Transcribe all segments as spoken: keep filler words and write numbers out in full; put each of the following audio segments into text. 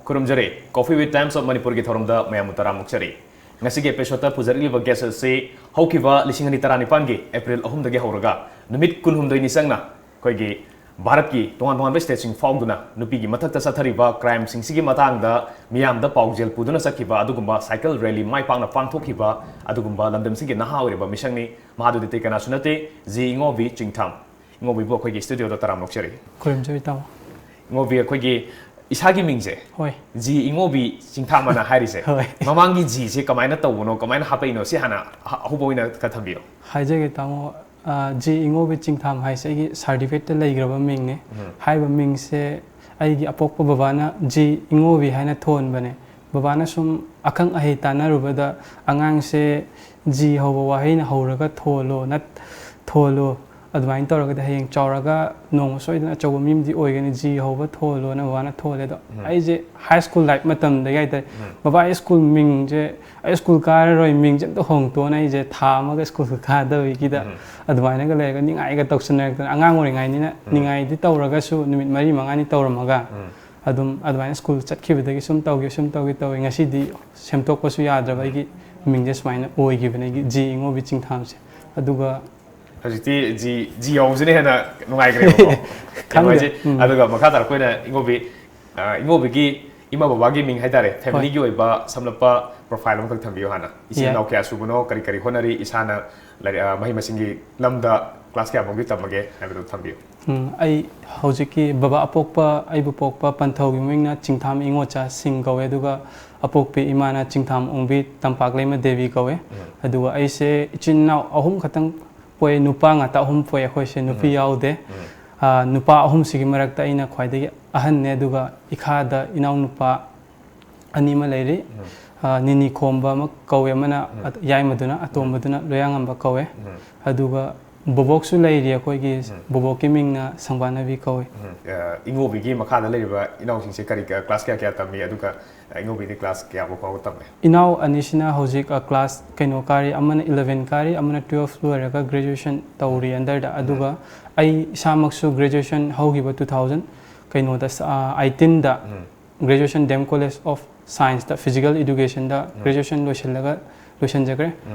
ꯈꯨꯔꯨꯝꯖꯔꯤ꯫ Coffee with Times of Manipurꯒꯤ ꯊꯧꯔꯝꯗ ꯃꯌꯥꯝꯕꯨ ꯇꯔꯥꯝꯅ ꯑꯣꯛꯆꯔꯤ꯫ ꯉꯁꯤꯒꯤ episodeꯇ ꯄꯨꯖꯔꯛꯂꯤꯕ guest ꯑꯁꯤ ꯍꯧꯈꯤꯕ ꯂꯤꯁꯤꯡ ꯑꯅꯤ ꯇꯔꯥꯅꯤꯄꯥꯟꯒꯤ April ꯑꯍꯨꯝꯗꯒꯤ ꯍꯧꯔꯒ ꯅꯨꯃꯤꯠ ꯀꯨꯟꯍꯨꯝꯗꯣꯏꯅꯤ ꯆꯪꯅ ꯑꯩꯈꯣꯏꯒꯤ ꯚꯥꯔꯠꯀꯤ ꯇꯣꯉꯥꯟ ꯇꯣꯉꯥꯟꯕ stateꯁꯤꯡ ꯐꯥꯎꯗꯨꯅ ꯅꯨꯄꯤꯒꯤ ꯃꯊꯛꯇ ꯆꯠꯊꯔꯤꯕ crimeꯁꯤꯡꯁꯤꯒꯤ ꯃꯇꯥꯡꯗ ꯃꯤꯌꯥꯝꯗ ꯄꯥꯎꯖꯦꯜ ꯄꯨꯗꯨꯅ ꯆꯠꯈꯤꯕ ꯑꯗꯨꯒꯨꯝꯕ cycle rally ꯃꯥꯏ ꯄꯥꯛꯅ ꯄꯥꯡꯊꯣꯛꯈꯤꯕ ꯑꯗꯨꯒꯨꯝꯕ ꯂꯝꯗꯝꯁꯤꯒꯤ ꯅꯍꯥ ꯑꯣꯏꯔꯤꯕ ꯃꯤꯁꯛꯅꯤ꯫ ꯃꯍꯥꯗꯨꯗꯤ ꯑꯇꯩ ꯀꯅꯥꯁꯨ ꯅꯠꯇꯦ, ꯖꯤ ꯏꯉꯣꯕꯤ ꯆꯤꯡꯊꯥꯝ꯫ ꯏꯉꯣꯕꯤꯕꯨ ꯑꯩꯈꯣꯏꯒꯤ studioꯗ ꯇꯔꯥꯝꯅ ꯑꯣꯛꯆꯔꯤ꯫ ꯈꯨꯔꯨꯝꯖꯔꯤ ꯇꯥꯃꯣ꯫ ꯏꯉꯣꯕꯤ, ꯑꯩꯈꯣꯏꯒꯤ ꯏꯁꯥꯒꯤ ꯃꯤꯡꯁꯦ ꯍꯣꯏ꯫ ꯖꯤ ꯏꯉꯣꯕꯤ ꯆꯤꯡꯊꯥꯝ ꯑꯅ ꯍꯥꯏꯔꯤꯁꯦ, ꯍꯣꯏ꯫ ꯃꯃꯥꯡꯒꯤ ꯖꯤꯁꯦ ꯀꯃꯥꯏꯅ ꯇꯧꯕꯅꯣ, ꯀꯃꯥꯏꯅ ꯍꯥꯞꯄꯛꯏꯅꯣ, ꯁꯤ ꯍꯥꯟꯅ ꯑꯍ-, ꯑꯍꯧꯕ ꯑꯣꯏꯅ ꯈꯔ ꯊꯝꯕꯤꯌꯨ꯫ ꯍꯥꯏꯖꯒꯦ ꯇꯥꯃꯣ, ꯑ, ꯖꯤ ꯏꯉꯣꯕꯤ ꯆꯤꯡꯊꯥꯝ ꯍꯥꯏꯁꯦ ꯑꯩꯒꯤ certificateꯇ ꯂꯩꯈ꯭ꯔꯕ ꯃꯤꯡꯅꯦ꯫ ꯎꯝ꯫ ꯍꯥꯏꯔꯤꯕ ꯃꯤꯡꯁꯦ ꯑꯩꯒꯤ ꯑꯄꯣꯛꯄ ꯕꯕꯥꯅ ꯖꯤ ꯏꯉꯣꯕꯤ ꯍꯥꯏꯅ ꯊꯣꯟꯕꯅꯦ꯫ ꯕꯕꯥꯅ ꯁꯨꯝ ꯑꯈꯪ ꯑꯍꯩ ꯇꯥꯟꯅꯔꯨꯕꯗ, "ꯑꯉꯥꯡꯁꯦ ꯖꯤ ꯍꯧꯕ ꯋꯥꯍꯩꯅ ꯍꯧꯔꯒ ꯊꯣꯜꯂꯣ, ꯅꯠ-, ꯊꯣꯜꯂꯣ, ꯑꯗꯨꯃꯥꯏꯅ ꯇꯧꯔꯒꯗꯤ ꯍꯌꯦꯡ ꯆꯥꯎꯔꯒ ꯅꯣꯡꯃ ꯁꯣꯏꯗꯅ ꯑꯆꯧꯕ ꯃꯤ ꯑꯃꯗꯤ ꯑꯣꯏꯒꯅꯤ, ꯖꯤ ꯍꯧꯕ ꯊꯣꯜꯂꯣꯅ" ꯕꯕꯥꯅ ꯊꯣꯜꯂꯦ꯫ ꯑꯗꯣ ꯎꯝ꯫ ꯑꯩꯁꯦ high school life ꯃꯇꯝꯗꯒꯤ ꯍꯥꯏꯇꯥꯔꯦ, ꯎꯝ꯫ "ꯕꯕꯥ, ꯑꯩ school ꯃꯤꯡꯁꯦ, ꯑꯩ school ꯀꯥꯔꯔꯣꯏ, ꯃꯤꯡꯁꯦ ꯑꯝꯇ ꯍꯣꯡꯇꯣꯛꯑꯣꯅ" ꯑꯩꯁꯦ ꯊꯥ ꯑꯃꯒ school ꯀꯥꯗꯕꯒꯤꯗ ꯎꯝ꯫ ꯑꯗꯨꯃꯥꯏꯅꯒ ꯂꯩꯔꯒ ꯅꯤꯡꯉꯥꯏꯒ ꯇꯧꯁꯟꯅꯔꯛꯇꯅ, ꯑꯉꯥꯡ ꯑꯣꯏꯔꯤꯉꯩꯅꯤꯅ ꯎꯝ꯫ ꯅꯤꯡꯉꯥꯏꯗꯤ ꯇꯧꯔꯒꯁꯨ ꯅꯨꯃꯤꯠ ꯃꯔꯤ ꯃꯉꯥꯅꯤ ꯇꯧꯔꯝꯃꯒ ꯎꯝ꯫ ꯑꯗꯨꯝ ꯑꯗꯨꯃꯥꯏꯅ school ꯆꯠꯈꯤꯕꯗꯒꯤ ꯁꯨꯝ ꯇꯧꯒꯦ, ꯁꯨꯝ ꯇꯧꯒꯦ ꯇꯧꯋꯦ꯫ ꯉꯁꯤꯗꯤ ꯁꯦꯝꯗꯣꯛꯄꯁꯨ ꯌꯥꯗ꯭ꯔꯕ ꯑꯩꯒꯤ ꯃꯤꯡꯁꯦ ꯁꯨꯃꯥꯏꯅ ꯑꯣꯏꯈꯤꯕꯅꯦ, ꯑꯩꯒꯤ ꯖꯤ ꯏꯉꯣꯕꯤ ꯆꯤꯡꯊꯥꯝꯁꯦ꯫ ꯑꯗꯨꯒ ꯍꯧꯖꯤꯛꯇꯤ ꯖꯤ, ꯖꯤ ꯌꯥꯎꯕꯁꯤꯅ ꯍꯦꯟꯅ ꯅꯨꯡꯉꯥꯏꯈ꯭ꯔꯦꯕꯀꯣ꯫ ꯈꯪꯗꯦ꯫ ꯅꯨꯡꯉꯥꯏꯖꯩ꯫ ꯎꯝ꯫ ꯑꯗꯨꯒ ꯃꯈꯥ ꯇꯥꯔꯛꯄ ꯑꯣꯏꯅ ꯏꯉꯣꯕꯤ, ꯑ, ꯏꯉꯣꯕꯤꯒꯤ ꯏꯃꯥ ꯕꯕꯥꯒꯤ ꯃꯤꯡ ꯍꯥꯏꯇꯥꯔꯦ, ꯍꯣꯏ꯫ Familyꯒꯤ ꯑꯣꯏꯕ ꯁꯝꯂꯞꯄ profile ꯑꯃꯈꯛ ꯊꯝꯕꯤꯌꯨ ꯍꯥꯟꯅ꯫ ꯏꯆꯤꯟ ꯌꯥꯏ꯫ ꯏꯅꯥꯎ ꯀꯌꯥ ꯁꯨꯕꯅꯣ, ꯀꯔꯤ ꯀꯔꯤ ꯍꯣꯠꯅꯔꯤ, ꯏꯁꯥꯅ ꯂꯥꯏꯔꯤꯛ, ꯑ, ꯃꯍꯩ ꯃꯁꯤꯡꯒꯤ ꯂꯝꯗ class ꯀꯌꯥꯐꯥꯎꯒꯤ ꯇꯝꯃꯒꯦ ꯍꯥꯏꯕꯗꯨ ꯊꯝꯕꯤꯌꯨ꯫ ꯎꯝ, ꯑꯩ ꯍꯧꯖꯤꯛꯀꯤ ꯕꯕꯥ ꯑꯄꯣꯛꯄ, ꯑꯩꯕꯨ ꯄꯣꯛꯄ ꯄꯟꯊꯧꯒꯤ ꯃꯃꯤꯡꯅ ꯆꯤꯡꯊꯥꯝ ꯏꯉꯣꯆꯥ ꯁꯤꯡ ꯀꯧꯋꯦ, ꯑꯗꯨꯒ ꯑꯄꯣꯛꯄꯤ ꯏꯃꯥꯅ ꯆꯤꯡꯊꯥꯝ ꯑꯣꯡꯕꯤ ꯇꯝꯄꯥꯛꯂꯩꯃ ꯗꯦꯕꯤ ꯀꯧꯋꯦ꯫ ꯎꯝ꯫ ꯑꯗꯨꯒ ꯑꯩꯁꯦ ꯏꯆꯤꯟ ꯏꯅꯥꯎ ꯑꯍꯨꯝ ꯈꯛꯇꯪ ꯄꯣꯛꯑꯦ, ꯅꯨꯄꯥ ꯉꯥꯛꯇ ꯑꯍꯨꯝ ꯄꯣꯛꯑꯦ ꯑꯩꯈꯣꯏꯁꯦ, ꯅꯨꯄꯤ ꯎꯝ꯫ ꯌꯥꯎꯗꯦ꯫ ꯎꯝ꯫ ꯑꯥ, ꯅꯨꯄꯥ ꯑꯍꯨꯝꯁꯤꯒꯤ ꯃꯔꯛꯇ ꯑꯩꯅ ꯈ꯭ꯋꯥꯏꯗꯒꯤ ꯑꯍꯟꯅꯦ, ꯑꯗꯨꯒ ꯏꯈꯥꯗ ꯏꯅꯥꯎꯅꯨꯄꯥ ꯑꯅꯤ ꯑꯃ ꯂꯩꯔꯤ꯫ ꯎꯝ꯫ ꯑꯥ, ꯅꯤꯅꯤ ꯈꯣꯝꯕ ꯑꯃ ꯀꯧꯋꯦ, ꯑꯃꯅ ꯎꯝ꯫ ꯑꯠ-, ꯌꯥꯏꯃꯗꯨꯅ, ꯎꯝ꯫ ꯑꯇꯣꯝꯕꯗꯨꯅ ꯂꯣꯌꯥꯉꯝꯕ ꯀꯧꯋꯦ꯫ ꯎꯝ꯫ ꯑꯗꯨꯒ ꯕꯣꯕꯣꯛꯁꯨ ꯂꯩꯔꯤ ꯑꯩꯈꯣꯏꯒꯤ, ꯎꯝ꯫ ꯕꯣꯕꯣꯛꯀꯤ ꯃꯤꯡꯅ ꯁꯪꯕꯥꯅꯕꯤ ꯀꯧꯋꯦ꯫ ꯎꯝ꯫ ꯑ, ꯏꯉꯣꯕꯤꯒꯤ ꯃꯈꯥꯗ ꯂꯩꯔꯤꯕ ꯏꯅꯥꯎꯁꯤꯡꯁꯦ ꯀꯔꯤ, ꯀ-, class ꯀꯌꯥ ꯀꯌꯥ ꯇꯝꯃꯤ? ꯑꯗꯨꯒ, ꯑ, ꯏꯉꯣꯕꯤꯗꯤ class ꯀꯌꯥꯐꯥꯎ ꯐꯥꯎꯕ ꯇꯝꯃꯦ? ꯏꯅꯥꯎ ꯑꯅꯤꯁꯤꯅ ꯍꯧꯖꯤꯛ, ꯑ, class ꯀꯩꯅꯣ ꯀꯥꯔꯤ, ꯑꯃꯅ eleven ꯀꯥꯔꯤ, ꯑꯃꯅ twelve ꯂꯣꯏꯔꯒ graduation ꯇꯧꯔꯤ underꯗ꯫ ꯎꯝ꯫ ꯑꯗꯨꯒ ꯑꯩ ꯏꯁꯥꯃꯛꯁꯨ graduation ꯍꯧꯈꯤꯕ two thousand ꯀꯩꯅꯣꯗ, ꯑ, eighteenꯗ ꯎꯝ꯫ Graduation ꯗꯦꯝ ꯀꯣꯂꯦꯖ ꯑꯣꯐ ꯁꯥꯏꯟꯁꯇ ꯐꯤꯖꯤꯀꯦꯜ ꯏꯗꯨꯀꯦꯁꯟꯗ ꯒ꯭ꯔꯦꯖꯨꯑꯦꯁꯟ ꯂꯣꯏꯁꯤꯜꯂꯒ ꯂꯣꯏꯁꯤꯟꯖꯈ꯭ꯔꯦ꯫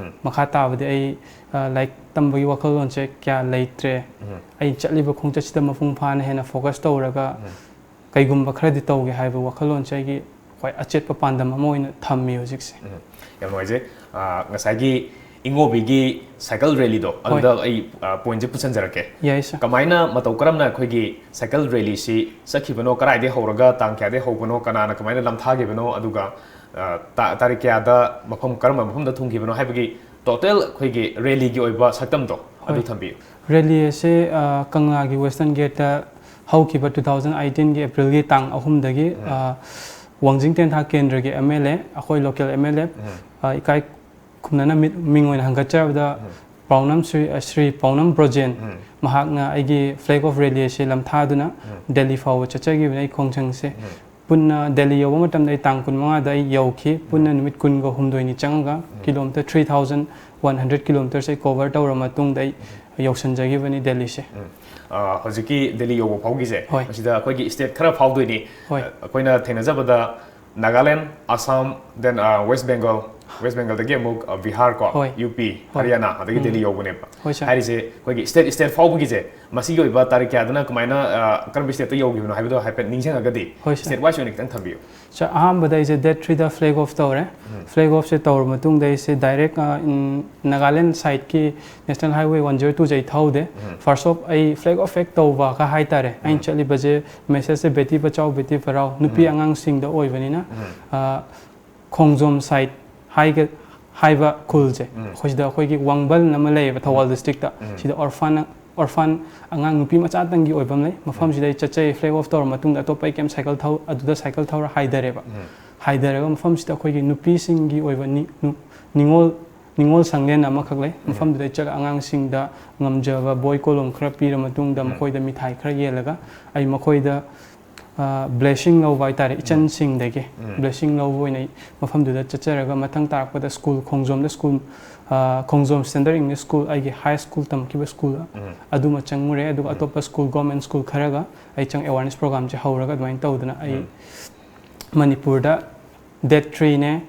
ꯃꯈꯥ ꯇꯥꯕꯗꯤ ꯑꯩ ꯂꯥꯏꯔꯤꯛ ꯇꯝꯕꯒꯤ ꯋꯥꯈꯜꯂꯣꯟꯁꯦ ꯀꯌꯥ ꯂꯩꯇ꯭ꯔꯦ꯫ ꯑꯩ ꯆꯠꯂꯤꯕ ꯈꯣꯡꯆꯠꯁꯤꯗ ꯃꯄꯨꯡ ꯐꯥꯅ ꯍꯦꯟꯅ ꯐꯣꯀꯁ ꯇꯧꯔꯒ ꯀꯩꯒꯨꯝꯕ ꯈꯔꯗꯤ ꯇꯧꯒꯦ ꯍꯥꯏꯕ ꯋꯥꯈꯜꯂꯣꯟꯁꯦ ꯑꯩꯒꯤ ꯈ꯭ꯋꯥꯏ ꯑꯆꯦꯠꯄ ꯄꯥꯟꯗꯝ ꯑꯃ ꯑꯣꯏꯅ ꯊꯝꯃꯤ ꯍꯧꯖꯤꯛꯁꯦ꯫ ꯌꯥꯝ ꯅꯨꯡꯉꯥꯏꯖꯩ꯫ ꯉꯁꯥꯏꯒꯤ ꯏꯉꯣꯕꯤꯒꯤ ꯁꯥꯏꯀꯜ ꯔꯦꯂꯤꯗꯣ ꯑꯗꯨꯗ ꯑꯩ ꯄꯣꯏꯟꯠꯁꯦ ꯄꯨꯁꯟꯖꯔꯛꯀꯦ꯫ ꯌꯥꯏ ꯁꯥꯔ꯫ ꯀꯃꯥꯏꯅ ꯃꯇꯧ ꯀꯔꯝꯅ ꯑꯩꯈꯣꯏꯒꯤ ꯁꯥꯏꯀꯜ ꯔꯦꯂꯤꯁꯤ ꯆꯠꯈꯤꯕꯅꯣ, ꯀꯗꯥꯏꯗꯒꯤ ꯍꯧꯔꯒ ꯇꯥꯡ ꯀꯌꯥꯗꯒꯤ ꯍꯧꯕꯅꯣ, ꯀꯅꯥꯅ ꯀꯃꯥꯏꯅ ꯂꯝꯊꯥꯈꯤꯕꯅꯣ, ꯑꯗꯨꯒ ꯇꯥꯔꯤꯛ ꯀꯌꯥꯗ ꯃꯐꯝ ꯀꯔꯝꯕ ꯃꯐꯝꯗ ꯊꯨꯡꯈꯤꯕꯅꯣ ꯍꯥꯏꯕꯒꯤ ꯇꯣꯇꯦꯜ ꯑꯩꯈꯣꯏꯒꯤ ꯔꯦꯂꯤꯒꯤ ꯑꯣꯏꯕ ꯁꯛꯇꯝꯗꯣ ꯑꯗꯨ ꯊꯝꯕꯤꯌꯨ꯫ ꯔꯦꯂꯤ ꯑꯁꯤ ꯀꯪꯂꯥꯒꯤ ꯋꯦꯁꯇꯔꯟ ꯒꯦꯠꯇ ꯍꯧꯈꯤꯕ ꯇꯨ ꯊꯥꯎꯖꯟ ꯑꯩꯠꯇꯤꯟꯒꯤ ꯑꯦꯄ꯭ꯔꯤꯜꯒꯤ ꯇꯥꯡ ꯑꯍꯨꯝꯗꯒꯤ ꯋꯥꯡꯖꯤꯡ ꯇꯦꯟꯊꯥ ꯀꯦꯟꯗ꯭ꯔꯒꯤ ꯑꯦꯝ ꯑꯦꯜ ꯑꯦ, ꯑꯩꯈꯣꯏ ꯂꯣꯀꯦꯜ ꯑꯦꯝ ꯑꯦꯜ ꯑꯦ ꯏꯀꯥꯏ ꯈꯨꯝꯅꯅ ꯃꯤꯠ ꯃꯤꯡ ꯑꯣꯏꯅ ꯍꯪꯒꯠꯆꯔꯕꯗ ꯄꯥꯎꯅꯝ ꯁ꯭ꯔꯤ ꯁ꯭ꯔꯤ ꯄꯥꯎꯅꯝ ꯕ꯭ꯔꯣꯖꯦꯟ ꯃꯍꯥꯛꯅ ꯑꯩꯒꯤ ꯐ꯭ꯂꯦꯒ ꯑꯣꯐ ꯔꯦꯂꯤ ꯑꯁꯤ ꯂꯝꯊꯥꯗꯨꯅ ꯗꯦꯜꯂꯤ ꯐꯥꯎꯕ ꯆꯠꯆꯈꯤꯕꯅꯤ꯫ ꯑꯩ ꯈꯣꯡꯖꯪꯁꯦ ꯄꯨꯟꯅ ꯗꯦꯜꯂꯤ ꯌꯧꯕ ꯃꯇꯝꯗ ꯑꯩ ꯇꯥꯡ ꯀꯨꯟꯃꯉꯥꯗ ꯑꯩ ꯌꯧꯈꯤ꯫ ꯄꯨꯟꯅ ꯅꯨꯃꯤꯠ ꯀꯨꯟꯒ ꯍꯨꯝꯗꯣꯏꯅꯤ ꯆꯪꯉꯒ kilometre three thousand one hundred ꯀꯤꯂꯣꯃꯤꯇꯔꯁꯦ ꯑꯩ ꯀꯣꯚꯔ ꯇꯧꯔ ꯃꯇꯨꯡꯗ ꯑꯩ ꯌꯧꯁꯤꯟꯖꯈꯤꯕꯅꯤ ꯗꯦꯜꯂꯤꯁꯦ꯫ ꯍꯧꯖꯤꯛꯀꯤ ꯗꯦꯜꯂꯤ ꯌꯧꯕ ꯐꯥꯎꯒꯤꯁꯦ ꯍꯣꯏ꯫ ꯃꯁꯤꯗ ꯑꯩꯈꯣꯏꯒꯤ ꯁ꯭ꯇꯦꯠ ꯈꯔ ꯐꯥꯎꯗꯣꯏꯅꯤ꯫ ꯍꯣꯏ꯫ ꯑꯩꯈꯣꯏꯅ ꯊꯦꯡꯅꯖꯕꯗ Nagaland, Assam, then west Bengal, west ꯕꯦꯡꯒꯜꯗꯒꯤ ꯑꯃꯨꯛ ꯕꯤꯍꯥꯔ ꯀꯣ, ꯍꯣꯏ꯫ ꯌꯨ ꯄꯤ, ꯍꯣꯏ꯫ ꯍꯔꯤꯌꯥꯅꯥ, ꯑꯗꯒꯤ ꯎꯝ꯫ ꯗꯦꯜꯂꯤ ꯌꯧꯕꯅꯦꯕ꯫ ꯍꯣꯏ ꯁꯥꯔ꯫ ꯍꯥꯏꯔꯤꯁꯦ ꯑꯩꯈꯣꯏꯒꯤ ꯁ꯭ꯇꯦꯠ ꯁ꯭ꯇꯦꯠ ꯐꯥꯎꯕꯒꯤꯁꯦ ꯃꯁꯤꯒꯤ ꯑꯣꯏꯕ ꯇꯥꯔꯤꯛ ꯀꯌꯥꯗꯅ ꯀꯃꯥꯏꯅ ꯀꯔꯝꯕ ꯁ꯭ꯇꯦꯠꯇ ꯌꯧꯈꯤꯕꯅꯣ ꯍꯥꯏꯕꯗꯣ ꯍꯥꯏꯐꯦꯠ ꯅꯤꯡꯁꯤꯡꯉꯒꯗꯤ ꯍꯣꯏ ꯁꯥꯔ꯫ ꯁ꯭ꯇꯦꯠ ꯋꯥꯏꯁ ꯑꯣꯏꯅ ꯈꯤꯇꯪ ꯊꯝꯕꯤꯌꯨ꯫ ꯁꯥꯔ, ꯑꯍꯥꯟꯕꯗ ꯑꯩꯁꯦ ꯗꯦꯠ ꯊ꯭ꯔꯤꯗ ꯐ꯭ꯂꯦꯒ ꯑꯣꯐ ꯇꯧꯔꯦ꯫ ꯐ꯭ꯂꯦꯒ ꯑꯣꯐꯁꯦ ꯇꯧꯔ ꯃꯇꯨꯡꯗ ꯑꯩꯁꯦ ꯗꯥꯏꯔꯦꯛ ꯅꯥꯒꯥꯂꯦꯟ ꯁꯥꯏꯠꯀꯤ ꯅꯦꯁꯅꯦꯜ ꯍꯥꯏꯋꯦ ꯋꯥꯟ ꯖꯤꯔꯣ ꯇꯨꯁꯦ ꯑꯩ ꯊꯧꯗꯦ꯫ ꯐꯥꯔꯁ ꯑꯣꯐ ꯑꯩ ꯐ꯭ꯂꯦꯒ ꯑꯣꯐ ꯍꯦꯛ ꯇꯧꯕꯒ ꯍꯥꯏꯇꯥꯔꯦ, ꯑꯩꯅ ꯆꯠꯂꯤꯕꯁꯦ ꯃꯦꯁꯦꯖꯁꯦ ꯕꯦꯇꯤ ꯕꯆꯥꯎ ꯕꯦꯇꯤ ꯄꯔꯥꯎ, ꯅꯨꯄꯤ ꯑꯉꯥꯡꯁꯤꯡꯗ ꯑꯣꯏꯕꯅꯤꯅ ꯈꯣꯡꯖꯣꯝ ꯁꯥꯏꯠ ꯍꯥꯏꯒ ꯍꯥꯏꯕ ꯈꯨꯜꯁꯦ ꯑꯩꯈꯣꯏ ꯁꯤꯗ ꯑꯩꯈꯣꯏꯒꯤ ꯋꯥꯡꯕꯜ ꯑꯃ ꯂꯩꯌꯦꯕ ꯊꯧꯕꯥꯜ ꯗꯤꯁꯇ꯭ꯔꯤꯛꯇ꯫ ꯁꯤꯗ ꯑꯣꯔꯐꯥꯟ ꯑꯣꯔꯐꯥꯟ ꯑꯉꯥꯡ ꯅꯨꯄꯤ ꯃꯆꯥꯇꯪꯒꯤ ꯑꯣꯏꯕ ꯑꯃ ꯂꯩ꯫ ꯃꯐꯝꯁꯤꯗ ꯑꯩ ꯆꯠꯆꯩ꯫ ꯐ꯭ꯂꯦꯒ ꯑꯣꯐ ꯇꯧꯔ ꯃꯇꯨꯡꯗ ꯑꯇꯣꯞꯄ ꯑꯩ ꯀꯩꯝ ꯁꯥꯏꯀꯜ ꯊꯧ ꯑꯗꯨꯗ ꯁꯥꯏꯀꯜ ꯊꯧꯔ ꯍꯥꯏꯊꯔꯦꯕ꯫ ꯍꯥꯏꯊꯔꯒ ꯃꯐꯝꯁꯤꯗ ꯑꯩꯈꯣꯏꯒꯤ ꯅꯨꯄꯤꯁꯤꯡꯒꯤ ꯑꯣꯏꯕ ꯅꯤ- ꯅꯨ- ꯅꯤꯉꯣꯜ ꯅꯤꯉꯣꯜ ꯁꯪꯂꯦꯟ ꯑꯃꯈꯛ ꯂꯩ꯫ ꯃꯐꯝꯗꯨꯗ ꯑꯩ ꯆꯠꯂꯒ ꯑꯉꯥꯡꯁꯤꯡꯗ ꯉꯝꯖꯕ ꯕꯣꯏ ꯀꯣꯂꯣꯝ ꯈꯔ ꯄꯤꯔ ꯃꯇꯨꯡꯗ ꯃꯈꯣꯏꯗ ꯃꯤꯊꯥꯏ ꯈꯔ ꯌꯦꯜꯂꯒ ꯑꯩ ꯃꯈꯣꯏꯗ ꯕ꯭ꯂꯦꯁꯤꯡ ꯂꯧꯕ ꯍꯥꯏꯇꯥꯔꯦ, ꯏꯆꯟꯁꯤꯡꯗꯒꯤ ꯕ꯭ꯂꯦꯁꯤꯡ ꯂꯧꯕ ꯑꯣꯏꯅ ꯑꯩ ꯃꯐꯝꯗꯨꯗ ꯆꯠꯆꯔꯒ ꯃꯊꯪ ꯇꯥꯔꯛꯄꯗ ꯁ꯭ꯀꯨꯜ ꯈꯣꯡꯖꯣꯝꯗ ꯁ꯭ꯀꯨꯜ ꯈꯣꯡꯖꯣꯝ ꯁ꯭ꯇꯦꯟꯗꯔꯗ ꯏꯪꯂꯤꯁ ꯁ꯭ꯀꯨꯜ, ꯑꯩꯒꯤ ꯍꯥꯏ ꯁ꯭ꯀꯨꯜ ꯇꯝꯈꯤꯕ ꯁ꯭ꯀꯨꯜ ꯑꯗꯨꯃ ꯆꯪꯉꯨꯔꯦ꯫ ꯑꯗꯨꯒ ꯑꯇꯣꯞꯄ ꯁ꯭ꯀꯨꯜ, ꯒꯣꯔꯃꯦꯟ ꯁ꯭ꯀꯨꯜ ꯈꯔꯒ ꯑꯩ ꯆꯪ ꯑꯦꯋꯥꯔꯅꯦꯁ ꯄ꯭ꯔꯣꯒ꯭ꯔꯥꯝꯁꯦ ꯍꯧꯔꯒ ꯑꯗꯨꯃꯥꯏꯅ ꯇꯧꯗꯅ ꯑꯩ ꯃꯅꯤꯄꯨꯔꯗ ꯗꯦꯠ ꯊ꯭ꯔꯤꯅꯦ,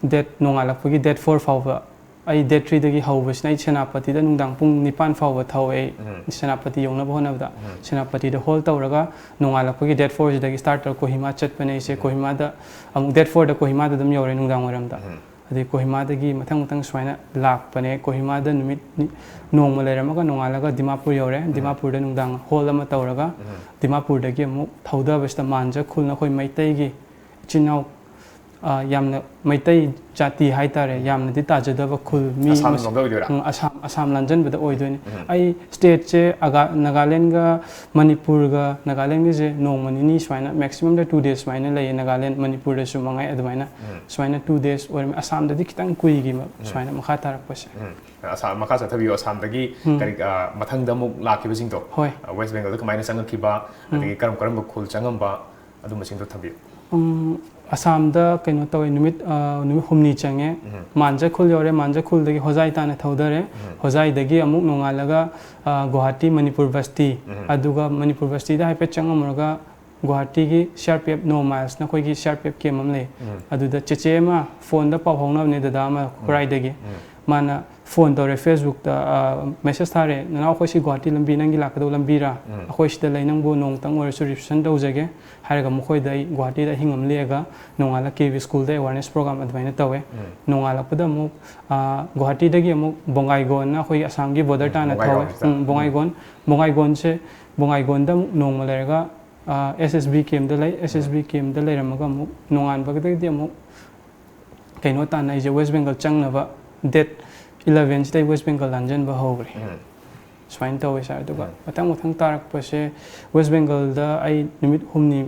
ꯗꯦꯠ ꯅꯣꯡꯉꯥꯜꯂꯛꯄꯒꯤ ꯗꯦꯠ ꯐꯣꯔ ꯐꯥꯎꯕ꯫ ꯑꯩ ꯗꯦꯠ ꯊ꯭ꯔꯤꯗꯒꯤ ꯍꯧꯕꯁꯤꯅ ꯑꯩ ꯁꯦꯅꯥꯄꯇꯤꯗ ꯅꯨꯡꯗꯥꯡ ꯄꯨꯡ ꯅꯤꯄꯥꯟ ꯐꯥꯎꯕ ꯊꯧꯋꯦ ꯑꯩ꯫ ꯁꯦꯅꯥꯄꯇꯤ ꯌꯧꯅꯕ ꯍꯣꯠꯅꯕꯗ ꯁꯦꯅꯥꯄꯇꯤꯗ ꯍꯣꯜ ꯇꯧꯔꯒ ꯅꯣꯡꯉꯥꯜꯂꯛꯄꯒꯤ ꯗꯦꯠ ꯐꯣꯔꯁꯤꯗꯒꯤ ꯁ꯭ꯇꯥꯔꯠ ꯇꯧꯔꯒ ꯀꯣꯍꯤꯃꯥ ꯆꯠꯄꯅꯦ ꯑꯩꯁꯦ꯫ ꯀꯣꯍꯤꯃꯥꯗ ꯑꯃꯨꯛ ꯗꯦꯠ ꯐꯣꯔꯗ ꯀꯣꯍꯤꯃꯥꯗ ꯑꯗꯨꯝ ꯌꯧꯔꯦ ꯅꯨꯡꯗꯥꯡ ꯋꯥꯏꯔꯝꯗ꯫ ꯑꯗꯩ ꯀꯣꯍꯤꯃꯥꯗꯒꯤ ꯃꯊꯪ ꯃꯊꯪ ꯁꯨꯃꯥꯏꯅ ꯂꯥꯛꯄꯅꯦ꯫ ꯀꯣꯍꯤꯃꯥꯗ ꯅꯨꯃꯤꯠ ꯅꯤ-, ꯅꯣꯡꯃ ꯂꯩꯔꯝꯃꯒ ꯅꯣꯡꯉꯥꯜꯂꯒ ꯗꯤꯃꯥꯄꯨꯔ ꯌꯧꯔꯦ꯫ ꯗꯤꯃꯥꯄꯨꯔꯗ ꯅꯨꯡꯗꯥꯡ ꯍꯣꯜ ꯑꯃ ꯇꯧꯔꯒ ꯗꯤꯃꯥꯄꯨꯔꯗꯒꯤ ꯑꯃꯨꯛ ꯊꯧꯗꯕꯁꯤꯗ ꯃꯥꯟꯖ ꯈꯨꯜꯅ ꯑꯩꯈꯣꯏ ꯃꯩꯇꯩꯒꯤ ꯏꯆꯤꯟ ꯏꯅꯥꯎ, ꯑ, ꯌꯥꯝꯅ ꯃꯩꯇꯩ ꯖꯥꯇꯤ ꯍꯥꯏꯇꯥꯔꯦ, ꯌꯥꯝꯅꯗꯤ ꯇꯥꯖꯗꯕ ꯈꯨꯜ, ꯃꯤ ꯑꯁꯥꯝ ꯃꯁ-, ꯂꯣꯝꯗ ꯑꯣꯏꯗꯣꯏꯔꯥ? ꯎꯝ, ꯑꯁꯥꯝ, ꯑꯁꯥꯝ ꯂꯥꯟꯖꯟꯕꯗ ꯑꯣꯏꯗꯣꯏꯅꯦ꯫ ꯑꯩ ꯁ꯭ꯇꯦꯠꯁꯦ ꯑꯒꯥ-, ꯅꯥꯒꯥꯂꯦꯟꯒ ꯃꯅꯤꯄꯨꯔꯒ, ꯅꯥꯒꯥꯂꯦꯟꯒꯁꯦ ꯅꯣꯡꯃ ꯅꯤꯅꯤ ꯁꯨꯃꯥꯏꯅ, ꯃꯦꯛꯁꯤꯃꯝꯗ ꯇꯨ ꯗꯦꯖ ꯁꯨꯃꯥꯏꯅ ꯂꯩꯌꯦ, ꯅꯥꯒꯥꯂꯦꯟ, ꯃꯅꯤꯄꯨꯔꯗꯁꯨ ꯃꯉꯥꯏ ꯑꯗꯨꯃꯥꯏꯅ꯫ ꯁꯨꯃꯥꯏꯅ ꯇꯨ ꯗꯦꯖ ꯑꯣꯏꯔꯝꯃꯦ꯫ ꯑꯁꯥꯝꯗꯗꯤ ꯈꯤꯇꯪ ꯀꯨꯏꯈꯤꯕ ꯁꯨꯃꯥꯏꯅ ꯃꯈꯥ ꯇꯥꯔꯛꯄꯁꯦ꯫ ꯑꯁꯥꯝ, ꯃꯈꯥ ꯆꯠꯊꯕꯤꯌꯨ꯫ ꯑꯁꯥꯝꯗꯒꯤ ꯀꯔꯤ, ꯑ, ꯃꯊꯪꯗ ꯑꯃꯨꯛ ꯂꯥꯛꯈꯤꯕꯁꯤꯡꯗꯣ, ꯍꯣꯏ꯫ ꯑ, ꯋꯦꯁ ꯕꯦꯡꯒꯜꯗ ꯀꯃꯥꯏꯅ ꯆꯪꯉꯛꯈꯤꯕ, ꯑꯗꯒꯤ ꯀꯔꯝ ꯀꯔꯝꯕ ꯈꯨꯜ ꯆꯪꯉꯝꯕ, ꯑꯗꯨꯝꯕꯁꯤꯡꯗꯣ ꯊꯝꯕꯤꯌꯨ꯫ ꯎꯝ, ꯑꯁꯥꯝꯗ ꯀꯩꯅꯣ ꯇꯧꯋꯦ, ꯅꯨꯃꯤꯠ, ꯑ, ꯅꯨꯃꯤꯠ ꯍꯨꯝꯅꯤ ꯆꯪꯉꯦ꯫ ꯃꯥꯟꯖ ꯈꯨꯜ ꯌꯧꯔꯦ, ꯃꯥꯟꯖ ꯈꯨꯜꯗꯒꯤ ꯍꯣꯖꯥꯏ ꯇꯥꯟꯅ ꯊꯧꯗꯔꯦ꯫ ꯍꯣꯖꯥꯏꯗꯒꯤ ꯑꯃꯨꯛ ꯅꯣꯡꯉꯥꯜꯂꯒ, ꯑ, ꯒꯨꯋꯥꯍꯥꯇꯤ ꯃꯅꯤꯄꯨꯔ ꯕꯁꯇꯤ, ꯑꯗꯨꯒ ꯃꯅꯤꯄꯨꯔ ꯕꯁꯇꯤꯗ ꯍꯥꯏꯐꯦꯠ ꯆꯪꯉꯝꯃꯨꯔꯒ ꯒꯨꯋꯥꯍꯥꯇꯤꯒꯤ ꯁꯤ ꯑꯥꯔ ꯄꯤ ꯑꯦꯐ ꯅꯣ ꯃꯥꯏꯜꯁꯅ ꯑꯩꯈꯣꯏꯒꯤ ꯁꯤ ꯑꯥꯔ ꯄꯤ ꯑꯦꯐ ꯀꯦꯝ ꯑꯃ ꯂꯩ꯫ ꯑꯗꯨꯗ ꯆꯦꯆꯦ ꯑꯃ ꯐꯣꯟꯗ ꯄꯥꯎ ꯐꯥꯎꯅꯕꯅꯦ, ꯗꯗꯥ ꯑꯃ ꯈꯨꯔꯥꯏꯗꯒꯤ꯫ ꯃꯥꯅ ꯐꯣꯟ ꯇꯧꯔꯦ, ꯐꯦꯁꯕꯨꯛꯇ, ꯑ, ꯃꯦꯁꯦꯖ ꯊꯥꯔꯦ, "ꯅꯅꯥꯎ, ꯑꯩꯈꯣꯏ ꯁꯤ ꯒꯨꯋꯥꯍꯥꯇꯤ ꯂꯝꯕꯤ ꯅꯪꯒꯤ ꯂꯥꯛꯀꯗꯧꯕ ꯂꯝꯕꯤꯔꯥ? ꯑꯩꯈꯣꯏ ꯁꯤꯗ ꯂꯩ, ꯅꯪꯕꯨ ꯅꯣꯡꯃꯇꯪ ꯑꯣꯏꯔꯁꯨ ꯔꯤꯁꯦꯞꯁꯟ ꯇꯧꯖꯒꯦ" ꯍꯥꯏꯔꯒ ꯃꯈꯣꯏꯗ ꯑꯩ ꯒꯨꯋꯥꯍꯥꯇꯤꯗ ꯑꯍꯤꯡ ꯑꯃ ꯂꯦꯛꯑꯒ ꯅꯣꯡꯉꯥꯜꯂ ꯀꯦ ꯕꯤ ꯁ꯭ꯀꯨꯜꯗ ꯑꯦꯋꯥꯔꯅꯦꯁ ꯄ꯭ꯔꯣꯒ꯭ꯔꯥꯝ ꯑꯗꯨꯃꯥꯏꯅ ꯇꯧꯋꯦ꯫ ꯅꯣꯡꯉꯥꯜꯂꯛꯄꯗ ꯑꯃꯨꯛ, ꯑ, ꯒꯨꯋꯥꯍꯥꯇꯤꯗꯒꯤ ꯑꯃꯨꯛ ꯕꯣꯡꯒꯥꯏꯒꯣꯟꯅ ꯑꯩꯈꯣꯏꯒꯤ ꯑꯁꯥꯝꯒꯤ ꯕꯣꯔꯗꯔ ꯇꯥꯟꯅ ꯊꯧꯋꯦ꯫ ꯕꯣꯡꯒꯥꯏꯒꯣꯟꯁꯤꯗ꯫ ꯎꯝ, ꯕꯣꯡꯒꯥꯏꯒꯣꯟ, ꯕꯣꯡꯒꯥꯏꯒꯣꯟꯁꯦ, ꯕꯣꯡꯒꯥꯏꯒꯣꯟꯗ ꯑꯃꯨꯛ ꯅꯣꯡꯃ ꯂꯩꯔꯒ, ꯑ, ꯑꯦꯁ ꯑꯦꯁ ꯕꯤ ꯀꯦꯝꯗ ꯂꯩ꯫ ꯑꯦꯁ ꯑꯦꯁ ꯕꯤ ꯀꯦꯝꯗ ꯂꯩꯔꯝꯃꯒ ꯑꯃꯨꯛ ꯅꯣꯡꯉꯥꯟꯕꯗꯒꯤꯗꯤ ꯑꯃꯨꯛ ꯀꯩꯅꯣ ꯇꯥꯟꯅ ꯑꯩꯁꯦ ꯋꯦꯁ ꯕꯦꯡꯒꯜ ꯆꯪꯅꯕ ꯗꯦꯠ ꯏꯂꯚꯦꯟꯁꯤꯗ ꯑꯩ ꯋꯦꯁ ꯕꯦꯡꯒꯜ ꯂꯥꯟꯖꯟꯕ ꯍꯧꯈ꯭ꯔꯦ꯫ ꯁꯨꯃꯥꯏꯅ ꯇꯧꯋꯦ ꯁꯥꯔ꯫ ꯑꯗꯨꯒ ꯃꯊꯪ ꯃꯊꯪ ꯇꯥꯔꯛꯄꯁꯦ ꯋꯦꯁ ꯕꯦꯡꯒꯜꯗ ꯑꯩ ꯅꯨꯃꯤꯠ ꯍꯨꯝꯅꯤ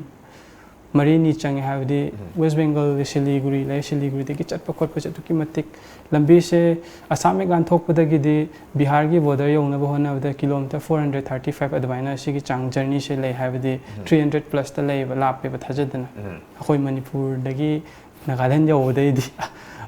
ꯃꯔꯤꯅꯤ ꯆꯪꯉꯦ, ꯍꯥꯏꯕꯗꯤ ꯋꯦꯁ ꯕꯦꯡꯒꯜꯒꯤ ꯁꯤꯂꯤꯒꯨꯔꯤ ꯂꯩ, ꯁꯤꯂꯤꯒꯨꯔꯤꯗꯒꯤ ꯆꯠꯄ ꯈꯣꯠꯄꯁꯦ ꯑꯗꯨꯛꯀꯤ ꯃꯇꯤꯛ ꯂꯝꯕꯤꯁꯦ ꯑꯁꯥꯝ ꯍꯦꯛ ꯂꯥꯟꯊꯣꯛꯄꯗꯒꯤꯗꯤ ꯕꯤꯍꯥꯔꯒꯤ ꯕꯣꯔꯗꯔ ꯌꯧꯅꯕ ꯍꯣꯠꯅꯕꯗ kilometre four hundred thirty five ꯑꯗꯨꯃꯥꯏꯅ ꯁꯤꯒꯤ ꯆꯥꯡ ꯖꯔꯅꯤꯁꯦ ꯂꯩ, ꯍꯥꯏꯕꯗꯤ ꯊ꯭ꯔꯤ ꯍꯟꯗ꯭ꯔꯦꯠ ꯄ꯭ꯂꯁꯇ ꯂꯩꯌꯦꯕ, ꯂꯥꯞꯄꯦꯕ ꯊꯥꯖꯗꯅ꯫ ꯑꯩꯈꯣꯏ ꯃꯅꯤꯄꯨꯔꯗꯒꯤ ꯅꯥꯒꯥꯂꯦꯟ ꯌꯧꯕꯗꯩꯗꯤ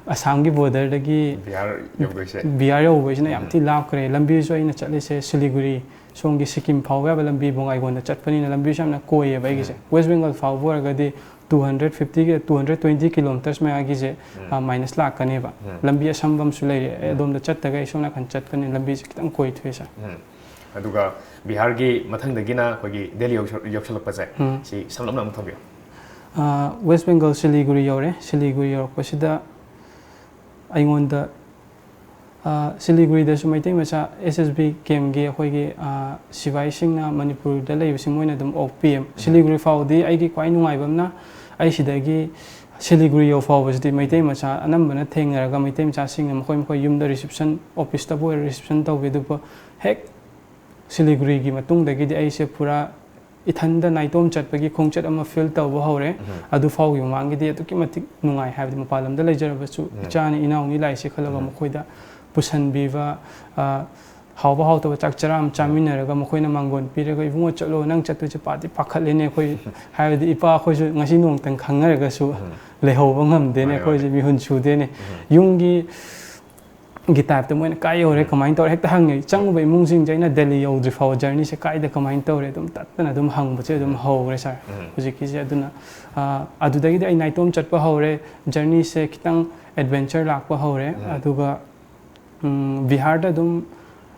ꯑꯁꯥꯝꯒꯤ ꯕꯣꯔꯗꯔꯗꯒꯤ ꯕꯤꯍꯥꯔ ꯌꯧꯗꯣꯏꯁꯦ꯫ ꯕꯤꯍꯥꯔ ꯌꯧꯕꯁꯤꯅ ꯌꯥꯝ ꯊꯤ ꯂꯥꯞꯈ꯭ꯔꯦ꯫ ꯂꯝꯕꯤꯁꯨ ꯑꯩꯅ ꯆꯠꯂꯤꯁꯦ ꯁꯤꯂꯤꯒꯨꯔꯤ, ꯁꯣꯝꯒꯤ ꯁꯤꯀꯤꯝ ꯐꯥꯎꯕ ꯌꯥꯕ ꯂꯝꯕꯤ ꯕꯣꯉꯥꯏꯒꯣꯟꯗ ꯆꯠꯄꯅꯤꯅ ꯂꯝꯕꯤꯁꯦ ꯌꯥꯝꯅ ꯀꯣꯏꯌꯦꯕ ꯑꯩꯒꯤꯁꯦ꯫ ꯎꯝ꯫ ꯋꯦꯁ ꯕꯦꯡꯒꯜ ꯐꯥꯎꯕ ꯑꯣꯏꯔꯒꯗꯤ ꯇꯨ ꯍꯟꯗ꯭ꯔꯦꯠ ꯐꯤꯐꯇꯤꯒꯤ, ꯇꯨ ꯍꯟꯗ꯭ꯔꯦꯠ ꯇ꯭ꯋꯦꯟꯇꯤ ꯀꯤꯂꯣꯃꯤꯇꯔꯁ ꯃꯌꯥꯒꯤꯁꯦ, ꯎꯝ꯫ ꯑ, ꯃꯥꯏꯅꯁ ꯂꯥꯛꯀꯅꯦꯕ꯫ ꯎꯝ꯫ ꯂꯝꯕꯤ ꯑꯁꯝꯕ ꯑꯃꯁꯨ ꯂꯩꯔꯦ꯫ ꯑꯩ ꯎꯝ꯫ ꯑꯗꯣꯝꯗ ꯆꯠꯇꯒ ꯑꯩ ꯁꯣꯝ ꯅꯥꯀꯟ ꯆꯠꯄꯅꯤ꯫ ꯂꯝꯕꯤꯁꯦ ꯈꯤꯇꯪ ꯀꯣꯏꯊꯣꯛꯑꯦ, ꯁꯥꯔ꯫ ꯎꯝ꯫ ꯑꯗꯨꯒ ꯕꯤꯍꯥꯔꯒꯤ ꯃꯊꯪꯗꯒꯤꯅ ꯑꯩꯈꯣꯏꯒꯤ ꯗꯦꯜꯂꯤ ꯌꯧꯁ-, ꯌꯧꯁꯜꯂꯛꯄꯁꯦ, ꯎꯝ꯫ ꯁꯤ ꯁꯝꯂꯞꯅ ꯑꯃꯨꯛ ꯊꯝꯕꯤꯌꯨ꯫ ꯑ, ꯋꯦꯁ ꯕꯦꯡꯒꯜ ꯁꯤꯂꯤꯒꯨꯔꯤ ꯌꯧꯔꯦ꯫ ꯁꯤꯂꯤꯒꯨꯔꯤ ꯌꯧꯔꯛꯄꯁꯤꯗ ꯑꯩꯉꯣꯟꯗ, ꯑ, ꯁꯤꯂꯤꯒꯨꯔꯤꯗꯁꯨ ꯃꯩꯇꯩ ꯃꯆꯥ ꯑꯦꯁ ꯑꯦꯁ ꯕꯤ ꯀꯦꯝꯒꯤ ꯑꯩꯈꯣꯏꯒꯤ, ꯑ, ꯁꯤꯐꯥꯏꯁꯤꯡꯅ ꯃꯅꯤꯄꯨꯔꯗ ꯂꯩꯕꯁꯤ ꯃꯣꯏꯅ ꯑꯗꯨꯝ ꯑꯣꯛꯄꯤꯌꯦ꯫ ꯎꯝ꯫ ꯁꯤꯂꯤꯒꯨꯔꯤ ꯐꯥꯎꯗꯤ ꯑꯩꯒꯤ ꯈ꯭ꯋꯥꯏ ꯅꯨꯡꯉꯥꯏꯕ ꯑꯃꯅ ꯑꯩ ꯁꯤꯗꯒꯤ ꯁꯤꯂꯤꯒꯨꯔꯤ ꯌꯧ ꯐꯥꯎꯕꯁꯤꯗꯤ ꯃꯩꯇꯩ ꯃꯆꯥ ꯑꯅꯝꯕꯅ ꯊꯦꯡꯅꯔꯒ ꯃꯩꯇꯩ ꯃꯆꯥꯁꯤꯡꯅ ꯃꯈꯣꯏ ꯃꯈꯣꯏ ꯌꯨꯝꯗ ꯔꯤꯁꯤꯞꯁꯟ, ꯑꯣꯐꯤꯁꯇꯕꯨ ꯑꯣꯏꯔꯣ ꯔꯤꯁꯤꯞꯁꯟ ꯇꯧꯕꯤ꯫ ꯑꯗꯨꯕꯨ ꯍꯦꯛ ꯁꯤꯂꯤꯒꯨꯔꯤꯒꯤ ꯃꯇꯨꯡꯗꯒꯤꯗꯤ ꯑꯩꯁꯦ ꯄꯨꯔꯥ ꯏꯊꯟꯗ ꯅꯥꯏꯇꯣꯝ ꯆꯠꯄꯒꯤ ꯈꯣꯡꯆꯠ ꯑꯃ ꯐꯤꯜ ꯇꯧꯕ ꯍꯧꯔꯦ꯫ ꯎꯝ꯫ ꯑꯗꯨ ꯐꯥꯎꯒꯤ ꯃꯃꯥꯡꯒꯤꯗꯤ ꯑꯗꯨꯛꯀꯤ ꯃꯇꯤꯛ ꯅꯨꯡꯉꯥꯏ꯫ ꯍꯥꯏꯕꯗꯤ ꯃꯄꯥꯟ ꯂꯝꯗ ꯂꯩꯖꯔꯕꯁꯨ ꯎꯝ꯫ ꯏꯆꯥꯅꯤ ꯏꯅꯥꯎꯅꯤ ꯂꯥꯛꯏꯁꯦ ꯈꯜꯂꯒ ꯎꯝ꯫ ꯃꯈꯣꯏꯗ ꯄꯨꯁꯟꯕꯤꯕ, ꯑ, ꯍꯥꯎꯕ ꯍꯥꯎꯇꯕ ꯆꯥꯛ ꯆꯔꯥ ꯑꯃ ꯎꯝ꯫ ꯆꯥꯃꯤꯟꯅꯔꯒ ꯃꯈꯣꯏꯅ ꯃꯥꯡꯒꯣꯟ ꯄꯤꯔꯒ, "ꯏꯕꯨꯡꯉꯣ ꯆꯠꯂꯣ, ꯅꯪ ꯆꯠꯇꯣꯏꯁꯦ ꯄꯥꯗꯤ ꯄꯥꯈꯠꯂꯦꯅꯦ ꯑꯩꯈꯣꯏ"꯫ ꯍꯥꯏꯕꯗꯤ ꯏꯄꯥ ꯑꯩꯈꯣꯏꯁꯨ ꯉꯁꯤ ꯅꯣꯡꯃꯇꯪ ꯈꯪꯅꯔꯒꯁꯨ ꯎꯝ꯫ ꯂꯩꯍꯧꯕ ꯉꯝꯗꯦꯅꯦ, ꯃꯥꯅꯦ, ꯑꯩꯈꯣꯏꯁꯦ ꯃꯥꯅꯦ꯫ ꯃꯤꯍꯨꯟ ꯁꯨꯗꯦꯅꯦ꯫ ꯎꯝ꯫ ꯌꯨꯝꯒꯤ ꯒꯤ ꯇꯥꯏꯞꯇ ꯃꯣꯏꯅ ꯀꯥꯏ ꯌꯧꯔꯦ, ꯎꯝ꯫ ꯀꯃꯥꯏꯅ ꯇꯧꯔꯦ ꯍꯦꯛꯇ ꯍꯪꯉꯦ꯫ ꯆꯪꯉꯨꯕ ꯏꯃꯨꯡꯁꯤꯡꯁꯦ ꯑꯩꯅ ꯗꯦꯜꯂꯤ ꯌꯧꯗ꯭ꯔꯤ ꯐꯥꯎꯕ ꯖꯔꯅꯤꯁꯦ ꯀꯥꯏꯗ ꯀꯃꯥꯏꯅ ꯇꯧꯔꯦ ꯑꯗꯨꯝ ꯇꯠꯇꯅ ꯑꯗꯨꯝ ꯍꯪꯕꯁꯦ ꯑꯗꯨꯝ ꯎꯝ꯫ ꯍꯧꯔꯦ, ꯁꯥꯔ꯫ ꯎꯝ꯫ ꯍꯧꯖꯤꯛꯀꯤꯁꯦ ꯑꯗꯨꯅ, ꯑ, ꯑꯗꯨꯗꯒꯤꯗꯤ ꯑꯩ ꯅꯥꯏꯇꯣꯝ ꯆꯠꯄ ꯍꯧꯔꯦ꯫ ꯖꯔꯅꯤꯁꯦ ꯈꯤꯇꯪ ꯑꯦꯗꯚꯦꯟꯆꯔ ꯂꯥꯛꯄ ꯍꯧꯔꯦ꯫ ꯎꯝ꯫ ꯑꯗꯨꯒ, ꯎꯝ, ꯕꯤꯍꯥꯔꯗ ꯑꯗꯨꯝ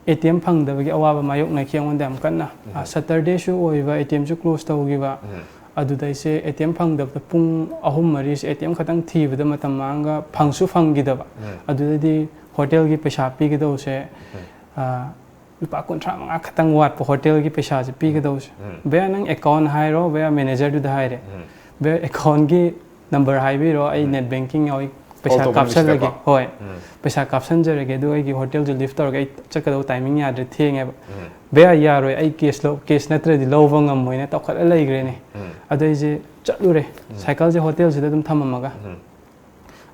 ꯑꯦ ꯇꯤ ꯑꯦꯝ ꯐꯪꯗꯕꯒꯤ ꯑꯋꯥꯕ ꯃꯥꯌꯣꯛꯅꯈꯤ ꯑꯩꯉꯣꯟꯗ ꯌꯥꯝ ꯀꯟꯅ꯫ ꯎꯝ꯫ ꯑ, ꯁꯇꯔꯗꯦꯁꯨ ꯑꯣꯏꯕ, ꯑꯦ ꯇꯤ ꯑꯦꯝꯁꯨ ꯀ꯭ꯂꯣꯁ ꯇꯧꯈꯤꯕ꯫ ꯎꯝ꯫ ꯑꯗꯨꯗ ꯑꯩꯁꯦ ꯑꯦ ꯇꯤ ꯑꯦꯝ ꯐꯪꯗꯕꯗ ꯄꯨꯡ ꯑꯍꯨꯝ ꯃꯔꯤꯁꯦ ꯑꯦ ꯇꯤ ꯑꯦꯝ ꯈꯛꯇꯪ ꯊꯤꯕꯗ ꯃꯇꯝ ꯃꯥꯡꯉꯒ ꯐꯪꯁꯨ ꯐꯪꯈꯤꯗꯕ꯫ ꯎꯝ꯫ ꯑꯗꯨꯗꯗꯤ ꯍꯣꯇꯦꯜꯒꯤ ꯄꯩꯁꯥ ꯄꯤꯒꯗꯧꯁꯦ, ꯎꯝ꯫ ꯑ, ꯂꯨꯄꯥ ꯀꯨꯟꯊ꯭ꯔꯥ ꯃꯉꯥ ꯈꯛꯇꯪ ꯋꯥꯠꯄ ꯍꯣꯇꯦꯜꯒꯤ ꯄꯩꯁꯥꯁꯦ ꯄꯤꯒꯗꯧꯁꯦ꯫ ꯎꯝ꯫ "ꯚꯩꯌꯥ, ꯅꯪ ꯑꯦꯀꯥꯎꯟ ꯍꯥꯏꯔꯣ", ꯚꯩꯌꯥ, ꯃꯦꯅꯦꯖꯔꯗꯨꯗ ꯍꯥꯏꯔꯦ꯫ ꯎꯝ꯫ "ꯚꯩꯌꯥ, ꯑꯦꯀꯥꯎꯟꯒꯤ ꯅꯝꯕꯔ ꯍꯥꯏꯕꯤꯔꯣ, ꯑꯩ ꯎꯝ꯫ ꯅꯦꯠ ꯕꯦꯡꯀꯤꯡ ꯌꯥꯎꯏ, ꯄꯩꯁꯥ ꯀꯣꯜ ꯇꯧꯕ ꯀꯥꯞꯁꯜꯂꯒꯦ"꯫ ꯃꯤꯁꯇꯀꯣ? ꯍꯣꯏ꯫ ꯎꯝ꯫ "ꯄꯩꯁꯥ ꯀꯥꯞꯁꯟꯖꯔꯒꯦ, ꯑꯗꯨꯒ ꯑꯩꯒꯤ ꯍꯣꯇꯦꯜꯗꯨ ꯂꯤꯐ ꯇꯧꯔꯒ ꯑꯩ ꯆꯠꯀꯗꯧꯕ ꯇꯥꯏꯃꯤꯡ ꯌꯥꯗ꯭ꯔꯦ, ꯊꯦꯡꯉꯦꯕ"꯫ ꯎꯝ꯫ "ꯚꯩꯌꯥ, ꯌꯥꯔꯣꯏ, ꯑꯩ ꯀꯦꯁ ꯂꯧ-, ꯀꯦꯁ ꯅꯠꯇ꯭ꯔꯗꯤ ꯂꯧꯕ ꯉꯝꯃꯣꯏꯅ" ꯇꯧꯈꯠꯂ ꯂꯩꯈ꯭ꯔꯦꯅꯦ꯫ ꯎꯝ꯫ ꯑꯗꯣ ꯑꯩꯁꯦ ꯆꯠꯂꯨꯔꯦ, ꯎꯝ꯫ ꯁꯥꯏꯀꯜꯁꯦ ꯍꯣꯇꯦꯜꯁꯤꯗ ꯑꯗꯨꯝ ꯊꯝꯃꯝꯃꯒ꯫ ꯎꯝ꯫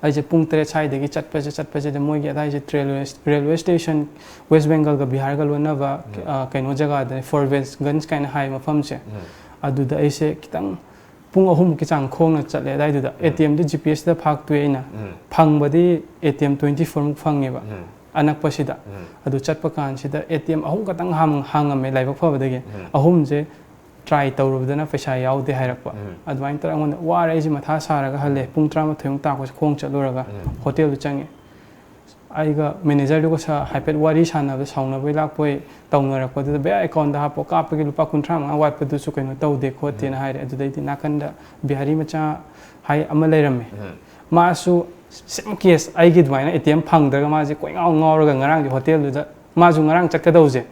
ꯑꯩꯁꯦ ꯄꯨꯡ ꯇꯔꯦꯠ ꯁ꯭ꯋꯥꯏꯗꯒꯤ ꯆꯠꯄꯁꯦ, ꯆꯠꯄꯁꯤꯗ ꯃꯣꯏꯒꯤ ꯑꯗꯥꯏꯁꯦ ꯔꯦꯜꯋꯦ, ꯔꯦꯜꯋꯦ ꯁ꯭ꯇꯦꯁꯟ, ꯋꯦꯁ ꯕꯦꯡꯒꯜꯒ ꯕꯤꯍꯥꯔꯒ ꯂꯣꯟꯅꯕ, ꯎꯝ꯫ ꯑ, ꯀꯩꯅꯣ ꯖꯒꯥꯗꯅꯦ, ꯐꯣꯔꯕꯦꯁꯒꯟꯖ ꯀꯥꯏꯅ ꯍꯥꯏ ꯃꯐꯝꯁꯦ꯫ ꯎꯝ꯫ ꯑꯗꯨꯗ ꯑꯩꯁꯦ ꯈꯤꯇꯪ ꯄꯨꯡ ꯑꯍꯨꯝꯃꯨꯛꯀꯤ ꯆꯥꯡ ꯈꯣꯡꯅ ꯆꯠꯂꯦ ꯑꯗꯥꯏꯗꯨꯗ꯫ ꯎꯝ꯫ ꯑꯦ ꯇꯤ ꯑꯦꯝꯗꯤ ꯖꯤ ꯄꯤ ꯑꯦꯁꯇ ꯐꯥꯛꯇꯣꯛꯑꯦ ꯑꯩꯅ꯫ ꯎꯝ꯫ ꯐꯪꯕꯗꯤ ꯑꯦ ꯇꯤ ꯑꯦꯝ ꯇ꯭ꯋꯦꯟꯇꯤ ꯐꯣꯔꯃꯨꯛ ꯐꯪꯉꯦꯕ꯫ ꯎꯝ꯫ ꯑꯅꯛꯄꯁꯤꯗ꯫ ꯑꯗꯨ ꯆꯠꯄ ꯀꯥꯟꯁꯤꯗ ꯑꯦ ꯇꯤ ꯑꯦꯝ ꯑꯍꯨꯝ ꯈꯛꯇꯪ ꯍꯥꯡ-, ꯍꯥꯡꯉꯝꯃꯦ ꯂꯥꯏꯕꯛ ꯐꯕꯗꯒꯤ꯫ ꯑꯍꯨꯝꯁꯦ try ꯇꯧꯔꯨꯕꯗꯅ ꯄꯩꯁꯥ ꯌꯥꯎꯗꯦ ꯍꯥꯏꯔꯛꯄ꯫ ꯑꯗꯨꯃꯥꯏꯅ ꯇꯧꯔꯒ ꯑꯩꯉꯣꯟꯗ ꯋꯥꯔꯦ, ꯑꯩꯁꯦ ꯃꯊꯥ ꯁꯥꯔꯒ ꯍꯜꯂꯦ꯫ ꯄꯨꯡ ꯇꯔꯥꯃꯥꯊꯣꯏꯃꯨꯛ ꯇꯥꯛꯄꯁꯦ ꯈꯣꯡ ꯆꯠꯂꯨꯔꯒ ꯍꯣꯇꯦꯜꯗꯨ ꯆꯪꯉꯦ꯫ ꯑꯩꯒ manager ꯗꯨꯒ ꯁ-, ꯍꯥꯏꯐꯦꯠ ꯋꯥꯔꯤ ꯁꯥꯟꯅꯕꯗ ꯁꯥꯎꯅꯕꯩ ꯂꯥꯛꯄꯣꯏ ꯇꯧꯅꯔꯛꯄꯗꯨꯗ, "ꯚꯩꯌꯥ, account ꯗ ꯍꯥꯞꯄꯣ, ꯀꯥꯞꯄꯒꯤ ꯂꯨꯄꯥ ꯀꯨꯟꯊ꯭ꯔꯥ ꯃꯉꯥ ꯋꯥꯠꯄꯗꯨꯁꯨ ꯀꯩꯅꯣ ꯇꯧꯗꯦ ꯈꯣꯠꯇꯦꯅ" ꯍꯥꯏꯔꯦ꯫ ꯑꯗꯨꯗꯩꯗꯤ ꯅꯥꯀꯟꯗ ꯕꯤꯍꯥꯔꯤ ꯃꯆꯥ ꯍꯥꯏ ꯑꯃ ꯂꯩꯔꯝꯃꯦ꯫ ꯃꯥꯁꯨ same case, ꯑꯩꯒꯤ ꯑꯗꯨꯃꯥꯏꯅ ꯑꯦ ꯇꯤ ꯑꯦꯝ ꯐꯪꯗ꯭ꯔꯒ ꯃꯥꯁꯦ ꯀꯣꯏꯉꯥꯎ ꯉꯥꯎꯔꯒ ꯉꯔꯥꯡꯒꯤ ꯍꯣꯇꯦꯜꯗꯨꯗ, ꯃꯥꯁꯨ ꯉꯔꯥꯡ ꯆꯠꯀꯗꯧꯁꯦ,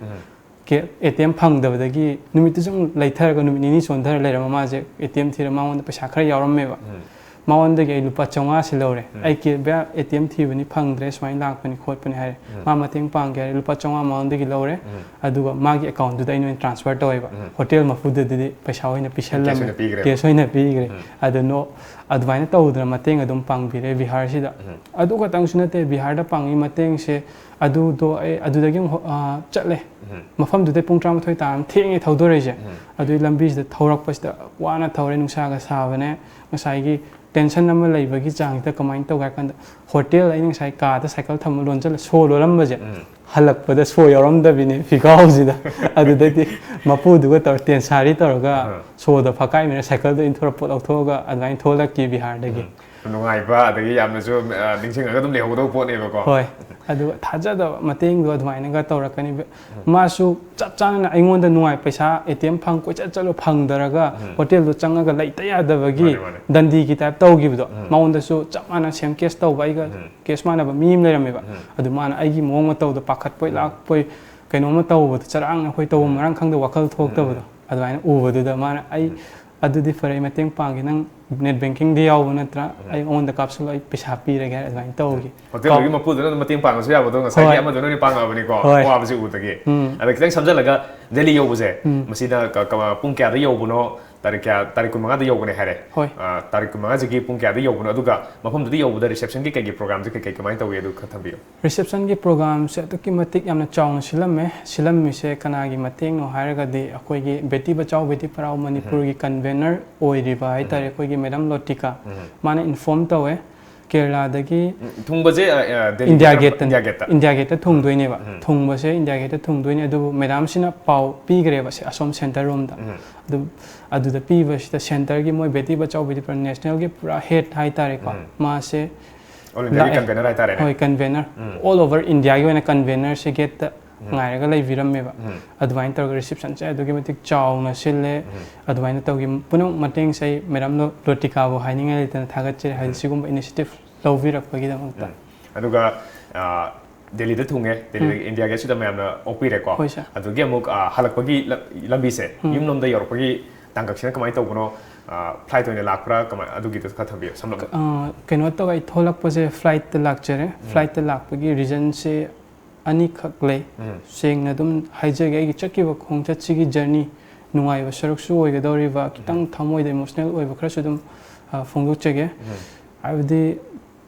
ꯀꯦ-, ꯑꯦ ꯇꯤ ꯑꯦꯝ ꯐꯪꯗꯕꯗꯒꯤ ꯅꯨꯃꯤꯠꯇꯨꯁꯨ ꯑꯃꯨꯛ ꯂꯩꯊꯔꯒ ꯅꯨꯃꯤꯠ ꯅꯤꯅꯤ ꯆꯣꯟꯊꯔ ꯂꯩꯔꯝꯃ ꯃꯥꯁꯦ ꯑꯦ ꯇꯤ ꯑꯦꯝ ꯊꯤꯔ ꯃꯉꯣꯟꯗ ꯄꯩꯁꯥ ꯈꯔ ꯌꯥꯎꯔꯝꯃꯦꯕ꯫ ꯃꯉꯣꯟꯗꯒꯤ ꯑꯩ ꯂꯨꯄꯥ ꯆꯥꯝꯃꯉꯥꯁꯤ ꯂꯧꯔꯦ꯫ "ꯑꯩ ꯀꯦ-, ꯚꯩꯌꯥ, ꯑꯦ ꯇꯤ ꯑꯦꯝ ꯊꯤꯕꯅꯤ, ꯐꯪꯗ꯭ꯔꯦ, ꯁꯨꯃꯥꯏꯅ ꯂꯥꯛꯄꯅꯤ ꯈꯣꯠꯄꯅꯤ" ꯍꯥꯏꯔꯦ꯫ ꯃꯥ ꯃꯇꯦꯡ ꯄꯥꯡꯒꯦ ꯍꯥꯏꯔꯦ, ꯂꯨꯄꯥ ꯆꯥꯝꯃꯉꯥ ꯃꯉꯣꯟꯗꯒꯤ ꯂꯧꯔꯦ꯫ ꯑꯗꯨꯒ ꯃꯥꯒꯤ account ꯗꯨꯗ ꯑꯩꯅ ꯑꯣꯏꯅ transfer ꯇꯧꯋꯦꯕ꯫ ꯍꯣꯇꯦꯜ ꯃꯄꯨꯗꯨꯗꯗꯤ ꯄꯩꯁꯥ ꯑꯣꯏꯅ ꯄꯤꯁꯜꯂꯝꯃꯦ꯫ ꯑꯣꯏꯅ ꯄꯤꯈ꯭ꯔꯦ꯫ Cash ꯑꯣꯏꯅ ꯄꯤꯈ꯭ꯔꯦ꯫ ꯑꯗꯨ ꯅꯣ-, ꯑꯗꯨꯃꯥꯏꯅ ꯇꯧꯗꯅ ꯃꯇꯦꯡ ꯑꯗꯨꯝ ꯄꯥꯡꯕꯤꯔꯦ ꯕꯤꯍꯥꯔꯁꯤꯗ꯫ ꯑꯗꯨ ꯈꯛꯇꯪꯁꯨ ꯅꯠꯇꯦ, ꯕꯤꯍꯥꯔꯗ ꯄꯥꯡꯉꯤ ꯃꯇꯦꯡꯁꯦ꯫ ꯑꯗꯨꯗꯣ ꯑꯩ ꯑꯗꯨꯗꯒꯤ ꯑꯃꯨꯛ ꯍꯣ-, ꯑ, ꯆꯠꯂꯦ꯫ ꯃꯐꯝꯗꯨꯗꯩ ꯄꯨꯡ ꯇꯔꯥꯃꯥꯊꯣꯏ ꯇꯥꯔꯝ ꯊꯦꯡꯉꯦ ꯊꯧꯗꯣꯔꯛꯏꯁꯦ꯫ ꯑꯗꯨꯒꯤ ꯂꯝꯕꯤꯁꯤꯗ ꯊꯧꯔꯛꯄꯁꯤꯗ ꯋꯥꯅ ꯊꯧꯔꯦ, ꯅꯨꯡꯁꯥꯒ ꯁꯥꯕꯅꯦ꯫ ꯉꯁꯥꯏꯒꯤ tension ꯑꯃ ꯂꯩꯕꯒꯤ ꯆꯥꯡꯁꯤꯗ ꯀꯃꯥꯏꯅ ꯇꯧꯒꯦ ꯍꯥꯏ ꯀꯥꯟꯗ, ꯍꯣꯇꯦꯜ ꯑꯩꯅ ꯉꯁꯥꯏ ꯀꯥꯗ ꯁꯥꯏꯀꯜ ꯊꯝꯃ ꯂꯣꯟꯁꯤꯜꯂ ꯁꯣ ꯂꯣꯜꯂꯝꯕꯁꯦ, ꯍꯜꯂꯛꯄꯗ ꯁꯣ ꯌꯥꯎꯔꯝꯗꯕꯤꯅꯦ ꯐꯤꯈꯥꯎꯁꯤꯗ꯫ ꯑꯗꯨꯗꯩꯗꯤ ꯃꯄꯨꯗꯨꯒ ꯇꯧꯔ ꯇꯦꯟꯁꯥꯔꯤ ꯇꯧꯔꯒ ꯁꯣꯗꯣ ꯐꯛꯀꯥꯏꯃꯤꯅ ꯁꯥꯏꯀꯜꯗ ꯏꯟꯊꯣꯔ ꯄꯣꯠ ꯂꯧꯊꯣꯛꯑꯒ ꯑꯗꯨꯃꯥꯏꯅ ꯊꯣꯛꯂꯛꯈꯤ ꯕꯤꯍꯥꯔꯗꯒꯤ꯫ ꯅꯨꯡꯉꯥꯏꯕ, ꯑꯗꯒꯤ ꯌꯥꯝꯅꯁꯨ, ꯑ, ꯅꯤꯡꯁꯤꯡꯉꯒ ꯑꯗꯨꯝ ꯂꯩꯍꯧꯒꯗꯧꯕ ꯄꯣꯠꯅꯦꯕꯀꯣ꯫ ꯍꯣꯏ꯫ ꯑꯗꯨꯒ ꯊꯥꯖꯗꯕ ꯃꯇꯦꯡꯗꯣ ꯑꯗꯨꯃꯥꯏꯅꯒ ꯇꯧꯔꯛꯀꯅꯤ꯫ ꯃꯥꯁꯨ ꯆꯞ ꯆꯥꯅ ꯑꯩꯉꯣꯟꯗ ꯅꯨꯡꯉꯥꯏ, ꯄꯩꯁꯥ ꯑꯦ ꯇꯤ ꯑꯦꯝ ꯐꯪ ꯀꯣꯏꯆꯠ ꯆꯠꯂꯣ ꯐꯪꯗꯔꯒ ꯍꯣꯇꯦꯜꯗꯣ ꯆꯪꯉꯒ ꯂꯩꯇ ꯌꯥꯗꯕꯒꯤ ꯃꯥꯅꯦ, ꯃꯥꯅꯦ꯫ ꯗꯟꯗꯤꯒꯤ type ꯇꯧꯈꯤꯕꯗꯣ, ꯃꯉꯣꯟꯗꯁꯨ ꯆꯞ ꯃꯥꯟꯅ same case ꯇꯧꯕ, ꯑꯩꯒ case ꯃꯥꯟꯅꯕ ꯃꯤ ꯑꯃ ꯂꯩꯔꯝꯃꯦꯕ꯫ ꯑꯗꯨ ꯃꯥꯅ ꯑꯩꯒꯤ ꯃꯑꯣꯡ ꯃꯇꯧꯗꯣ ꯄꯥꯈꯠꯄꯣꯏ ꯂꯥꯛꯄꯣꯏ ꯀꯩꯅꯣꯝꯃ ꯇꯧꯕꯗꯣ, ꯆꯔꯥꯡꯅ ꯑꯩꯈꯣꯏ ꯇꯧꯕ ꯃꯔꯥꯡ ꯈꯪꯗ ꯋꯥꯈꯜ ꯊꯣꯛꯇꯕꯗꯣ, ꯑꯗꯨꯃꯥꯏꯅ ꯎꯕꯗꯨꯗ ꯃꯥꯅ ꯑꯩ ꯑꯗꯨꯗꯤ ꯐꯔꯦ, ꯑꯩ ꯃꯇꯦꯡ ꯄꯥꯡꯒꯦ, ꯅꯪ net banking ꯗꯤ ꯌꯥꯎꯕ ꯅꯠꯇ꯭ꯔꯥ? ꯑꯩ ꯃꯉꯣꯟꯗ ꯀꯥꯞꯁꯤꯜꯂꯣ, ꯑꯩ ꯄꯩꯁꯥ ꯄꯤꯔꯒꯦ ꯍꯥꯏꯔ ꯑꯗꯨꯃꯥꯏꯅ ꯇꯧꯈꯤ꯫ ꯍꯣꯇꯦꯜꯗꯨꯒꯤ ꯀꯥꯎ- ꯃꯄꯨꯗꯨꯅ ꯑꯗꯨꯝ ꯃꯇꯦꯡ ꯄꯥꯡꯉꯁꯨ ꯌꯥꯕꯗꯣ ꯉꯁꯥꯏꯒꯤ ꯍꯣꯏ꯫ ꯑꯃꯗꯨꯅ ꯑꯣꯏꯅ ꯄꯥꯡꯉꯕꯅꯤꯀꯣ, ꯍꯣꯏ꯫ ꯑꯋꯥꯕꯁꯤ ꯎꯕꯗꯒꯤ꯫ ꯎꯝ꯫ ꯑꯗ ꯈꯤꯇꯪ ꯁꯝꯖꯜꯂꯒ, ꯗꯦꯜꯂꯤ ꯌꯧꯕꯁꯦ, ꯎꯝ꯫ ꯃꯁꯤꯗ ꯀ-, ꯀ-, ꯄꯨꯡ ꯀꯌꯥꯗ ꯌꯧꯕꯅꯣ? ꯇꯥꯔꯤꯛ ꯀꯌꯥ? ꯇꯥꯔꯤꯛ ꯀꯨꯟꯃꯉꯥꯗ ꯌꯧꯕꯅꯦ ꯍꯥꯏꯔꯦ꯫ ꯍꯣꯏ꯫ ꯑ, ꯇꯥꯔꯤꯛ ꯀꯨꯟꯃꯉꯥꯁꯤꯒꯤ ꯄꯨꯡ ꯀꯌꯥꯗ ꯌꯧꯕꯅꯣ? ꯑꯗꯨꯒ ꯃꯐꯝꯗꯨꯗ ꯌꯧꯕꯗ reception ꯒꯤ ꯀꯩꯀꯩ program ꯁꯦ ꯀꯩꯀꯩ ꯀꯃꯥꯏꯅ ꯇꯧꯏ? ꯑꯗꯨ ꯈꯔ ꯊꯝꯕꯤꯌꯨ꯫ Reception ꯒꯤ program ꯁꯦ ꯑꯗꯨꯛꯀꯤ ꯃꯇꯤꯛ ꯌꯥꯝꯅ ꯆꯥꯎꯅ ꯁꯤꯜꯂꯝꯃꯦ꯫ ꯁꯤꯜꯂꯝꯃꯤꯁꯦ ꯀꯅꯥꯒꯤ ꯃꯇꯦꯡꯅꯣ ꯍꯥꯏꯔꯒꯗꯤ, ꯑꯩꯈꯣꯏꯒꯤ ꯕꯦꯇꯤ ꯕꯆꯥꯎ ꯕꯦꯇꯤ ꯄꯔꯥꯎ ꯃꯅꯤꯄꯨꯔꯒꯤ convener ꯑꯣꯏꯔꯤꯕ ꯍꯥꯏꯇꯥꯔꯦ, ꯑꯩꯈꯣꯏꯒꯤ Madam ꯂꯣꯇꯤꯀꯥ, ꯃꯥꯅ inform ꯇꯧꯋꯦ꯫ ꯀꯦꯔꯂꯥꯗꯒꯤ ꯎꯝ, ꯊꯨꯡꯕꯁꯦ ꯑ, ꯑ, ꯗꯦꯜꯂꯤꯗ ꯏꯟꯗꯤꯌꯥ ꯀꯔꯝꯕ- ꯒꯦꯠꯇꯅꯦ ꯏꯟꯗꯤꯌꯥ ꯒꯦꯠꯇ ꯏꯟꯗꯤꯌꯥ ꯒꯦꯠꯇ ꯊꯨꯡꯗꯣꯏꯅꯦꯕ꯫ ꯎꯝ. ꯊꯨꯡꯕꯁꯦ ꯏꯟꯗꯤꯌꯥ ꯒꯦꯠꯇ ꯊꯨꯡꯗꯣꯏꯅꯦ, ꯑꯗꯨꯕꯨ ꯃꯦꯗꯥꯝꯁꯤꯅ ꯄꯥꯎ ꯄꯤꯈ꯭ꯔꯦꯕ ꯁꯦ ꯑꯁꯣꯝ ꯁꯦꯟꯇꯔ ꯔꯣꯝꯗ꯫ ꯎꯝ. ꯑꯗꯨ ꯑꯗꯨꯗ ꯄꯤꯕꯁꯤꯗ ꯁꯦꯟꯇꯔꯒꯤ ꯃꯣꯏ ꯕꯦꯇꯤ ꯕꯆꯥꯎ ꯕꯦꯇꯤ ꯄꯔꯥꯎ ꯅꯦꯁꯅꯦꯜꯒꯤ ꯄꯨꯔꯥ ꯍꯦꯗ ꯍꯥꯏꯇꯥꯔꯦꯀꯣ꯫ ꯎꯝ. ꯃꯥꯁꯦ ꯑꯣꯜ ꯏꯟꯗꯤꯌꯥꯒꯤ ꯂꯥꯛꯑꯦ꯫ ꯀꯟꯚꯦꯅꯔ ꯍꯥꯏꯇꯥꯔꯦꯅꯦ꯫ ꯍꯣꯏ, ꯀꯟꯚꯦꯅꯔ꯫ ꯎꯝ. ꯑꯣꯜ ꯑꯣꯚꯔ ꯏꯟꯗꯤꯌꯥꯒꯤ ꯑꯣꯏꯅ ꯀꯟꯚꯦꯅꯔꯁꯦ ꯒꯦꯠꯇ ꯎꯝ. ꯉꯥꯏꯔꯒ ꯂꯩꯕꯤꯔꯝꯃꯦꯕ꯫ ꯎꯝ. ꯑꯗꯨꯃꯥꯏꯅ ꯇꯧꯔꯒ ꯔꯤꯁꯦꯞꯁꯟꯁꯦ ꯑꯗꯨꯛꯀꯤ ꯃꯇꯤꯛ ꯆꯥꯎꯅ ꯁꯤꯜꯂꯦ꯫ ꯎꯝ. ꯑꯗꯨꯃꯥꯏꯅ ꯇꯧꯈꯤ꯫ ꯄꯨꯝꯅꯃꯛ ꯃꯇꯦꯡꯁꯦ ꯑꯩ ꯃꯦꯗꯥꯝ ꯂꯣ- ꯂꯣꯇꯤꯀꯥꯕꯨ ꯍꯥꯏꯅꯤꯡꯉꯥꯏ ꯂꯩꯇꯅ ꯊꯥꯒꯠꯆꯔꯤ, ꯍꯥꯏꯗꯤ ꯎꯝ. ꯁꯤꯒꯨꯝꯕ ꯏꯅꯤꯁꯤꯌꯦꯇꯤꯚ ꯂꯧꯕꯤꯔꯛꯄꯒꯤꯗꯃꯛꯇ꯫ ꯎꯝ. ꯑꯗꯨꯒ ꯑ, ꯗꯦꯜꯂꯤꯗ ꯊꯨꯡꯉꯦ, ꯗꯦꯜꯂꯤꯗ ꯏꯟꯗꯤꯌꯥ ꯒꯦꯠꯁꯤꯗ ꯃꯌꯥꯝꯅ ꯑꯣꯛꯄꯤꯔꯦꯀꯣ꯫ ꯍꯣꯏ, ꯁꯥꯔ꯫ ꯑꯗꯨꯗꯒꯤ ꯑꯃꯨꯛ ꯑ, ꯍꯜꯂꯛꯄꯒꯤ ꯂ- ꯂꯝꯕꯤꯁꯦ, ꯎꯝ. ꯌꯨꯝꯂꯣꯝꯗ ꯌꯧꯔꯛꯄꯒꯤ ꯇꯥꯡꯀꯛꯁꯤꯅ ꯀꯃꯥꯏꯅ ꯇꯧꯕꯅꯣ? ꯐ꯭ꯂꯥꯏꯠ ꯑꯣꯏꯅ ꯂꯥꯛꯄ꯭ꯔꯥ, ꯀꯃꯥꯏ, ꯑꯗꯨꯒꯤꯗꯨ ꯈꯔ ꯊꯝꯕꯤꯌꯨ ꯁꯝꯂꯞꯅ꯫ ꯑ, ꯀꯩꯅꯣ ꯇꯧꯋꯦ, ꯑꯩ ꯊꯣꯛꯂꯛꯄꯁꯦ ꯐ꯭ꯂꯥꯏꯠꯇ ꯂꯥꯛꯆꯔꯦ꯫ ꯎꯝ. ꯐ꯭ꯂꯥꯏꯠꯇ ꯂꯥꯛꯄꯒꯤ ꯔꯤꯖꯟꯁꯦ ꯑꯅꯤꯈꯛ ꯂꯩ꯫ ꯎꯝ. ꯁꯦꯡꯅ ꯑꯗꯨꯝ ꯍꯥꯏꯖꯒꯦ, ꯑꯩꯒꯤ ꯆꯠꯈꯤꯕ ꯈꯣꯡꯆꯠꯁꯤꯒꯤ ꯖꯔꯅꯤ ꯅꯨꯡꯉꯥꯏꯕ ꯁꯔꯨꯛꯁꯨ ꯑꯣꯏꯒꯗꯧꯔꯤꯕ, ꯈꯤꯇꯪ ꯎꯝ. ꯊꯃꯣꯏꯗ ꯏꯃꯣꯁꯅꯦꯜ ꯑꯣꯏꯕ ꯈꯔꯁꯨ ꯑꯗꯨꯝ ꯑ, ꯐꯣꯡꯗꯣꯛꯆꯒꯦ꯫ ꯎꯝ. ꯍꯥꯏꯕꯗꯤ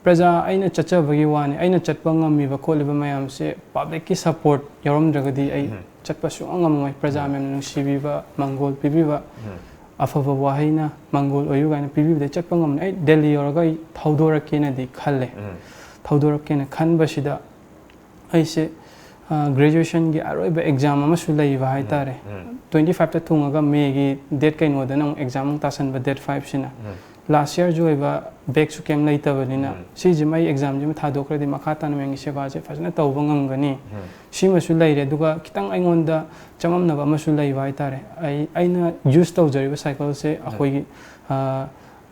ꯄ꯭ꯔꯖꯥ ꯑꯩꯅ ꯆꯠꯆꯕꯒꯤ ꯋꯥꯅꯤ, ꯑꯩꯅ ꯆꯠꯄ ꯉꯝꯃꯤꯕ ꯈꯣꯠꯂꯤꯕ ꯃꯌꯥꯝꯁꯦ ꯄꯕ꯭ꯂꯤꯛꯀꯤ ꯁꯞꯄꯣꯔꯠ ꯌꯥꯎꯔꯝꯗ꯭ꯔꯒꯗꯤ ꯑꯩ ꯎꯝ. ꯆꯠꯄ ꯁꯨꯡꯉꯝ ꯉꯝꯃꯣꯏ꯫ ꯄ꯭ꯔꯖꯥ ꯎꯝ. ꯃꯌꯥꯝꯅ ꯅꯨꯡꯁꯤꯕꯤꯕ, ꯃꯥꯡꯒꯣꯜ ꯄꯤꯕꯤꯕ, ꯎꯝ. ꯑꯐꯕ ꯋꯥꯍꯩꯅ ꯃꯥꯡꯒꯣꯜ ꯑꯣꯏꯌꯨ ꯀꯥꯏꯅ ꯄꯤꯕꯤꯕꯗꯩ ꯆꯠꯄ ꯉꯝꯃꯣꯏ꯫ ꯑꯩ ꯗꯦꯜꯂꯤ ꯌꯧꯔꯒ ꯑꯩ ꯊꯧꯗꯣꯔꯛꯀꯦꯅꯗꯤ ꯈꯜꯂꯦ꯫ ꯎꯝ. ꯊꯧꯗꯣꯔꯛꯀꯦꯅ ꯈꯟꯕꯁꯤꯗ ꯑꯩꯁꯦ ꯒ꯭ꯔꯦꯖꯨꯑꯦꯁꯟꯒꯤ ꯑꯔꯣꯏꯕ ꯑꯦꯛꯖꯥꯝ ꯑꯃꯁꯨ ꯂꯩꯕ ꯍꯥꯏꯇꯥꯔꯦ꯫ ꯎꯝ. ꯇ꯭ꯋꯦꯟꯇꯤ ꯐꯥꯏꯚꯇ ꯊꯨꯡꯉꯒ ꯃꯦꯒꯤ ꯗꯦꯠ ꯀꯩꯅꯣꯗꯅ ꯑꯃꯨꯛ ꯑꯦꯛꯖꯥꯝ ꯑꯃꯨꯛ ꯇꯥꯁꯟꯕ, ꯗꯦꯠ ꯐꯥꯏꯚꯁꯤꯅ꯫ ꯎꯝ. ꯂꯥꯁ ꯌꯔꯁꯨ ꯑꯣꯏꯕ, ꯕꯦꯛꯁꯨ ꯀꯩꯝ ꯂꯩꯇꯕꯅꯤꯅ, ꯎꯝ. ꯁꯤꯁꯤꯃ ꯑꯩ ꯑꯦꯛꯖꯥꯝꯁꯤꯃ ꯊꯥꯗꯣꯛꯈ꯭ꯔꯗꯤ ꯃꯈꯥ ꯇꯥꯅ ꯃꯦꯝꯒꯤ ꯁꯦꯕꯥꯁꯦ ꯐꯖꯅ ꯇꯧꯕ ꯉꯝꯒꯅꯤ꯫ ꯎꯝ. ꯁꯤꯃꯁꯨ ꯂꯩꯔꯦ꯫ ꯑꯗꯨꯒ ꯈꯤꯇꯪ ꯑꯩꯉꯣꯟꯗ ꯆꯃꯝꯅꯕ ꯑꯃꯁꯨ ꯂꯩꯕ ꯍꯥꯏꯇꯥꯔꯦ꯫ ꯑꯩ, ꯑꯩꯅ ꯌꯨꯁ ꯇꯧꯖꯔꯤꯕ ꯁꯥꯏꯀꯜꯁꯦ ꯑꯩꯈꯣꯏꯒꯤ, ꯑ,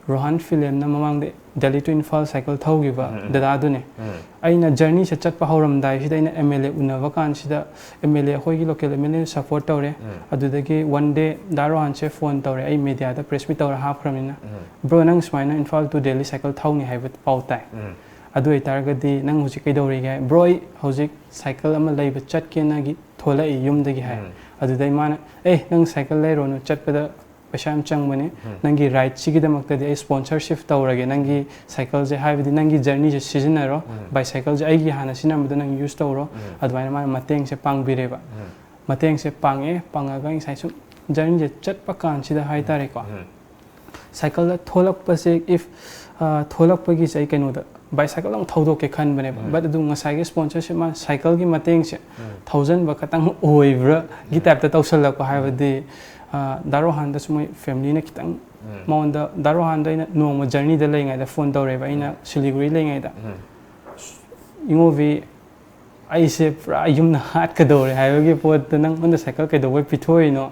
ꯔꯣꯍꯥꯟ ꯐꯤꯂꯦꯝꯅ ꯃꯃꯥꯡꯗ ꯗꯦꯜꯂꯤ to ꯏꯝꯐꯥꯜ ꯁꯥꯏꯀꯜ ꯊꯧꯈꯤꯕ ꯎꯝ, ꯎꯝ. ꯗꯗꯥꯗꯨꯅꯦ꯫ ꯎꯝ. ꯑꯩꯅ ꯖꯔꯅꯤꯁꯦ ꯆꯠꯄ ꯍꯧꯔꯝꯗꯥꯏꯁꯤꯗ ꯑꯩꯅ ꯑꯦꯝ ꯑꯦꯜ ꯑꯦ ꯎꯅꯕ ꯀꯥꯟꯁꯤꯗ, ꯑꯦꯝ ꯑꯦꯜ ꯑꯦ, ꯑꯩꯈꯣꯏꯒꯤ ꯂꯣꯀꯦꯜ ꯑꯦꯝ ꯑꯦꯜ ꯑꯦꯅ ꯁꯞꯄꯣꯔꯠ ꯇꯧꯔꯦ꯫ ꯎꯝ. ꯑꯗꯨꯗꯒꯤ ꯋꯥꯟ ꯗꯦ ꯗꯥ ꯔꯣꯍꯥꯟꯁꯦ ꯐꯣꯟ ꯇꯧꯔꯦ, ꯑꯩ ꯃꯦꯗꯤꯌꯥꯗ ꯄ꯭ꯔꯦꯁ ꯃꯤꯠ ꯇꯧꯔ ꯍꯥꯞꯈ꯭ꯔꯕꯅꯤꯅ, ꯎꯝ. "ꯕ꯭ꯔꯣ, ꯅꯪ ꯁꯨꯃꯥꯏꯅ ꯏꯝꯐꯥꯜ to ꯗꯦꯜꯂꯤ ꯁꯥꯏꯀꯜ ꯊꯧꯅꯤ ꯍꯥꯏꯕ ꯄꯥꯎ ꯇꯥꯏ꯫ ꯎꯝ. ꯑꯗꯨ ꯑꯣꯏꯇꯥꯔꯒꯗꯤ ꯅꯪ ꯍꯧꯖꯤꯛ ꯀꯩꯗꯧꯔꯤꯒꯦ?" "ꯕ꯭ꯔꯣ, ꯑꯩ ꯍꯧꯖꯤꯛ ꯁꯥꯏꯀꯜ ꯑꯃ ꯂꯩꯕ ꯆꯠꯀꯦꯅꯒꯤ ꯊꯣꯛꯂꯛꯏ ꯌꯨꯝꯗꯒꯤ", ꯍꯥꯏ꯫ ꯎꯝ. ꯑꯗꯨꯗꯩ ꯃꯥꯅ, "ꯑꯦ, ꯅꯪ ꯁꯥꯏꯀꯜ ꯂꯩꯔꯣꯅꯨ, ꯆꯠꯄꯗ ꯄꯩꯁꯥ ꯌꯥꯝ ꯆꯪꯕꯅꯤ꯫ ꯎꯝ. ꯅꯪꯒꯤ ꯔꯥꯏꯗꯁꯤꯒꯤꯗꯃꯛꯇꯗꯤ ꯑꯩ ꯁ꯭ꯄꯣꯟꯁꯔꯁꯤꯞ ꯇꯧꯔꯒꯦ꯫ ꯅꯪꯒꯤ ꯁꯥꯏꯀꯜꯁꯦ, ꯍꯥꯏꯕꯗꯤ ꯅꯪꯒꯤ ꯖꯔꯅꯤꯁꯦ ꯁꯤꯖꯤꯟꯅꯔꯣ꯫ ꯎꯝ. ꯕꯥꯏꯁꯥꯏꯀꯜꯁꯦ ꯑꯩꯒꯤ ꯍꯥꯟꯅ ꯁꯤꯖꯤꯟꯅꯔꯝꯕꯗꯣ ꯅꯪ ꯌꯨꯁ ꯇꯧꯔꯣ꯫" ꯎꯝ. ꯑꯗꯨꯃꯥꯏꯅ ꯃꯥꯅ ꯃꯇꯦꯡꯁꯦ ꯄꯥꯡꯕꯤꯔꯦꯕ꯫ ꯎꯝ. ꯃꯇꯦꯡꯁꯦ ꯄꯥꯡꯉꯦ, ꯄꯥꯡꯉꯒ ꯉꯁꯥꯏ ꯁꯨꯝ ꯖꯔꯅꯤꯁꯦ ꯆꯠꯄ ꯀꯥꯟꯁꯤꯗ ꯍꯥꯏꯇꯥꯔꯦꯀꯣ, ꯎꯝ. ꯁꯥꯏꯀꯜꯗ ꯊꯣꯛꯂꯛꯄꯁꯦ, if ꯊꯣꯛꯂꯛꯄꯒꯤꯁꯦ ꯑꯩ ꯀꯩꯅꯣꯗ ꯕꯥꯏꯁꯥꯏꯀꯜ ꯑꯃ ꯊꯧꯗꯣꯛꯀꯦ ꯈꯟꯕꯅꯦꯕ꯫ ꯕꯠ ꯑꯗꯨ ꯉꯁꯥꯏꯒꯤ ꯁ꯭ꯄꯣꯟꯁꯔꯁꯤꯞ, ꯃꯥ ꯁꯥꯏꯀꯜꯒꯤ ꯃꯇꯦꯡꯁꯦ ꯊꯧꯖꯟꯕ ꯈꯇꯪ ꯑꯣꯏꯕ꯭ꯔꯥꯒꯤ ꯇꯥꯏꯞꯇ ꯇꯧꯁꯜꯂꯛꯄ꯫ ꯍꯥꯏꯕꯗꯤ ꯗꯥ ꯔꯣꯍꯥꯟꯗꯁꯨ ꯃꯣꯏ ꯐꯦꯃꯤꯂꯤꯅ ꯈꯤꯇꯪ, ꯃꯉꯣꯟꯗ, ꯗꯥ ꯔꯣꯍꯥꯟꯗ ꯑꯩꯅ ꯅꯣꯡꯃ ꯖꯔꯅꯤꯗ ꯂꯩꯉꯩꯗ ꯐꯣꯟ ꯇꯧꯔꯦꯕ, ꯑꯩꯅ ꯁꯤꯂꯤꯒꯨꯔꯤ ꯂꯩꯉꯩꯗ꯫ "ꯏꯉꯣꯕꯤ, ꯑꯩꯁꯦ ꯄꯨꯔꯥ ꯌꯨꯝꯅ ꯍꯥꯠꯀꯗꯧꯔꯦ ꯍꯥꯏꯕꯒꯤ ꯄꯣꯠꯇ ꯅꯪꯉꯣꯟꯗ ꯁꯥꯏꯀꯜ ꯀꯩꯗꯧꯕꯩ ꯄꯤꯊꯣꯛꯏꯅꯣ?"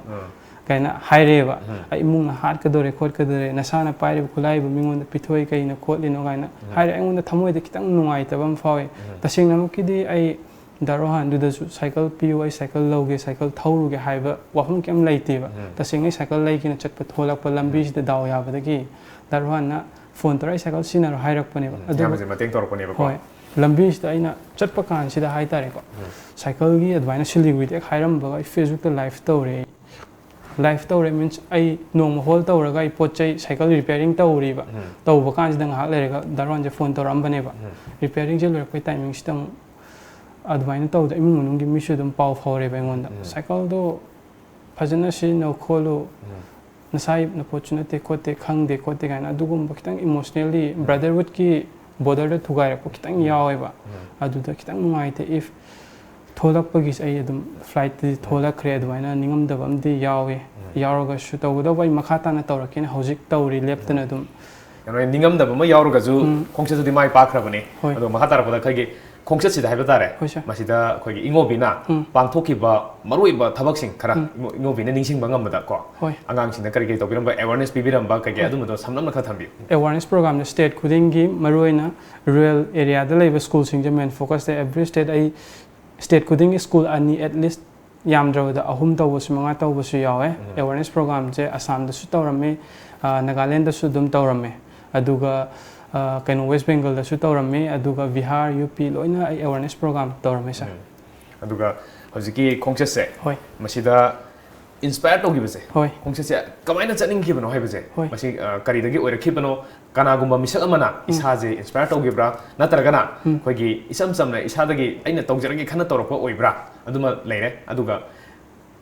ꯀꯥꯏꯅ ꯍꯥꯏꯔꯦꯕ꯫ "ꯑꯩ ꯏꯃꯨꯡꯅ ꯍꯥꯠꯀꯗꯧꯔꯦ ꯈꯣꯠꯀꯗꯧꯔꯦ, ꯅꯁꯥꯅ ꯄꯥꯏꯔꯤꯕ ꯈꯨꯠꯂꯥꯏꯕꯨ ꯃꯤꯉꯣꯟꯗ ꯄꯤꯊꯣꯛꯏ ꯀꯩꯅꯣ ꯈꯣꯠꯂꯤꯅꯣ?" ꯀꯥꯏꯅ ꯍꯥꯏꯔꯦ꯫ ꯑꯩꯉꯣꯟꯗ ꯊꯃꯣꯏꯗ ꯈꯤꯇꯪ ꯅꯨꯡꯉꯥꯏꯇꯕ ꯑꯃ ꯐꯥꯎꯏ꯫ ꯇꯁꯦꯡꯅꯃꯛꯀꯤꯗꯤ ꯑꯩ ꯗꯥ ꯔꯣꯍꯥꯟꯗꯨꯗꯁꯨ "ꯁꯥꯏꯀꯜ ꯄꯤꯌꯨ, ꯑꯩ ꯁꯥꯏꯀꯜ ꯂꯧꯒꯦ, ꯁꯥꯏꯀꯜ ꯊꯧꯔꯨꯒꯦ" ꯍꯥꯏꯕ ꯋꯥꯐꯝ ꯀꯩꯝ ꯂꯩꯇꯦꯕ꯫ ꯇꯁꯦꯡꯅ ꯑꯩ ꯁꯥꯏꯀꯜ ꯂꯩꯒꯦꯅ ꯆꯠꯄ ꯊꯣꯛꯂꯛꯄ ꯂꯝꯕꯤꯁꯤꯗ ꯗꯥꯎ ꯌꯥꯕꯗꯒꯤ ꯗꯥ ꯔꯣꯍꯥꯟꯅ ꯐꯣꯟ ꯇꯧꯔ "ꯑꯩ ꯁꯥꯏꯀꯜ ꯁꯤꯖꯤꯟꯅꯔꯣ" ꯍꯥꯏꯔꯛꯄꯅꯦꯕ꯫ ꯑꯗꯨꯕꯨ ꯏꯌꯥꯝꯕꯁꯦ ꯃꯇꯦꯡ ꯇꯧꯔꯛꯄꯅꯦꯕꯀꯣ꯫ ꯍꯣꯏ, ꯂꯝꯕꯤꯁꯤꯗ ꯑꯩꯅ ꯆꯠꯄ ꯀꯥꯟꯁꯤꯗ ꯍꯥꯏꯇꯥꯔꯦꯀꯣ, ꯁꯥꯏꯀꯜꯒꯤ ꯑꯗꯨꯃꯥꯏꯅ ꯁꯤꯂꯤꯒꯨꯔꯤꯗ ꯍꯦꯛ ꯍꯥꯏꯔꯝꯕꯒ ꯑꯩ ꯐꯦꯁꯕꯨꯛꯇ ꯂꯥꯏꯚ ꯇꯧꯔꯦ꯫ ꯂꯥꯏꯚ ꯇꯧꯔꯦ means, ꯑꯩ ꯅꯣꯡꯃ ꯍꯣꯜ ꯇꯧꯔꯒ ꯑꯩ ꯄꯣꯠ ꯆꯩ ꯁꯥꯏꯀꯜ ꯔꯤꯄꯦꯌꯥꯔꯤꯡ ꯇꯧꯔꯤꯕ꯫ ꯇꯧꯕ ꯀꯥꯟꯁꯤꯗ ꯉꯥꯏꯍꯥꯛ ꯂꯩꯔꯒ ꯗꯥ ꯔꯣꯍꯥꯟꯁꯦ ꯐꯣꯟ ꯇꯧꯔꯛꯑꯝꯕꯅꯦꯕ꯫ ꯔꯤꯄꯦꯌꯥꯔꯤꯡꯁꯦ ꯂꯣꯏꯔꯛꯄꯩ ꯇꯥꯏꯃꯤꯡꯁꯤꯗ ꯑꯃꯨꯛ ꯑꯗꯨꯃꯥꯏꯅ ꯇꯧꯗ ꯏꯃꯨꯡ ꯃꯅꯨꯡꯒꯤ ꯃꯤꯁꯨ ꯑꯗꯨꯝ ꯄꯥꯎ ꯐꯥꯎꯔꯦꯕ ꯑꯩꯉꯣꯟꯗ꯫ "ꯁꯥꯏꯀꯜꯗꯣ ꯐꯖꯅ ꯁꯤꯖꯤꯟꯅꯧ ꯈꯣꯠꯂꯨ, ꯅꯁꯥꯏ ꯅꯄꯣꯠꯁꯨ ꯅꯠꯇꯦ ꯈꯣꯠꯇꯦ, ꯈꯪꯗꯦ ꯈꯣꯠꯇꯦ" ꯀꯥꯏꯅ ꯑꯗꯨꯒꯨꯝꯕ ꯈꯤꯇꯪ ꯏꯃꯣꯁꯅꯦꯜꯂꯤ ꯕ꯭ꯔꯗꯔꯍꯨꯗꯀꯤ ꯕꯣꯔꯗꯔꯗ ꯊꯨꯒꯥꯏꯔꯛꯄ ꯈꯤꯇꯪ ꯌꯥꯎꯋꯦꯕ꯫ ꯑꯗꯨꯗ ꯈꯤꯇꯪ ꯅꯨꯡꯉꯥꯏꯇꯦ꯫ If ꯊꯣꯛꯂꯛꯄꯒꯤꯁꯦ ꯑꯩ ꯑꯗꯨꯝ ꯐ꯭ꯂꯥꯏꯠꯇꯗꯤ ꯊꯣꯛꯂꯛꯈ꯭ꯔꯦ, ꯑꯗꯨꯃꯥꯏꯅ ꯅꯤꯡꯉꯝꯗꯕ ꯑꯃꯗꯤ ꯌꯥꯎꯋꯦ꯫ ꯌꯥꯎꯔꯒꯁꯨ ꯇꯧꯒꯗꯧꯕ ꯑꯩ ꯃꯈꯥ ꯇꯥꯅ ꯇꯧꯔꯛꯀꯦꯅ ꯍꯧꯖꯤꯛ ꯇꯧꯔꯤ, ꯂꯦꯞꯇꯅ ꯑꯗꯨꯝ꯫ ꯀꯩꯅꯣ, ꯅꯤꯡꯉꯝꯗꯕ ꯑꯃ ꯌꯥꯎꯔꯒꯁꯨ ꯎꯝ꯫ ꯈꯣꯡꯆꯠꯇꯨꯗꯤ ꯃꯥꯏ ꯄꯥꯛꯈ꯭ꯔꯕꯅꯤ꯫ ꯍꯣꯏ꯫ ꯑꯗꯣ ꯃꯈꯥ ꯇꯥꯔꯛꯄꯗ ꯑꯩꯈꯣꯏꯒꯤ ꯈꯣꯡꯆꯠꯁꯤꯗ ꯍꯥꯏꯕ ꯇꯥꯔꯦ, ꯍꯣꯏ, ꯁꯥꯔ꯫ ꯃꯁꯤꯗ ꯑꯩꯈꯣꯏꯒꯤ ꯏꯉꯣꯕꯤꯅ ꯎꯝ꯫ ꯄꯥꯡꯊꯣꯛꯈꯤꯕ ꯃꯔꯨꯑꯣꯏꯕ ꯊꯕꯛꯁꯤꯡ ꯈꯔ ꯎꯝ꯫ ꯏꯉꯣ-, ꯏꯉꯣꯕꯤꯅ ꯅꯤꯡꯁꯤꯡꯕ ꯉꯝꯕꯗ ꯀꯣ, ꯍꯣꯏ꯫ ꯑꯉꯥꯡꯁꯤꯡꯗ ꯀꯔꯤ ꯀꯔꯤ ꯇꯧꯕꯤꯔꯝꯕ, ꯑꯦꯋꯥꯔꯅꯦꯁ ꯄꯤꯕꯤꯔꯝꯕ ꯀꯩ ꯀꯩ ꯍꯣꯏ꯫ ꯑꯗꯨꯝꯕꯗꯣ ꯁꯝꯂꯞꯅ ꯈꯔ ꯊꯝꯕꯤꯌꯨ꯫ ꯑꯦꯋꯥꯔꯅꯦꯁ ꯄ꯭ꯔꯣꯒ꯭ꯔꯥꯝꯁꯦ ꯁ꯭ꯇꯦꯠ ꯈꯨꯗꯤꯡꯒꯤ, ꯃꯔꯨꯑꯣꯏꯅ ꯔꯨꯔꯦꯜ ꯑꯦꯔꯤꯌꯥꯗ ꯂꯩꯕ ꯁ꯭ꯀꯨꯜꯁꯤꯡꯁꯦ ꯃꯦꯟ ꯐꯣꯀꯁꯇ ꯑꯦꯕ꯭ꯔꯤ ꯁ꯭ꯇꯦꯠ ꯑꯩ ꯁ꯭ꯇꯦꯠ ꯈꯨꯗꯤꯡꯒꯤ ꯁ꯭ꯀꯨꯜ ꯑꯅꯤ, at least ꯌꯥꯝꯗ꯭ꯔꯕꯗ ꯑꯍꯨꯝ ꯇꯧꯕꯁꯨ, ꯃꯉꯥ ꯇꯧꯕꯁꯨ ꯌꯥꯎꯋꯦ꯫ ꯎꯝ꯫ ꯑꯦꯋꯥꯔꯅꯦꯁ ꯄ꯭ꯔꯣꯒ꯭ꯔꯥꯝꯁꯦ ꯑꯁꯥꯝꯗꯁꯨ ꯇꯧꯔꯝꯃꯤ, ꯑ, ꯅꯥꯒꯥꯂꯦꯟꯗꯁꯨ ꯑꯗꯨꯝ ꯇꯧꯔꯝꯃꯤ, ꯑꯗꯨꯒ, ꯑ, ꯀꯩꯅꯣ, ꯋꯦꯁ ꯕꯦꯡꯒꯜꯗꯁꯨ ꯇꯧꯔꯝꯃꯤ, ꯑꯗꯨꯒ ꯕꯤꯍꯥꯔ, ꯌꯨ ꯄꯤ ꯂꯣꯏꯅ ꯑꯩ ꯑꯦꯋꯥꯔꯅꯦꯁ ꯄ꯭ꯔꯣꯒ꯭ꯔꯥꯝ ꯇꯧꯔꯝꯃꯤ, ꯁꯥꯔ꯫ ꯎꯝ꯫ ꯑꯗꯨꯒ ꯍꯧꯖꯤꯛꯀꯤ ꯈꯣꯡꯆꯠꯁꯦ, ꯍꯣꯏ꯫ ꯃꯁꯤꯗ ꯏꯟꯁꯄꯥꯌꯔ ꯇꯧꯈꯤꯕꯁꯦ, ꯍꯣꯏ꯫ ꯈꯣꯡꯆꯠꯁꯦ ꯀꯃꯥꯏꯅ ꯆꯠꯅꯤꯡꯈꯤꯕꯅꯣ ꯍꯥꯏꯕꯁꯦ, ꯍꯣꯏ꯫ ꯃꯁꯤ, ꯑ, ꯀꯔꯤꯗꯒꯤ ꯑꯣꯏꯔꯛꯈꯤꯕꯅꯣ? ꯀꯅꯥꯒꯨꯝꯕ ꯃꯤꯁꯛ ꯑꯃꯅ ꯎꯝ꯫ ꯏꯁꯥꯁꯦ ꯏꯟꯁꯄꯥꯌꯔ ꯇꯧꯈꯤꯕ꯭ꯔꯥ? ꯅꯠꯇ꯭ꯔꯒꯅ ꯎꯝ꯫ ꯑꯩꯈꯣꯏꯒꯤ ꯏꯆꯝ ꯆꯝꯅ ꯏꯁꯥꯗꯒꯤ ꯑꯩꯅ ꯇꯧꯖꯔꯒꯦ ꯈꯟꯅ ꯇꯧꯔꯛꯄ ꯑꯣꯏꯕ꯭ꯔꯥ? ꯑꯗꯨꯃ ꯂꯩꯔꯦ꯫ ꯑꯗꯨꯒ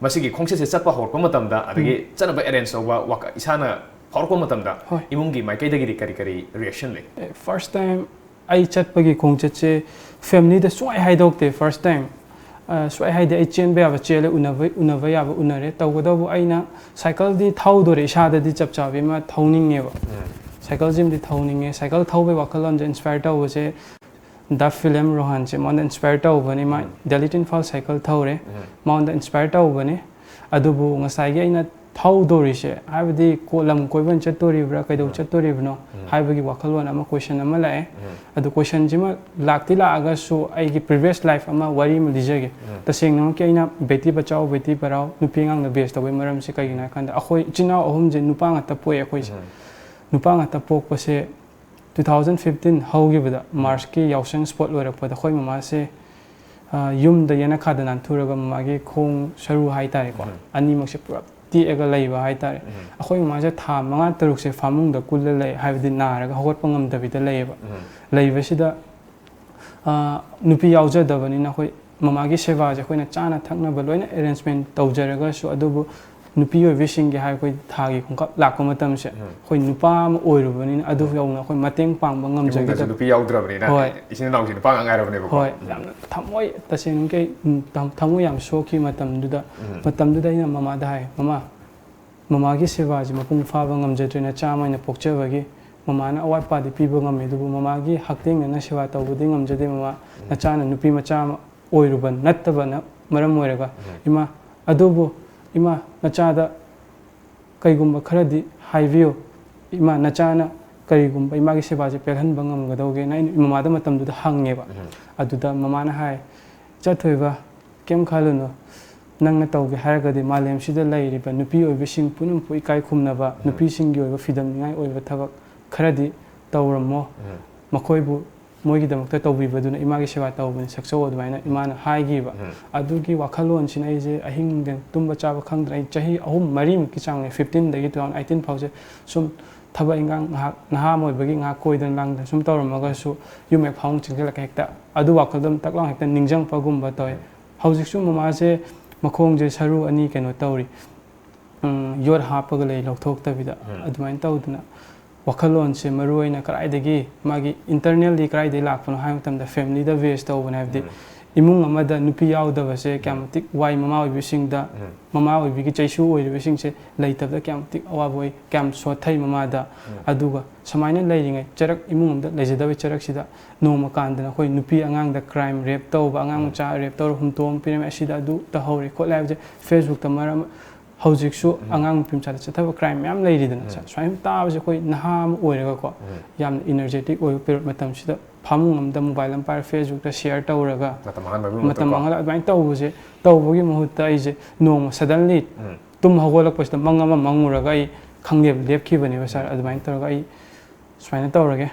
ꯃꯁꯤꯒꯤ ꯈꯣꯡꯆꯠꯁꯦ ꯆꯠꯄ ꯍꯧꯔꯛꯄ ꯃꯇꯝꯗ, ꯑꯗꯒꯤ ꯎꯝ꯫ ꯆꯠꯅꯕ ꯑꯦꯔꯦꯟꯖ ꯇꯧꯕ, ꯋꯥꯈ-, ꯏꯁꯥꯅ ꯐꯥꯎꯔꯛꯄ ꯃꯇꯝꯗ ꯍꯣꯏ꯫ ꯏꯃꯨꯡꯒꯤ ꯃꯥꯏꯀꯩꯗꯒꯤꯗꯤ ꯀꯔꯤ ꯀꯔꯤ ꯔꯤꯌꯦꯛꯁꯟ ꯂꯩ? ꯐꯥꯔꯁ ꯇꯥꯏꯝ ꯑꯩ ꯆꯠꯄꯒꯤ ꯈꯣꯡꯆꯠꯁꯦ ꯐꯦꯃꯤꯂꯤꯗ ꯁꯨꯡꯍꯥꯏ ꯍꯥꯏꯗꯣꯛꯇꯦ ꯐꯥꯔꯁ ꯇꯥꯏꯝ꯫ ꯁꯨꯡꯍꯥꯏ ꯍꯥꯏꯗꯦ꯫ ꯑꯩ ꯆꯦꯟꯕ ꯌꯥꯕ ꯆꯦꯜꯂꯦ, ꯎꯅꯕ ꯎꯅꯕ ꯌꯥꯕ ꯎꯅꯔꯦ꯫ ꯇꯧꯕꯇꯕꯨ ꯑꯩꯅ ꯁꯥꯏꯀꯜꯗꯤ ꯊꯧꯗꯣꯔꯦ, ꯏꯁꯥꯗꯗꯤ ꯆꯞ ꯆꯥꯕꯤ ꯑꯃ ꯊꯧꯅꯤꯡꯉꯦꯕ꯫ ꯁꯥꯏꯀꯜꯁꯤꯃꯗꯤ ꯊꯧꯅꯤꯡꯉꯦ꯫ ꯁꯥꯏꯀꯜ ꯊꯧꯕꯒꯤ ꯋꯥꯈꯜꯂꯣꯟꯁꯦ ꯏꯟꯁꯄꯥꯌꯔ ꯇꯧꯕꯁꯦ ꯗ ꯐꯤꯂꯝ ꯔꯣꯍꯥꯟꯁꯦ ꯃꯉꯣꯟꯗ ꯏꯟꯁꯄꯥꯌꯔ ꯇꯧꯕꯅꯤ꯫ ꯃꯥ ꯗꯦꯂꯤꯠ ꯏꯝꯐꯥꯜ ꯁꯥꯏꯀꯜ ꯊꯧꯔꯦ, ꯃꯉꯣꯟꯗ ꯏꯟꯁꯄꯥꯌꯔ ꯇꯧꯕꯅꯤ꯫ ꯑꯗꯨꯕꯨ ꯉꯁꯥꯏꯒꯤ ꯑꯩꯅ ꯊꯧꯗꯣꯔꯤꯁꯦ, ꯍꯥꯏꯕꯗꯤ ꯀꯣ-, ꯂꯝ ꯀꯣꯏꯕ ꯑꯣꯏꯅ ꯆꯠꯇꯣꯔꯤꯕ꯭ꯔꯥ, ꯀꯩꯗꯧ ꯆꯠꯇꯣꯔꯤꯕꯅꯣ ꯍꯥꯏꯕꯒꯤ ꯋꯥꯈꯜꯂꯣꯟ ꯑꯃ, ꯀꯣꯏꯁꯟ ꯑꯃ ꯂꯥꯛꯑꯦ꯫ ꯑꯗꯨ ꯀꯣꯏꯁꯟꯁꯤꯃ ꯂꯥꯛꯇꯤ ꯂꯥꯛꯑꯒꯁꯨ ꯑꯩꯒꯤ ꯄ꯭ꯔꯤꯚꯤꯌꯁ ꯂꯥꯏꯐ ꯑꯃ, ꯋꯥꯔꯤ ꯑꯃ ꯂꯤꯖꯒꯦ꯫ ꯇꯁꯦꯡꯅꯃꯛꯀꯤ ꯑꯩꯅ ꯕꯦꯇꯤ ꯕꯆꯥꯎ, ꯕꯦꯇꯤ ꯄꯔꯥꯎ, ꯅꯨꯄꯤ ꯑꯉꯥꯡꯗ ꯕꯦꯁ ꯇꯧꯕꯒꯤ ꯃꯔꯝꯁꯦ ꯀꯩꯒꯤꯅꯣ ꯍꯥꯏ ꯀꯥꯟꯗ, ꯑꯩꯈꯣꯏ ꯏꯆꯤꯟ ꯏꯅꯥꯎ ꯑꯍꯨꯝꯁꯦ ꯅꯨꯄꯥ ꯉꯥꯛꯇ ꯄꯣꯛꯑꯦ ꯑꯩꯈꯣꯏꯁꯦ꯫ ꯅꯨꯄꯥ ꯉꯥꯛꯇ ꯄꯣꯛꯄꯁꯦ ꯇꯨ ꯊꯥꯎꯖꯟ ꯐꯤꯐꯇꯤꯟ ꯍꯧꯈꯤꯕꯗ, ꯃꯥꯔꯁꯀꯤ ꯌꯥꯎꯁꯪ ꯁ꯭ꯄꯣꯔꯠ ꯂꯣꯏꯔꯛꯄꯗ ꯑꯩꯈꯣꯏ ꯃꯃꯥꯁꯦ, ꯑ, ꯌꯨꯝꯗ ꯌꯦꯅꯈꯥꯗ ꯅꯥꯟꯊꯨꯔꯒ ꯃꯃꯥꯒꯤ ꯈꯣꯡ ꯁꯔꯨ ꯍꯥꯏꯇꯥꯔꯦꯀꯣ, ꯑꯅꯤꯃꯛꯁꯦ ꯄꯨꯔꯥ ꯇꯦꯛꯑꯒ ꯂꯩꯕ ꯍꯥꯏꯇꯥꯔꯦ꯫ ꯑꯩꯈꯣꯏ ꯃꯃꯥꯁꯦ ꯊꯥ ꯃꯉꯥ ꯇꯔꯨꯛꯁꯦ ꯐꯃꯨꯡꯗ ꯀꯨꯜꯂ ꯂꯩ, ꯍꯥꯏꯕꯗꯤ ꯅꯥꯔꯒ ꯍꯧꯒꯠꯄ ꯉꯝꯗꯕꯤꯗ ꯂꯩꯌꯦꯕ꯫ ꯂꯩꯕꯁꯤꯗ, ꯑ, ꯅꯨꯄꯤ ꯌꯥꯎꯖꯗꯕꯅꯤꯅ ꯑꯩꯈꯣꯏ ꯃꯃꯥꯒꯤ ꯁꯦꯕꯥꯁꯦ ꯑꯩꯈꯣꯏꯅ ꯆꯥꯅ ꯊꯛꯅꯕ ꯂꯣꯏꯅ ꯑꯦꯔꯦꯟꯖꯃꯦꯟ ꯇꯧꯖꯔꯒꯁꯨ, ꯑꯗꯨꯕꯨ ꯅꯨꯄꯤ ꯑꯣꯏꯕꯤꯁꯤꯡꯒꯤ ꯍꯥꯏ ꯑꯩꯈꯣꯏ ꯊꯥꯒꯤ ꯈꯣꯡꯀꯥꯞ ꯂꯥꯛꯄ ꯃꯇꯝꯁꯦ, ꯑꯩꯈꯣꯏ ꯅꯨꯄꯥ ꯑꯃ ꯑꯣꯏꯔꯨꯕꯅꯤꯅ ꯑꯗꯨ ꯌꯧꯅ ꯑꯩꯈꯣꯏ ꯃꯇꯦꯡ ꯄꯥꯡꯕ ꯉꯝꯖꯈꯤꯗꯕ꯫ ꯅꯨꯄꯤ ꯌꯥꯎꯗ꯭ꯔꯕꯅꯤꯅ꯫ ꯍꯣꯏ꯫ ꯏꯆꯤꯟ ꯏꯅꯥꯎꯁꯤ ꯅꯨꯄꯥ ꯉꯥꯛ ꯉꯥꯏꯔꯕꯅꯦꯕꯀꯣ꯫ ꯍꯣꯏ, ꯌꯥꯝꯅ ꯊꯃꯣꯏ, ꯇꯁꯦꯡꯅ ꯀꯩ, ꯎꯝ, ꯊꯝ-, ꯊꯃꯣꯏ ꯌꯥꯝ ꯁꯣꯛꯈꯤ ꯃꯇꯝꯗꯨꯗ꯫ ꯃꯇꯝꯗꯨꯗ ꯑꯩꯅ ꯃꯃꯥꯗ ꯍꯥꯏ, "ꯃꯃꯥ, ꯃꯃꯥꯒꯤ ꯁꯦꯕꯥꯁꯤ ꯃꯄꯨꯡ ꯐꯥꯕ ꯉꯝꯖꯗ꯭ꯔꯦ, ꯅꯆꯥ ꯑꯃ ꯑꯣꯏꯅ ꯄꯣꯛꯆꯕꯒꯤ꯫ ꯃꯃꯥꯅ ꯑꯋꯥꯠ ꯑꯄꯥꯗꯤ ꯄꯤꯕ ꯉꯝꯃꯤ, ꯑꯗꯨꯕꯨ ꯃꯃꯥꯒꯤ ꯍꯛꯊꯦꯡꯅꯅ ꯁꯦꯕꯥ ꯇꯧꯕꯗꯤ ꯉꯝꯖꯗꯦ ꯃꯃꯥ꯫ ꯅꯆꯥꯅ ꯅꯨꯄꯤ ꯃꯆꯥ ꯑꯃ ꯑꯣꯏꯔꯨꯕ ꯅꯠꯇꯕꯅ ꯃꯔꯝ ꯑꯣꯏꯔꯒ, ꯏꯃꯥ, ꯑꯗꯨꯕꯨ ꯏꯃꯥ, ꯅꯆꯥꯗ ꯀꯩꯒꯨꯝꯕ ꯈꯔꯗꯤ ꯍꯥꯏꯕꯤꯌꯨ꯫ ꯏꯃꯥ, ꯅꯆꯥꯅ ꯀꯔꯤꯒꯨꯝꯕ ꯏꯃꯥꯒꯤ ꯁꯦꯕꯥꯁꯦ ꯄꯦꯜꯍꯟꯕ ꯉꯝꯒꯗꯧꯒꯦꯅ ꯑꯩꯅ ꯃꯃꯥꯗ ꯃꯇꯝꯗꯨꯗ ꯍꯪꯉꯦꯕ꯫ ꯑꯗꯨꯗ ꯃꯃꯥꯅ ꯍꯥꯏ, "ꯏꯆꯥꯊꯣꯏꯕ, ꯀꯩꯝ ꯈꯜꯂꯨꯅꯨ꯫ ꯅꯪꯅ ꯇꯧꯒꯦ ꯍꯥꯏꯔꯒꯗꯤ ꯃꯥꯂꯦꯝꯁꯤꯗ ꯂꯩꯔꯤꯕ ꯅꯨꯄꯤ ꯑꯣꯏꯕꯤꯁꯤꯡ ꯄꯨꯝꯅꯃꯛꯄꯨ ꯏꯀꯥꯏ ꯈꯨꯝꯅꯕ, ꯅꯨꯄꯤꯁꯤꯡꯒꯤ ꯑꯣꯏꯕ ꯐꯤꯗꯝꯅꯤꯉꯥꯏ ꯑꯣꯏꯕ ꯊꯕꯛ ꯈꯔꯗꯤ ꯇꯧꯔꯝꯃꯣ꯫ ꯃꯈꯣꯏꯕꯨ ꯃꯣꯏꯒꯤꯗꯃꯛꯇ ꯇꯧꯕꯤꯕꯗꯨꯅ ꯏꯃꯥꯒꯤ ꯁꯦꯕꯥ ꯇꯧꯕꯅꯤ ꯁꯛꯆꯧ", ꯑꯗꯨꯃꯥꯏꯅ ꯏꯃꯥꯅ ꯍꯥꯏꯈꯤꯕ꯫ ꯑꯗꯨꯒꯤ ꯋꯥꯈꯜꯂꯣꯟꯁꯤꯅ ꯑꯩꯁꯦ ꯑꯍꯤꯡꯗ ꯇꯨꯝꯕ ꯆꯥꯕ ꯈꯪꯗꯅ ꯑꯩ ꯆꯍꯤ ꯑꯍꯨꯝ ꯃꯔꯤꯃꯨꯛꯀꯤ ꯆꯥꯡꯅꯦ, ꯐꯤꯐꯇꯤꯟꯗꯒꯤ ꯇꯨ ꯊꯥꯎꯖꯟ ꯑꯩꯠꯇꯤꯟ ꯐꯥꯎꯁꯦ ꯁꯨꯝ ꯊꯕꯛ ꯏꯟꯈꯥꯡ ꯉꯥꯏꯍꯥꯛ, ꯅꯍꯥ ꯑꯃ ꯑꯣꯏꯕꯒꯤ ꯉꯥꯏꯍꯥꯛ ꯀꯣꯏꯗꯅ ꯂꯥꯡꯗꯅ ꯁꯨꯝ ꯇꯧꯔꯝꯃꯒꯁꯨ ꯌꯨꯝ ꯍꯦꯛ ꯐꯃꯨꯡ ꯆꯪꯁꯤꯜꯂꯛꯀ ꯍꯦꯛꯇ ꯑꯗꯨ ꯋꯥꯈꯜꯗꯣ ꯑꯗꯨꯝ ꯇꯛ ꯂꯥꯎ ꯍꯦꯛꯇ ꯅꯤꯡꯁꯤꯡꯉꯛꯄꯒꯨꯝꯕ ꯇꯧꯋꯦ꯫ ꯍꯧꯖꯤꯛꯁꯨ ꯃꯃꯥꯁꯦ ꯃꯈꯣꯡꯁꯦ ꯁꯔꯨ ꯑꯅꯤ ꯀꯩꯅꯣ ꯇꯧꯔꯤ꯫ ꯎꯝ, ꯌꯣꯠ ꯍꯥꯞꯄꯒ ꯂꯩ ꯂꯧꯊꯣꯛꯇꯕꯤꯗ꯫ ꯎꯝ꯫ ꯑꯗꯨꯃꯥꯏꯅ ꯇꯧꯗꯅ ꯋꯥꯈꯜꯂꯣꯟꯁꯦ ꯃꯔꯨ ꯑꯣꯏꯅ ꯀꯗꯥꯏꯗꯒꯤ, ꯃꯥꯒꯤ internally ꯀꯗꯥꯏꯗꯒꯤ ꯂꯥꯛꯄꯅꯣ ꯍꯥꯏꯕ ꯃꯇꯝꯗ familyꯗ base ꯇꯧꯕꯅꯦ꯫ ꯍꯥꯏꯕꯗꯤ ꯎꯝ꯫ ꯏꯃꯨꯡ ꯑꯃꯗ ꯅꯨꯄꯤ ꯌꯥꯎꯗꯕꯁꯦ ꯀꯌꯥꯝ ꯎꯝ꯫ ꯃꯇꯤꯛ ꯋꯥꯏ, ꯃꯃꯥ ꯑꯣꯏꯕꯤꯁꯤꯡꯗ, ꯎꯝ꯫ ꯃꯃꯥ ꯑꯣꯏꯕꯤꯒꯤ ꯆꯩꯁꯨ ꯑꯣꯏꯔꯤꯕꯁꯤꯡꯁꯦ ꯂꯩꯇꯕꯗ ꯀꯌꯥꯝ ꯃꯇꯤꯛ ꯑꯋꯥꯕ ꯑꯣꯏ, ꯀꯌꯥꯝ ꯁꯣꯠꯊꯩ ꯃꯃꯥꯗ꯫ ꯎꯝ꯫ ꯑꯗꯨꯒ ꯁꯨꯃꯥꯏꯅ ꯂꯩꯔꯤꯉꯩ ꯆꯔꯛ, ꯏꯃꯨꯡ ꯑꯃꯗ ꯂꯩꯖꯗꯕ ꯆꯔꯛꯁꯤꯗ ꯅꯣꯡꯃ ꯀꯥꯟꯗꯅ ꯑꯩꯈꯣꯏ ꯅꯨꯄꯤ ꯑꯉꯥꯡꯗ crime, rape ꯇꯧꯕ, ꯑꯉꯥꯡ ꯎꯝ꯫ ꯃꯆꯥ rape ꯇꯧꯔ ꯍꯨꯟꯇꯣꯛꯑꯝ ꯄꯤꯔꯝꯃꯦ, ꯑꯁꯤꯗ ꯑꯗꯨ ꯇꯧꯍꯧꯔꯦ ꯈꯣꯠꯂꯦ ꯍꯥꯏꯕꯁꯦ Facebookꯇ ꯃꯔꯝ ꯍꯧꯖꯤꯛꯁꯨ ꯎꯝ꯫ ꯑꯉꯥꯡ ꯅꯨꯄꯤ ꯃꯆꯥꯗ ꯆꯠꯊꯕ crime ꯃꯌꯥꯝ ꯂꯩꯔꯤꯗꯅ꯫ ꯎꯝ꯫ ꯁꯨꯃꯥꯏꯅ ꯇꯥꯕꯁꯦ ꯑꯩꯈꯣꯏ ꯅꯍꯥ ꯑꯃ ꯑꯣꯏꯔꯒꯀꯣ, ꯎꯝ꯫ ꯌꯥꯝꯅ energetic ꯑꯣꯏꯕ period ꯃꯇꯝꯁꯤꯗ ꯐꯃꯨꯡ ꯑꯃꯗ mobile ꯑꯃ ꯄꯥꯏꯔ Facebookꯇ share ꯇꯧꯔꯒ ꯃꯇꯝ ꯃꯥꯡꯍꯟꯕꯒꯤ ꯃꯍꯨꯠꯇ ꯃꯇꯝ ꯀꯣ꯫ ꯃꯥꯡꯍꯜꯂ ꯑꯗꯨꯃꯥꯏꯅ ꯇꯧꯕꯁꯦ, ꯇꯧꯕꯒꯤ ꯃꯍꯨꯠꯇ ꯑꯩꯁꯦ ꯅꯣꯡꯃ suddenly ꯎꯝ꯫ ꯇꯨꯝ ꯍꯧꯒꯠꯂꯛꯄꯁꯤꯗ ꯃꯪ ꯑꯃ ꯃꯪꯉꯨꯔꯒ ꯑꯩ ꯈꯪꯗꯦꯕ ꯂꯦꯞꯈꯤꯕꯅꯦꯕ, sir꯫ ꯎꯝ꯫ ꯑꯗꯨꯃꯥꯏꯅ ꯇꯧꯔꯒ ꯑꯩ ꯁꯨꯃꯥꯏꯅ ꯇꯧꯔꯒꯦ,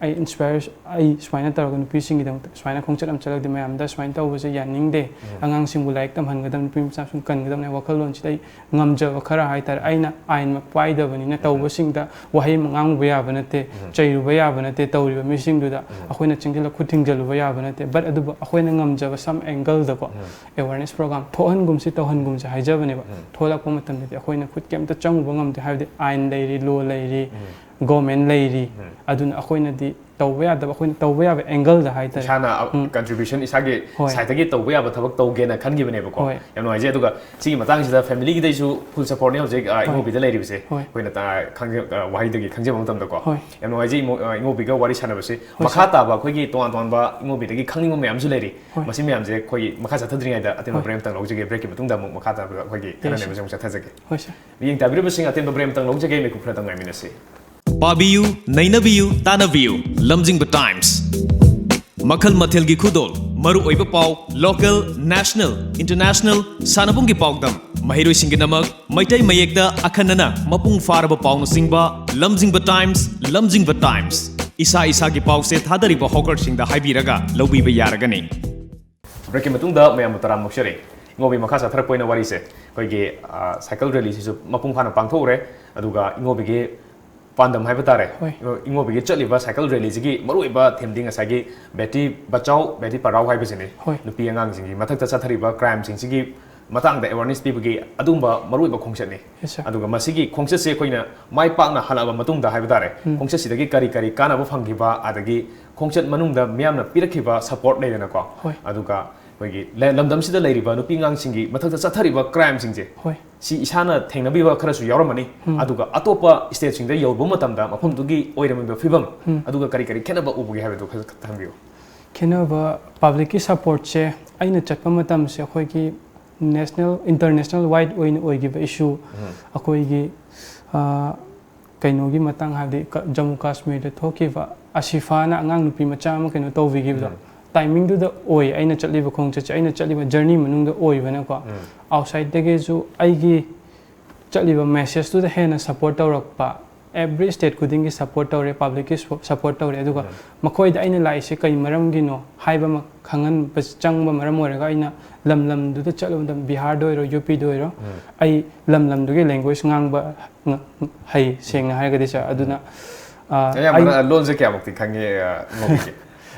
ꯑꯩ inspire, ꯑꯩ ꯁꯨꯃꯥꯏꯅ ꯇꯧꯔꯒ ꯅꯨꯄꯤꯁꯤꯡꯒꯤꯗꯃꯛꯇ ꯁꯨꯃꯥꯏꯅ ꯈꯣꯡꯆꯠ ꯑꯃ ꯆꯠꯂꯒꯗꯤ ꯃꯌꯥꯝꯗ ꯁꯨꯃꯥꯏꯅ ꯇꯧꯕꯁꯦ ꯌꯥꯅꯤꯡꯗꯦ, ꯎꯝ꯫ ꯑꯉꯥꯡꯁꯤꯡꯕꯨ ꯂꯥꯏꯔꯤꯛ ꯇꯝꯍꯟꯒꯗꯕꯅꯤ, ꯅꯨꯄꯤ ꯃꯆꯥꯁꯤꯡ ꯀꯟꯒꯗꯕꯅꯤ ꯋꯥꯈꯜꯂꯣꯟꯁꯤꯗ ꯑꯩ ꯉꯝꯖꯕ ꯈꯔ ꯍꯥꯏꯇꯥꯔꯦ, ꯑꯩꯅ ꯑꯥꯏꯟꯃꯛ ꯄꯥꯏꯗꯕꯅꯤꯅ ꯎꯝ꯫ ꯇꯧꯕꯁꯤꯡꯗ ꯋꯥꯍꯩ ꯑꯃ ꯉꯥꯡꯉꯨꯕ ꯌꯥꯕ ꯅꯠꯇꯦ, ꯎꯝ꯫ ꯆꯩꯔꯨꯕ ꯌꯥꯕ ꯅꯠꯇꯦ, ꯇꯧꯔꯤꯕ ꯃꯤꯁꯤꯡꯗꯨꯗ ꯎꯝ꯫ ꯑꯩꯈꯣꯏꯅ ꯆꯤꯡꯁꯤꯜꯂ ꯈꯨꯠ ꯊꯤꯡꯖꯤꯜꯂꯨꯕ ꯌꯥꯕ ꯅꯠꯇꯦ꯫ But ꯑꯗꯨꯕꯨ ꯑꯩꯈꯣꯏꯅ ꯉꯝꯖꯕ some angleꯗꯀꯣ ꯎꯝ꯫ awareness program ꯊꯣꯛꯍꯟꯒꯨꯝꯁꯤ, ꯇꯧꯍꯟꯒꯨꯝꯁꯤ ꯍꯥꯏꯖꯕꯅꯦꯕ꯫ ꯎꯝ꯫ ꯊꯣꯛꯂꯛꯄ ꯃꯇꯝꯗꯗꯤ ꯑꯩꯈꯣꯏꯅ ꯈꯨꯠ ꯀꯩꯝꯇ ꯆꯪꯉꯨꯕ ꯉꯝꯗꯦ, ꯍꯥꯏꯕꯗꯤ ꯑꯥꯏꯟ ꯂꯩꯔꯤ, law ꯂꯩꯔꯤ, ꯎꯝ꯫ Government ꯂꯩꯔꯤ꯫ ꯎꯝ꯫ ꯑꯗꯨꯅ ꯑꯩꯈꯣꯏꯅꯗꯤ ꯇꯧꯕ ꯌꯥꯗꯕ, ꯑꯩꯈꯣꯏꯅ ꯇꯧꯕ ꯌꯥꯕ angleꯗ ꯍꯥꯏꯇꯥꯔꯦ꯫ ꯏꯁꯥꯅ, ꯑ, ꯎꯝ꯫ Contribution ꯏꯁꯥꯒꯤ ꯍꯣꯏ꯫ Sideꯇꯒꯤ ꯇꯧꯕ ꯌꯥꯕ ꯊꯕꯛ ꯇꯧꯒꯦꯅ ꯈꯟꯈꯤꯕꯅꯦꯕꯀꯣ꯫ ꯍꯣꯏ꯫ ꯌꯥꯝ ꯅꯨꯡꯉꯥꯏꯖꯩ꯫ ꯑꯗꯨꯒ ꯁꯤꯒꯤ ꯃꯇꯥꯡꯁꯤꯗ familyꯒꯤꯗꯩꯁꯨ full supportꯅꯦ ꯍꯧꯖꯤꯛ, ꯑ, ꯍꯣꯏ꯫ ꯏꯉꯣꯕꯤꯗ ꯂꯩꯔꯤꯕꯁꯦ꯫ ꯍꯣꯏ꯫ ꯑꯩꯈꯣꯏꯅ ꯇ-, ꯈꯪꯖ-, ꯑ, ꯋꯥꯍꯩꯗꯒꯤ ꯈꯪꯖꯕ ꯃꯇꯝꯗꯀꯣ꯫ ꯍꯣꯏ꯫ ꯌꯥꯝ ꯅꯨꯡꯉꯥꯏꯖꯩ ꯏꯃꯣ-, ꯑ, ꯏꯉꯣꯕꯤꯒ ꯋꯥꯔꯤ ꯁꯥꯟꯅꯕꯁꯦ꯫ ꯍꯣꯏ, ꯃꯈꯥ sir꯫ ꯇꯥꯕ ꯑꯩꯈꯣꯏꯒꯤ ꯇꯣꯉꯥꯟ ꯇꯣꯉꯥꯟꯕ ꯏꯉꯣꯕꯤꯗꯒꯤ ꯈꯪꯅꯤꯡꯕ ꯃꯌꯥꯝꯁꯨ ꯂꯩꯔꯤ꯫ ꯍꯣꯏ꯫ ꯃꯁꯤ ꯃꯌꯥꯝꯁꯦ ꯑꯩꯈꯣꯏꯒꯤ ꯃꯈꯥ ꯆꯠꯊꯗ꯭ꯔꯤꯉꯩꯗ ꯑꯇꯦꯟꯕ ꯍꯣꯏ꯫ Break ꯑꯃꯇꯪ ꯂꯧꯖꯒꯦ꯫ Breakꯀꯤ ꯃꯇꯨꯡꯗ ꯑꯃꯨꯛ ꯃꯈꯥ ꯇꯥꯕꯗ ꯑꯩꯈꯣꯏꯒꯤ ꯌꯥꯏ, sir꯫ ꯈꯟꯅꯅꯕꯁꯦ ꯑꯃꯨꯛ ꯆꯠꯊꯖꯒꯦ꯫ ꯍꯣꯏ, sir꯫ ꯃꯤꯠꯌꯦꯡ ꯇꯥꯕꯤꯔꯤꯕꯁꯤꯡ ꯑꯇꯦꯟꯕ break ꯑꯃꯇꯪ ꯂꯧꯖꯒꯦ, ꯃꯤꯀꯨꯞ ꯈꯔꯇꯪ ꯉꯥꯏꯃꯤꯟꯅꯁꯤ꯫ ꯄꯥꯕꯤꯌꯨ, ꯅꯩꯅꯕꯤꯌꯨ, ꯇꯥꯟꯅꯕꯤꯌꯨ, ꯂꯝꯖꯤꯡꯕ Times꯫ ꯃꯈꯜ ꯃꯊꯦꯜꯒꯤ ꯈꯨꯗꯣꯜ, ꯃꯔꯨꯑꯣꯏꯕ ꯄꯥꯎ, local, national, international, ꯁꯥꯟꯅꯕꯨꯡꯒꯤ ꯄꯥꯎꯗꯝ, ꯃꯍꯩꯔꯣꯏꯁꯤꯡꯒꯤꯗꯃꯛ ꯃꯩꯇꯩ ꯃꯌꯦꯛꯇ ꯑꯈꯟꯅꯅ ꯃꯄꯨꯡ ꯐꯥꯔꯕ ꯄꯥꯎꯅꯆꯤꯡꯕ, ꯂꯝꯖꯤꯡꯕ Times, ꯂꯝꯖꯤꯡꯕ Times꯫ ꯏꯁꯥ ꯏꯁꯥꯒꯤ ꯄꯥꯎꯁꯦ ꯊꯥꯗꯔꯤꯕ hawkerꯁꯤꯡꯗ ꯍꯥꯏꯕꯤꯔꯒ ꯂꯧꯕꯤꯕ ꯌꯥꯔꯒꯅꯤ꯫ Breakꯀꯤ ꯃꯇꯨꯡꯗ ꯃꯌꯥꯝꯕꯨ ꯇꯔꯥꯝꯅ ꯑꯣꯛꯆꯔꯤ꯫ ꯏꯉꯣꯕꯤ, ꯃꯈꯥ ꯆꯠꯊꯔꯛꯄ ꯑꯣꯏꯅ ꯋꯥꯔꯤꯁꯦ ꯑꯩꯈꯣꯏꯒꯤ, ꯑ, cycle rallyꯁꯤꯁꯨ ꯃꯄꯨꯡ ꯐꯥꯅ ꯄꯥꯡꯊꯣꯛꯎꯔꯦ, ꯑꯗꯨꯒ ꯏꯉꯣꯕꯤꯒꯤ ꯄꯥꯟꯗꯝ ꯍꯥꯏꯕ ꯇꯥꯔꯦ꯫ ꯍꯣꯏ꯫ ꯏꯉꯣꯕꯤꯒꯤ ꯆꯠꯂꯤꯕ cycle rallyꯁꯤꯒꯤ ꯃꯔꯨꯑꯣꯏꯕ themeꯗꯤ ꯉꯁꯥꯏꯒꯤ ꯕꯦꯇꯤ ꯕꯆꯥꯎ, ꯕꯦꯇꯤ ꯄꯔꯥꯎ ꯍꯥꯏꯕꯁꯤꯅꯤ꯫ ꯍꯣꯏ꯫ ꯅꯨꯄꯤ ꯑꯉꯥꯡꯁꯤꯡꯒꯤ ꯃꯊꯛꯇ ꯆꯠꯊꯔꯤꯕ crimeꯁꯤꯡꯁꯤꯒꯤ ꯃꯇꯥꯡꯗ awareness ꯄꯤꯕꯒꯤ ꯑꯗꯨꯒꯨꯝꯕ ꯃꯔꯨꯑꯣꯏꯕ ꯈꯣꯡꯆꯠꯅꯤ꯫ Yes, sir. ꯑꯗꯨꯒ ꯃꯁꯤꯒꯤ ꯈꯣꯡꯆꯠꯁꯦ ꯑꯩꯈꯣꯏꯅ ꯃꯥꯏ ꯄꯥꯛꯅ ꯍꯜꯂꯛꯑꯕ ꯃꯇꯨꯡꯗ ꯍꯥꯏꯕ ꯇꯥꯔꯦ, ꯎꯝ꯫ ꯈꯣꯡꯆꯠꯁꯤꯗꯒꯤ ꯀꯔꯤ ꯀꯔꯤ ꯀꯥꯟꯅꯕ ꯐꯪꯈꯤꯕ, ꯑꯗꯒꯤ ꯈꯣꯡꯆꯠ ꯃꯅꯨꯡꯗ ꯃꯤꯌꯥꯝꯅ ꯄꯤꯔꯛꯈꯤꯕ support ꯂꯩꯗꯅꯀꯣ꯫ ꯍꯣꯏ꯫ ꯑꯗꯨꯒ ꯑꯩꯈꯣꯏꯒꯤ ꯂ- ꯂꯝꯗꯝꯁꯤꯗ ꯂꯩꯔꯤꯕ ꯅꯨꯄꯤ ꯑꯉꯥꯡꯁꯤꯡꯒꯤ ꯃꯊꯛꯇ ꯆꯠꯊꯔꯤꯕ crimeꯁꯤꯡꯁꯦ, ꯍꯣꯏ꯫ ꯁꯤ ꯏꯁꯥꯅ ꯊꯦꯡꯅꯕꯤꯕ ꯈꯔꯁꯨ ꯌꯥꯎꯔꯝꯃꯅꯤ꯫ ꯎꯝ꯫ ꯑꯗꯨꯒ ꯑꯇꯣꯞꯄ stateꯁꯤꯡꯗ ꯌꯧꯔꯨꯕ ꯃꯇꯝꯗ ꯃꯐꯝꯗꯨꯒꯤ ꯑꯣꯏꯔꯝꯃꯤꯕ ꯐꯤꯕꯝ, ꯎꯝ꯫ ꯑꯗꯨꯒ ꯀꯔꯤ ꯀꯔꯤ ꯈꯦꯠꯅꯕ ꯎꯕꯒꯦ ꯍꯥꯏꯕꯗꯨ ꯈꯔ ꯈꯛꯇ ꯊꯝꯕꯤꯌꯨ꯫ ꯈꯦꯠꯅꯕ, publicꯀꯤ supportꯁꯦ ꯑꯩꯅ ꯆꯠꯄ ꯃꯇꯝꯁꯦ ꯑꯩꯈꯣꯏꯒꯤ national, international wide ꯑꯣꯏꯅ ꯑꯣꯏꯈꯤꯕ issue, ꯎꯝ꯫ ꯑꯩꯈꯣꯏꯒꯤ, ꯑ, ꯀꯩꯅꯣꯒꯤ ꯃꯇꯥꯡ, ꯍꯥꯏꯕꯗꯤ ꯀ-, ꯖꯝꯃꯨ ꯀꯥꯁꯃꯤꯔꯗ ꯊꯣꯛꯈꯤꯕ ꯑꯁꯤꯐꯥꯅ ꯑꯉꯥꯡ ꯅꯨꯄꯤ ꯃꯆꯥ ꯑꯃ ꯀꯩꯅꯣ ꯇꯧꯕꯤꯈꯤꯕꯗꯣ, ꯎꯝ꯫ timingꯗꯨꯗ ꯑꯣꯏ ꯑꯩꯅ ꯆꯠꯂꯤꯕ ꯈꯣꯡꯆꯠꯁꯦ, ꯑꯩꯅ ꯆꯠꯂꯤꯕ journey ꯃꯅꯨꯡꯗ ꯑꯣꯏꯕꯅꯀꯣ꯫ ꯎꯝ꯫ Outsideꯇꯒꯤꯁꯨ ꯑꯩꯒꯤ ꯆꯠꯂꯤꯕ messageꯇꯨꯗ ꯍꯦꯟꯅ support ꯇꯧꯔꯛꯄ, every state ꯈꯨꯗꯤꯡꯒꯤ support ꯇꯧꯔꯦ, publicꯀꯤ ꯁꯨ-, support ꯇꯧꯔꯦ꯫ ꯑꯗꯨꯒ ꯎꯝ꯫ ꯃꯈꯣꯏꯗ ꯑꯩꯅ ꯂꯥꯛꯏꯁꯦ ꯀꯩ ꯃꯔꯝꯒꯤꯅꯣ ꯍꯥꯏꯕ ꯑꯃ ꯈꯪꯍꯟꯕ ꯆꯪꯕ ꯃꯔꯝ ꯑꯣꯏꯔꯒ, ꯑꯩꯅ ꯂꯝ ꯂꯝꯗꯨꯗ ꯆꯠꯂꯨꯕ ꯃꯇꯝꯗ, ꯕꯤꯍꯥꯔꯗ ꯑꯣꯏꯔꯣ, UPꯗ ꯑꯣꯏꯔꯣ, ꯎꯝ꯫ ꯑꯩ ꯂꯝ ꯂꯝꯗꯨꯒꯤ language ꯉꯥꯡꯕ ꯉ-, ꯍꯩ, ꯁꯦꯡꯅ ꯍꯥꯏꯔꯒꯗꯤ, sir꯫ ꯑꯗꯨꯅ, ꯑ, ꯑꯌꯥꯝꯕꯅ ꯑꯩ ꯂꯣꯟꯁꯦ ꯀꯌꯥꯃꯨꯛꯇꯤ ꯈꯪꯉꯦ, ꯑ, ꯉꯧꯕꯤꯒꯦ?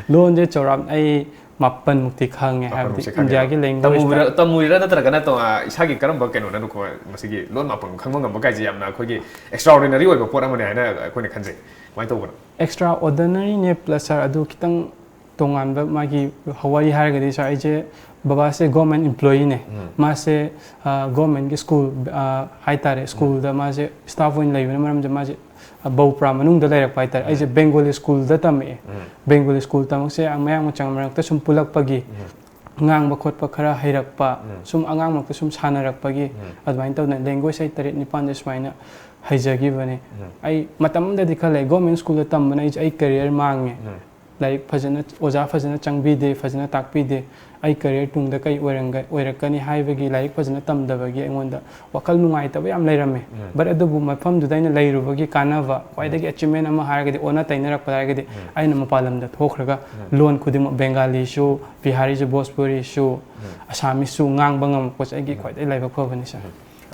ꯂꯣꯟꯁꯦ ꯆꯥꯎꯔꯥꯛꯅ ꯑꯩ ꯃꯥꯄꯟꯃꯨꯛꯇꯤ ꯈꯪꯉꯦ, ꯍꯥꯏꯕꯗꯤ ꯃꯥꯄꯟꯃꯨꯛꯁꯦ ꯈꯪꯉꯦꯕ꯫ Indiaꯒꯤ language ꯇꯝꯃꯨꯔꯤꯔꯥ, ꯇꯝꯃꯨꯔꯤꯔꯥ ꯅꯠꯇ꯭ꯔꯒꯅ ꯇꯣꯉꯥꯟ ꯏꯁꯥꯒꯤ ꯀꯔꯝꯕ ꯀꯩꯅꯣꯅ ꯅꯈꯣꯏ ꯃꯁꯤꯒꯤ ꯂꯣꯟ ꯃꯥꯄꯟ ꯈꯪꯕ ꯉꯝꯕ ꯀꯥꯏꯁꯦ ꯌꯥꯝꯅ ꯑꯩꯈꯣꯏꯒꯤ extraordinary ꯑꯣꯏꯕ ꯄꯣꯠ ꯑꯃꯅꯦ ꯍꯥꯏꯅ ꯑꯩꯈꯣꯏꯅ ꯈꯟꯖꯩ꯫ ꯀꯃꯥꯏꯅ ꯇꯧꯕꯅꯣ? Extraordinaryꯅꯦ plus, sir, ꯑꯗꯨ ꯈꯤꯇꯪ ꯇꯣꯉꯥꯟꯕ ꯃꯥꯒꯤ ꯋꯥꯔꯤ ꯍꯥꯏꯔꯒꯗꯤ, sir, ꯑꯩꯁꯦ, ꯕꯕꯥꯁꯦ government employeeꯅꯦ꯫ ꯎꯝ꯫ ꯃꯥꯁꯦ, ꯑ, governmentꯀꯤ school, ꯑ, ꯍꯥꯏꯇꯥꯔꯦ, schoolꯗ ꯃꯥꯁꯦ staff ꯑꯣꯏꯅ ꯂꯩꯕꯅ ꯃꯔꯝ ꯑꯣꯏꯔꯒ ꯃꯥꯁꯦ, ꯑ, ꯕꯧꯄ꯭ꯔꯥ ꯃꯅꯨꯡꯗ ꯂꯩꯔꯛꯄ ꯍꯥꯏꯇꯥꯔꯦ꯫ ꯑꯩꯁꯦ ꯎꯝ꯫ Bengali schoolꯗ ꯇꯝꯃꯛꯑꯦ꯫ ꯎꯝ꯫ Bengali school ꯇꯝꯃꯛꯁꯦ ꯃꯌꯥꯡ ꯃꯆꯥ ꯃꯔꯛꯇ ꯁꯨꯝ ꯄꯨꯜꯂꯛꯄꯒꯤ, ꯎꯝ꯫ ꯉꯥꯡꯕ ꯈꯣꯠꯄ ꯈꯔ ꯍꯩꯔꯛꯄ, ꯎꯝ꯫ ꯁꯨꯝ ꯑꯉꯥꯡ ꯃꯔꯛꯇ ꯁꯨꯝ ꯁꯥꯟꯅꯔꯛꯄꯒꯤ, ꯎꯝ꯫ ꯑꯗꯨꯃꯥꯏꯅ ꯇꯧꯗꯅ language ꯑꯩ ꯇꯔꯦꯠ ꯅꯤꯄꯥꯟꯗ ꯁꯨꯃꯥꯏꯅ ꯍꯩꯖꯈꯤꯕꯅꯦ꯫ ꯎꯝ꯫ ꯑꯩ ꯃꯇꯝ ꯑꯃꯗꯗꯤ ꯈꯜꯂꯦ, government schoolꯗ ꯇꯝꯕꯅ ꯑꯩꯁꯦ, ꯑꯩ career ꯃꯥꯡꯉꯦ꯫ ꯎꯝ꯫ ꯂꯥꯏꯔꯤꯛ ꯐꯖꯅ, ꯑꯣꯖꯥ ꯐꯖꯅ ꯆꯪꯕꯤꯗꯦ, ꯐꯖꯅ ꯇꯥꯛꯄꯤꯗꯦ, ꯑꯩ career ꯇꯨꯡꯗ ꯀꯩ ꯑꯣꯏꯔꯝꯒ-, ꯑꯣꯏꯔꯛꯀꯅꯤ ꯍꯥꯏꯕꯒꯤ, ꯂꯥꯏꯔꯤꯛ ꯐꯖꯅ ꯇꯝꯗꯕꯒꯤ ꯑꯩꯉꯣꯟꯗ ꯋꯥꯈꯜ ꯅꯨꯡꯉꯥꯏꯇꯕ ꯌꯥꯝ ꯂꯩꯔꯝꯃꯦ꯫ ꯎꯝ꯫ But ꯑꯗꯨꯕꯨ ꯃꯐꯝꯗꯨꯗ ꯑꯩꯅ ꯂꯩꯔꯨꯕꯒꯤ ꯀꯥꯟꯅꯕ, ꯈ꯭ꯋꯥꯏꯗꯒꯤ achievement ꯑꯃ ꯍꯥꯏꯔꯒꯗꯤ, ꯑꯣꯟꯅ ꯇꯩꯅꯔꯛꯄꯗ ꯍꯥꯏꯔꯒꯗꯤ, ꯎꯝ꯫ ꯑꯩꯅ ꯃꯄꯥꯟ ꯂꯝꯗ ꯊꯣꯛꯈ꯭ꯔꯒ ꯎꯝ꯫ ꯂꯣꯟ ꯈꯨꯗꯤꯡꯃꯛ, Bengaliꯁꯨ, Bihariꯁꯨ, Bhojpuriꯁꯨ, Assamese ꯁꯨ ꯉꯥꯡꯕ ꯉꯝꯃꯛꯄꯁꯦ ꯑꯩꯒꯤ ꯈ꯭ꯋꯥꯏꯗꯒꯤ ꯂꯥꯏꯕꯛ ꯐꯕꯅꯤ, sir꯫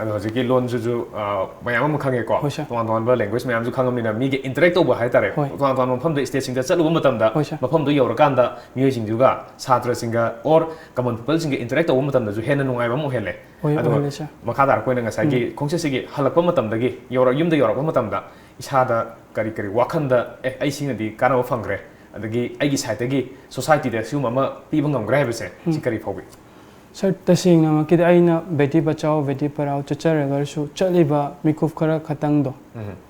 ꯑꯗꯣ ꯍꯧꯖꯤꯛꯀꯤ ꯂꯣꯟꯁꯤꯁꯨ ꯑ, ꯃꯌꯥꯝ ꯑꯃ ꯈꯪꯉꯦꯀꯣ꯫ ꯍꯣꯏ, ꯁꯥꯔ꯫ ꯇꯣꯉꯥꯟ ꯇꯣꯉꯥꯟꯕ ꯂꯦꯡꯒ꯭ꯋꯦꯖ ꯃꯌꯥꯝꯁꯨ ꯈꯪꯉꯕꯅꯤꯅ ꯃꯤꯒ ꯏꯟꯇꯔꯦꯛ ꯇꯧꯕ ꯍꯥꯏꯇꯥꯔꯦ꯫ ꯍꯣꯏ꯫ ꯇꯣꯉꯥꯟ ꯇꯣꯉꯥꯟꯕ ꯃꯐꯝꯗ ꯁ꯭ꯇꯦꯠꯁꯤꯡꯗ ꯆꯠꯂꯨꯕ ꯃꯇꯝꯗ ꯍꯣꯏ, ꯁꯥꯔ꯫ ꯃꯐꯝꯗꯨ ꯌꯧꯔꯀꯥꯟꯗ ꯃꯤꯑꯣꯏꯁꯤꯡꯗꯨꯒ ꯁꯥꯇ꯭ꯔꯁꯤꯡꯒ ꯑꯣꯔ ꯀꯃꯟ ꯄꯤꯄꯜꯁꯤꯡꯒ ꯏꯟꯇꯔꯦꯛ ꯇꯧꯕ ꯃꯇꯝꯗꯁꯨ ꯍꯦꯟꯅ ꯅꯨꯡꯉꯥꯏꯕ ꯑꯃ ꯑꯣꯏꯍꯜꯂꯦ꯫ ꯍꯣꯏ, ꯑꯗꯨꯒ ꯑꯣꯏꯍꯜꯂꯦ, ꯁꯥꯔ꯫ ꯃꯈꯥ ꯇꯥꯔꯛꯄ ꯑꯣꯏꯅ ꯉꯁꯥꯏꯒꯤ ꯈꯣꯡꯆꯠꯁꯤꯒꯤ ꯍꯜꯂꯛꯄ ꯃꯇꯝꯗꯒꯤ ꯌꯧꯔꯛ ꯌꯨꯝꯗ ꯌꯧꯔꯛꯄ ꯃꯇꯝꯗ ꯏꯁꯥꯗ ꯀꯔꯤ ꯀꯔꯤ ꯋꯥꯈꯜꯗ ꯑꯦ ꯑꯩ ꯁꯤꯅꯗꯤ ꯀꯥꯟꯅꯕ ꯐꯪꯈ꯭ꯔꯦ, ꯑꯗꯒꯤ ꯑꯩꯒꯤ ꯁꯥꯏꯠꯇꯒꯤ ꯁꯣꯁꯥꯏꯇꯤꯗ ꯁꯤꯒꯨꯝꯕ ꯑꯃ ꯄꯤꯕ ꯉꯝꯈ꯭ꯔꯦ ꯍꯥꯏꯕꯁꯦ ꯁꯤ ꯀꯔꯤ ꯐꯥꯎꯕꯤ? ꯁꯥꯔ, ꯇꯁꯦꯡꯅꯃꯛꯀꯤꯗꯤ ꯑꯩꯅ ꯕꯦꯇꯤ ꯕꯆꯥꯎ ꯕꯦꯇꯤ ꯄꯔꯥꯎ ꯆꯠꯆꯔꯒꯁꯨ ꯆꯠꯂꯤꯕ ꯃꯤꯀꯨꯞ ꯈꯔ ꯈꯇꯪꯗꯣ,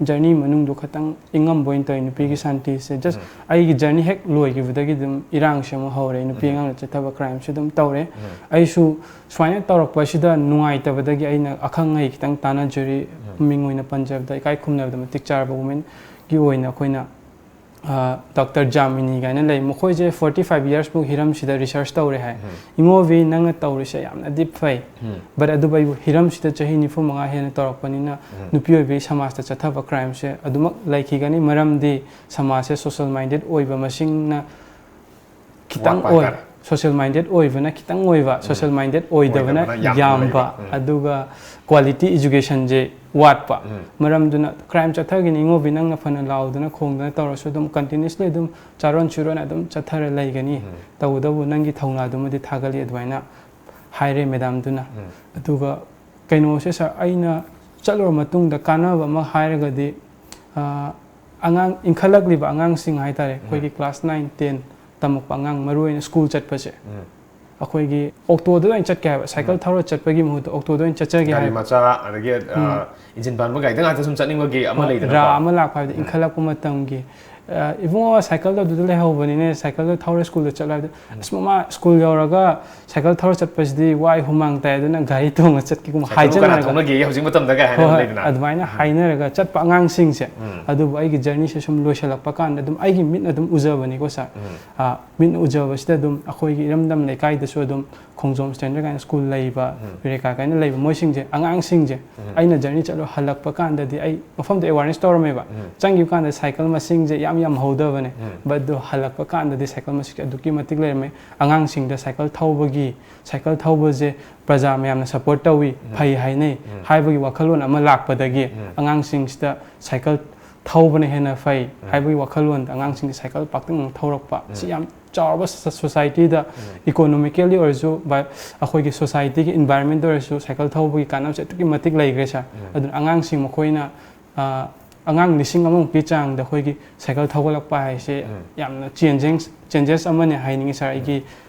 ꯖꯔꯅꯤ ꯃꯅꯨꯡꯗꯣ ꯈꯇꯪ ꯏꯪꯉꯝꯕ ꯑꯣꯏꯅ ꯇꯧꯋꯤ ꯅꯨꯄꯤꯒꯤ ꯁꯥꯟꯇꯤꯁꯦ꯫ ꯖꯁ ꯑꯩꯒꯤ ꯖꯔꯅꯤ ꯍꯦꯛ ꯂꯣꯏꯈꯤꯕꯗꯒꯤ ꯑꯗꯨꯝ ꯏꯔꯥꯡꯁꯦ ꯑꯃꯨꯛ ꯍꯧꯔꯦ, ꯅꯨꯄꯤ ꯑꯉꯥꯡꯅ ꯆꯠꯊꯕ ꯀ꯭ꯔꯥꯏꯝꯁꯨ ꯑꯗꯨꯝ ꯇꯧꯔꯦ꯫ ꯑꯩꯁꯨ ꯁꯨꯃꯥꯏꯅ ꯇꯧꯔꯛꯄꯁꯤꯗ ꯅꯨꯡꯉꯥꯏꯇꯕꯗꯒꯤ ꯑꯩꯅ ꯑꯈꯪ ꯑꯍꯩ ꯈꯤꯇꯪ ꯇꯥꯟꯅꯖꯔꯤ꯫ ꯃꯤꯡ ꯑꯣꯏꯅ ꯄꯟꯖꯕꯗ ꯏꯀꯥꯏ ꯈꯨꯝꯅꯕꯗ ꯃꯇꯤꯛ ꯆꯥꯔꯕ ꯋꯨꯃꯦꯟꯒꯤ ꯑꯣꯏꯅ ꯑꯩꯈꯣꯏꯅ ꯗꯣꯛꯇꯔ ꯖꯥꯃꯤꯅꯤ ꯀꯥꯏꯅ ꯂꯩ, ꯃꯈꯣꯏꯁꯦ ꯐꯣꯔꯇꯤ ꯐꯥꯏꯚ ꯌꯔꯁꯃꯨꯛ ꯍꯤꯔꯝꯁꯤꯗ ꯔꯤꯁꯔꯁ ꯇꯧꯔꯦ ꯍꯥꯏ꯫ ꯏꯉꯣꯕꯤ, ꯅꯪꯅ ꯇꯧꯔꯤꯁꯦ ꯌꯥꯝꯅꯗꯤ ꯐꯩ, ꯕꯠ ꯑꯗꯨꯕꯨ ꯑꯩꯕꯨ ꯍꯤꯔꯝꯁꯤꯗ ꯆꯍꯤ ꯅꯤꯐꯨ ꯃꯉꯥ ꯍꯦꯟꯅ ꯇꯧꯔꯛꯄꯅꯤꯅ ꯅꯨꯄꯤ ꯑꯣꯏꯕꯤ ꯁꯃꯥꯖꯇ ꯆꯠꯊꯕ ꯀ꯭ꯔꯥꯏꯝꯁꯦ ꯑꯗꯨꯃꯛ ꯂꯩꯈꯤꯒꯅꯤ꯫ ꯃꯔꯝꯗꯤ ꯁꯃꯥꯖꯁꯦ ꯁꯣꯁꯦꯜ ꯃꯥꯏꯟꯗꯦꯠ ꯑꯣꯏꯕ ꯃꯁꯤꯡꯅ ꯈꯤꯇꯪ ꯋꯥꯠꯄ ꯑꯣꯏ꯫ ꯍꯥꯏꯇꯥꯔꯦ꯫ ꯁꯣꯁꯦꯜ ꯃꯥꯏꯟꯗꯦꯠ ꯑꯣꯏꯕꯅ ꯈꯤꯇꯪ ꯑꯣꯏꯕ, ꯁꯣꯁꯦꯜ ꯃꯥꯏꯟꯗꯦꯠ ꯑꯣꯏꯗꯕꯅ ꯑꯣꯏꯗꯕꯅ ꯌꯥꯝꯅ ꯌꯥꯝꯕ, ꯂꯩꯕ꯫ ꯎꯝ꯫ ꯑꯗꯨꯒ ꯀ꯭ꯋꯥꯂꯤꯇꯤ ꯏꯖꯨꯀꯦꯁꯟꯁꯦ ꯋꯥꯠꯄ꯫ ꯃꯔꯝꯗꯨꯅ ꯀ꯭ꯔꯥꯏꯝ ꯆꯠꯊꯈꯤꯅꯤ ꯏꯉꯣꯕꯤ, ꯅꯪꯅ ꯐꯅ ꯂꯥꯎꯗꯅ ꯈꯣꯡꯗꯅ ꯇꯧꯔꯁꯨ ꯑꯗꯨꯝ ꯀꯟꯇꯤꯅ꯭ꯌꯨꯁꯂꯤ ꯑꯗꯨꯝ ꯆꯥꯔꯣꯟ ꯁꯨꯔꯣꯟ ꯑꯗꯨꯝ ꯆꯠꯊꯔ ꯂꯩꯒꯅꯤ꯫ ꯇꯧꯕꯇꯕꯨ ꯅꯪꯒꯤ ꯊꯧꯅꯥꯗꯨꯃꯗꯤ ꯊꯥꯒꯠꯂꯤ, ꯑꯗꯨꯃꯥꯏꯅ ꯍꯥꯏꯔꯦ ꯃꯦꯗꯥꯝꯗꯨꯅ꯫ ꯑꯗꯨꯒ ꯀꯩꯅꯣꯁꯦ ꯁꯥꯔ, ꯑꯩꯅ ꯆꯠꯂꯨꯔ ꯃꯇꯨꯡꯗ ꯀꯥꯟꯅꯕ ꯑꯃ ꯍꯥꯏꯔꯒꯗꯤ, ꯑ, ꯑꯉꯥꯡ ꯏꯟꯈꯠꯂꯛꯂꯤꯕ ꯑꯉꯥꯡꯁꯤꯡ ꯍꯥꯏꯇꯥꯔꯦ, ꯑꯩꯈꯣꯏꯒꯤ ꯀ꯭ꯂꯥꯁ ꯅꯥꯏꯟ, ꯇꯦꯟ ꯇꯝꯃꯛꯄ ꯑꯉꯥꯡ, ꯃꯔꯨꯑꯣꯏꯅ ꯁ꯭ꯀꯨꯜ ꯆꯠꯄꯁꯦ, ꯑꯩꯈꯣꯏꯒꯤ ꯑꯣꯛꯇꯣꯗ ꯑꯣꯏꯅ ꯆꯠꯀꯦ ꯍꯥꯏꯕ, ꯁꯥꯏꯀꯜ ꯊꯧꯔ ꯆꯠꯄꯒꯤ ꯃꯍꯨꯠꯇ ꯑꯣꯛꯇꯣꯗ ꯑꯣꯏꯅ ꯆꯠꯆꯒꯦ ꯒꯥꯔꯤ ꯍꯥꯏꯕ꯫ ꯃꯆꯥ, ꯑꯗꯒꯤ ꯑ, ꯏꯟꯖꯤꯟ ꯄꯥꯟꯕ ꯒꯥꯔꯤꯗ ꯉꯥꯛꯇ ꯁꯨꯝ ꯆꯠꯅꯤꯡꯕꯒꯤ ꯑꯃ ꯍꯣꯏ, ꯂꯩꯗꯅꯀꯣ꯫ ꯔꯥ ꯑꯃ ꯂꯥꯛꯄ ꯍꯥꯏꯕꯗꯤ ꯏꯟꯈꯠꯂꯛꯄ ꯃꯇꯝꯒꯤ, ꯑ, "ꯏꯕꯨꯡꯉꯣ, ꯁꯥꯏꯀꯜꯗꯣ ꯑꯗꯨꯗ ꯂꯩꯍꯧꯕꯅꯤꯅꯦ, ꯁꯥꯏꯀꯜꯗꯣ ꯊꯧꯔ ꯁ꯭ꯀꯨꯜꯗ ꯆꯠꯂꯣ" ꯍꯥꯏꯕꯗ, "ꯑꯁ ꯃꯃꯥ, ꯁ꯭ꯀꯨꯜ ꯌꯧꯔꯒ ꯁꯥꯏꯀꯜ ꯊꯧꯔ ꯆꯠꯄꯁꯤꯗꯤ ꯋꯥꯏ, ꯍꯨꯃꯥꯡ ꯇꯥꯏ, ꯑꯗꯨꯅ ꯒꯥꯔꯤ ꯇꯣꯡꯉ ꯆꯠꯀꯦꯒꯨꯝꯕ" ꯁꯥꯏꯀꯜꯕꯨ ꯀꯅꯥ ꯍꯥꯏꯖꯟꯅꯔꯒ ꯊꯧꯅꯒꯦ ꯍꯧꯖꯤꯛ ꯃꯇꯝꯗꯒ ꯍꯣꯏ, ꯍꯥꯏꯅꯕ ꯍꯣꯏ, ꯂꯩꯗꯅ꯫ ꯑꯗꯨꯃꯥꯏꯅ ꯍꯥꯏꯅꯔꯒ ꯆꯠꯄ ꯑꯉꯥꯡꯁꯤꯡꯁꯦ, ꯑꯗꯨꯕꯨ ꯑꯩꯒꯤ ꯖꯔꯅꯤꯁꯦ ꯁꯨꯝ ꯂꯣꯏꯁꯤꯜꯂꯛꯄ ꯀꯥꯟꯗ ꯑꯗꯨꯝ ꯑꯩꯒꯤ ꯃꯤꯠꯅ ꯑꯗꯨꯝ ꯎꯖꯕꯅꯤꯀꯣ ꯁꯥꯔ꯫ ꯑ, ꯃꯤꯠꯅ ꯎꯖꯕꯁꯤꯗ ꯑꯗꯨꯝ ꯑꯩꯈꯣꯏꯒꯤ ꯏꯔꯝꯗꯝ ꯂꯩꯀꯥꯏꯗꯁꯨ ꯑꯗꯨꯝ ꯈꯣꯡꯖꯣꯝ ꯁ꯭ꯇꯦꯟꯗꯔꯗ ꯀꯥꯏꯅ ꯁ꯭ꯀꯨꯜ ꯂꯩꯕ, ꯕꯤꯔꯦꯀꯥ ꯀꯥꯏꯅ ꯂꯩꯕ, ꯃꯣꯏꯁꯤꯡꯁꯦ, ꯑꯉꯥꯡꯁꯤꯡꯁꯦ, ꯑꯩꯅ ꯖꯔꯅꯤ ꯆꯠꯂꯨ ꯍꯜꯂꯛꯄ ꯀꯥꯟꯗꯗꯤ, ꯑꯩ ꯃꯐꯝꯗ ꯑꯦꯋꯥꯔꯅꯦꯁ ꯇꯧꯔꯝꯃꯦꯕ꯫ ꯆꯪꯈꯤꯕ ꯀꯥꯟꯗ ꯁꯥꯏꯀꯜ ꯃꯁꯤꯡꯁꯦ ꯌꯥꯝ ꯌꯥꯝꯍꯧꯗꯕꯅꯦ꯫ ꯕꯠ ꯑꯗꯣ ꯍꯜꯂꯛꯄ ꯀꯥꯟꯗꯗꯤ ꯁꯥꯏꯀꯜ ꯃꯁꯤꯡꯁꯦ ꯑꯗꯨꯛꯀꯤ ꯃꯇꯤꯛ ꯂꯩꯔꯝꯃꯦ꯫ ꯑꯉꯥꯡꯁꯤꯡꯗ ꯁꯥꯏꯀꯜ ꯊꯧꯕꯒꯤ, ꯁꯥꯏꯀꯜ ꯊꯧꯕꯁꯦ ꯄ꯭ꯔꯖꯥ ꯃꯌꯥꯝꯅ ꯁꯄꯣꯔꯠ ꯇꯧꯏ, ꯐꯩ ꯍꯥꯏꯅꯩ ꯍꯥꯏꯕꯒꯤ ꯋꯥꯈꯜꯂꯣꯟ ꯑꯃ ꯂꯥꯛꯄꯗꯒꯤ, ꯑꯉꯥꯡꯁꯤꯡꯁꯤꯗ ꯁꯥꯏꯀꯜ ꯊꯧꯕꯅ ꯍꯦꯟꯅ ꯐꯩ ꯍꯥꯏꯕꯒꯤ ꯋꯥꯈꯜꯂꯣꯟꯗ ꯑꯉꯥꯡꯁꯤꯡꯁꯤ ꯁꯥꯏꯀꯜ ꯄꯥꯛꯇꯛꯅꯅ ꯊꯧꯔꯛꯄ ꯁꯤ ꯌꯥꯝ ꯆꯥꯎꯔꯕ ꯁꯣ-, ꯁꯣꯁꯥꯏꯇꯤꯗ, ꯏꯀꯣꯅꯣꯃꯤꯀꯦꯜꯂꯤ ꯑꯣꯏꯔꯁꯨ, ꯕ-, ꯑꯩꯈꯣꯏꯒꯤ ꯁꯣꯁꯥꯏꯇꯤꯒꯤ ꯏꯟꯚꯥꯏꯔꯣꯟꯃꯦꯟꯗ ꯑꯣꯏꯔꯁꯨ ꯁꯥꯏꯀꯜ ꯊꯧꯕꯒꯤ ꯀꯥꯟꯅꯕꯁꯦ ꯑꯗꯨꯛꯀꯤ ꯃꯇꯤꯛ ꯂꯩꯈ꯭ꯔꯦ, ꯁꯥꯔ꯫ ꯑꯗꯨꯅ ꯑꯉꯥꯡꯁꯤꯡ ꯃꯈꯣꯏꯅ, ꯑ, ꯑꯉꯥꯡ ꯂꯤꯁꯤꯡ ꯑꯃꯃꯨꯛꯀꯤ ꯆꯥꯡꯗ ꯑꯩꯈꯣꯏꯒꯤ ꯁꯥꯏꯀꯜ ꯊꯧꯒꯠꯂꯛꯄ ꯍꯥꯏꯁꯦ ꯌꯥꯝꯅ ꯆꯦꯟꯖꯦꯁ, ꯆꯦꯟꯖꯦꯁ ꯑꯃꯅꯦ ꯍꯥꯏꯅꯤꯡꯉꯤ, ꯁꯥꯔ꯫ ꯑꯩꯒꯤ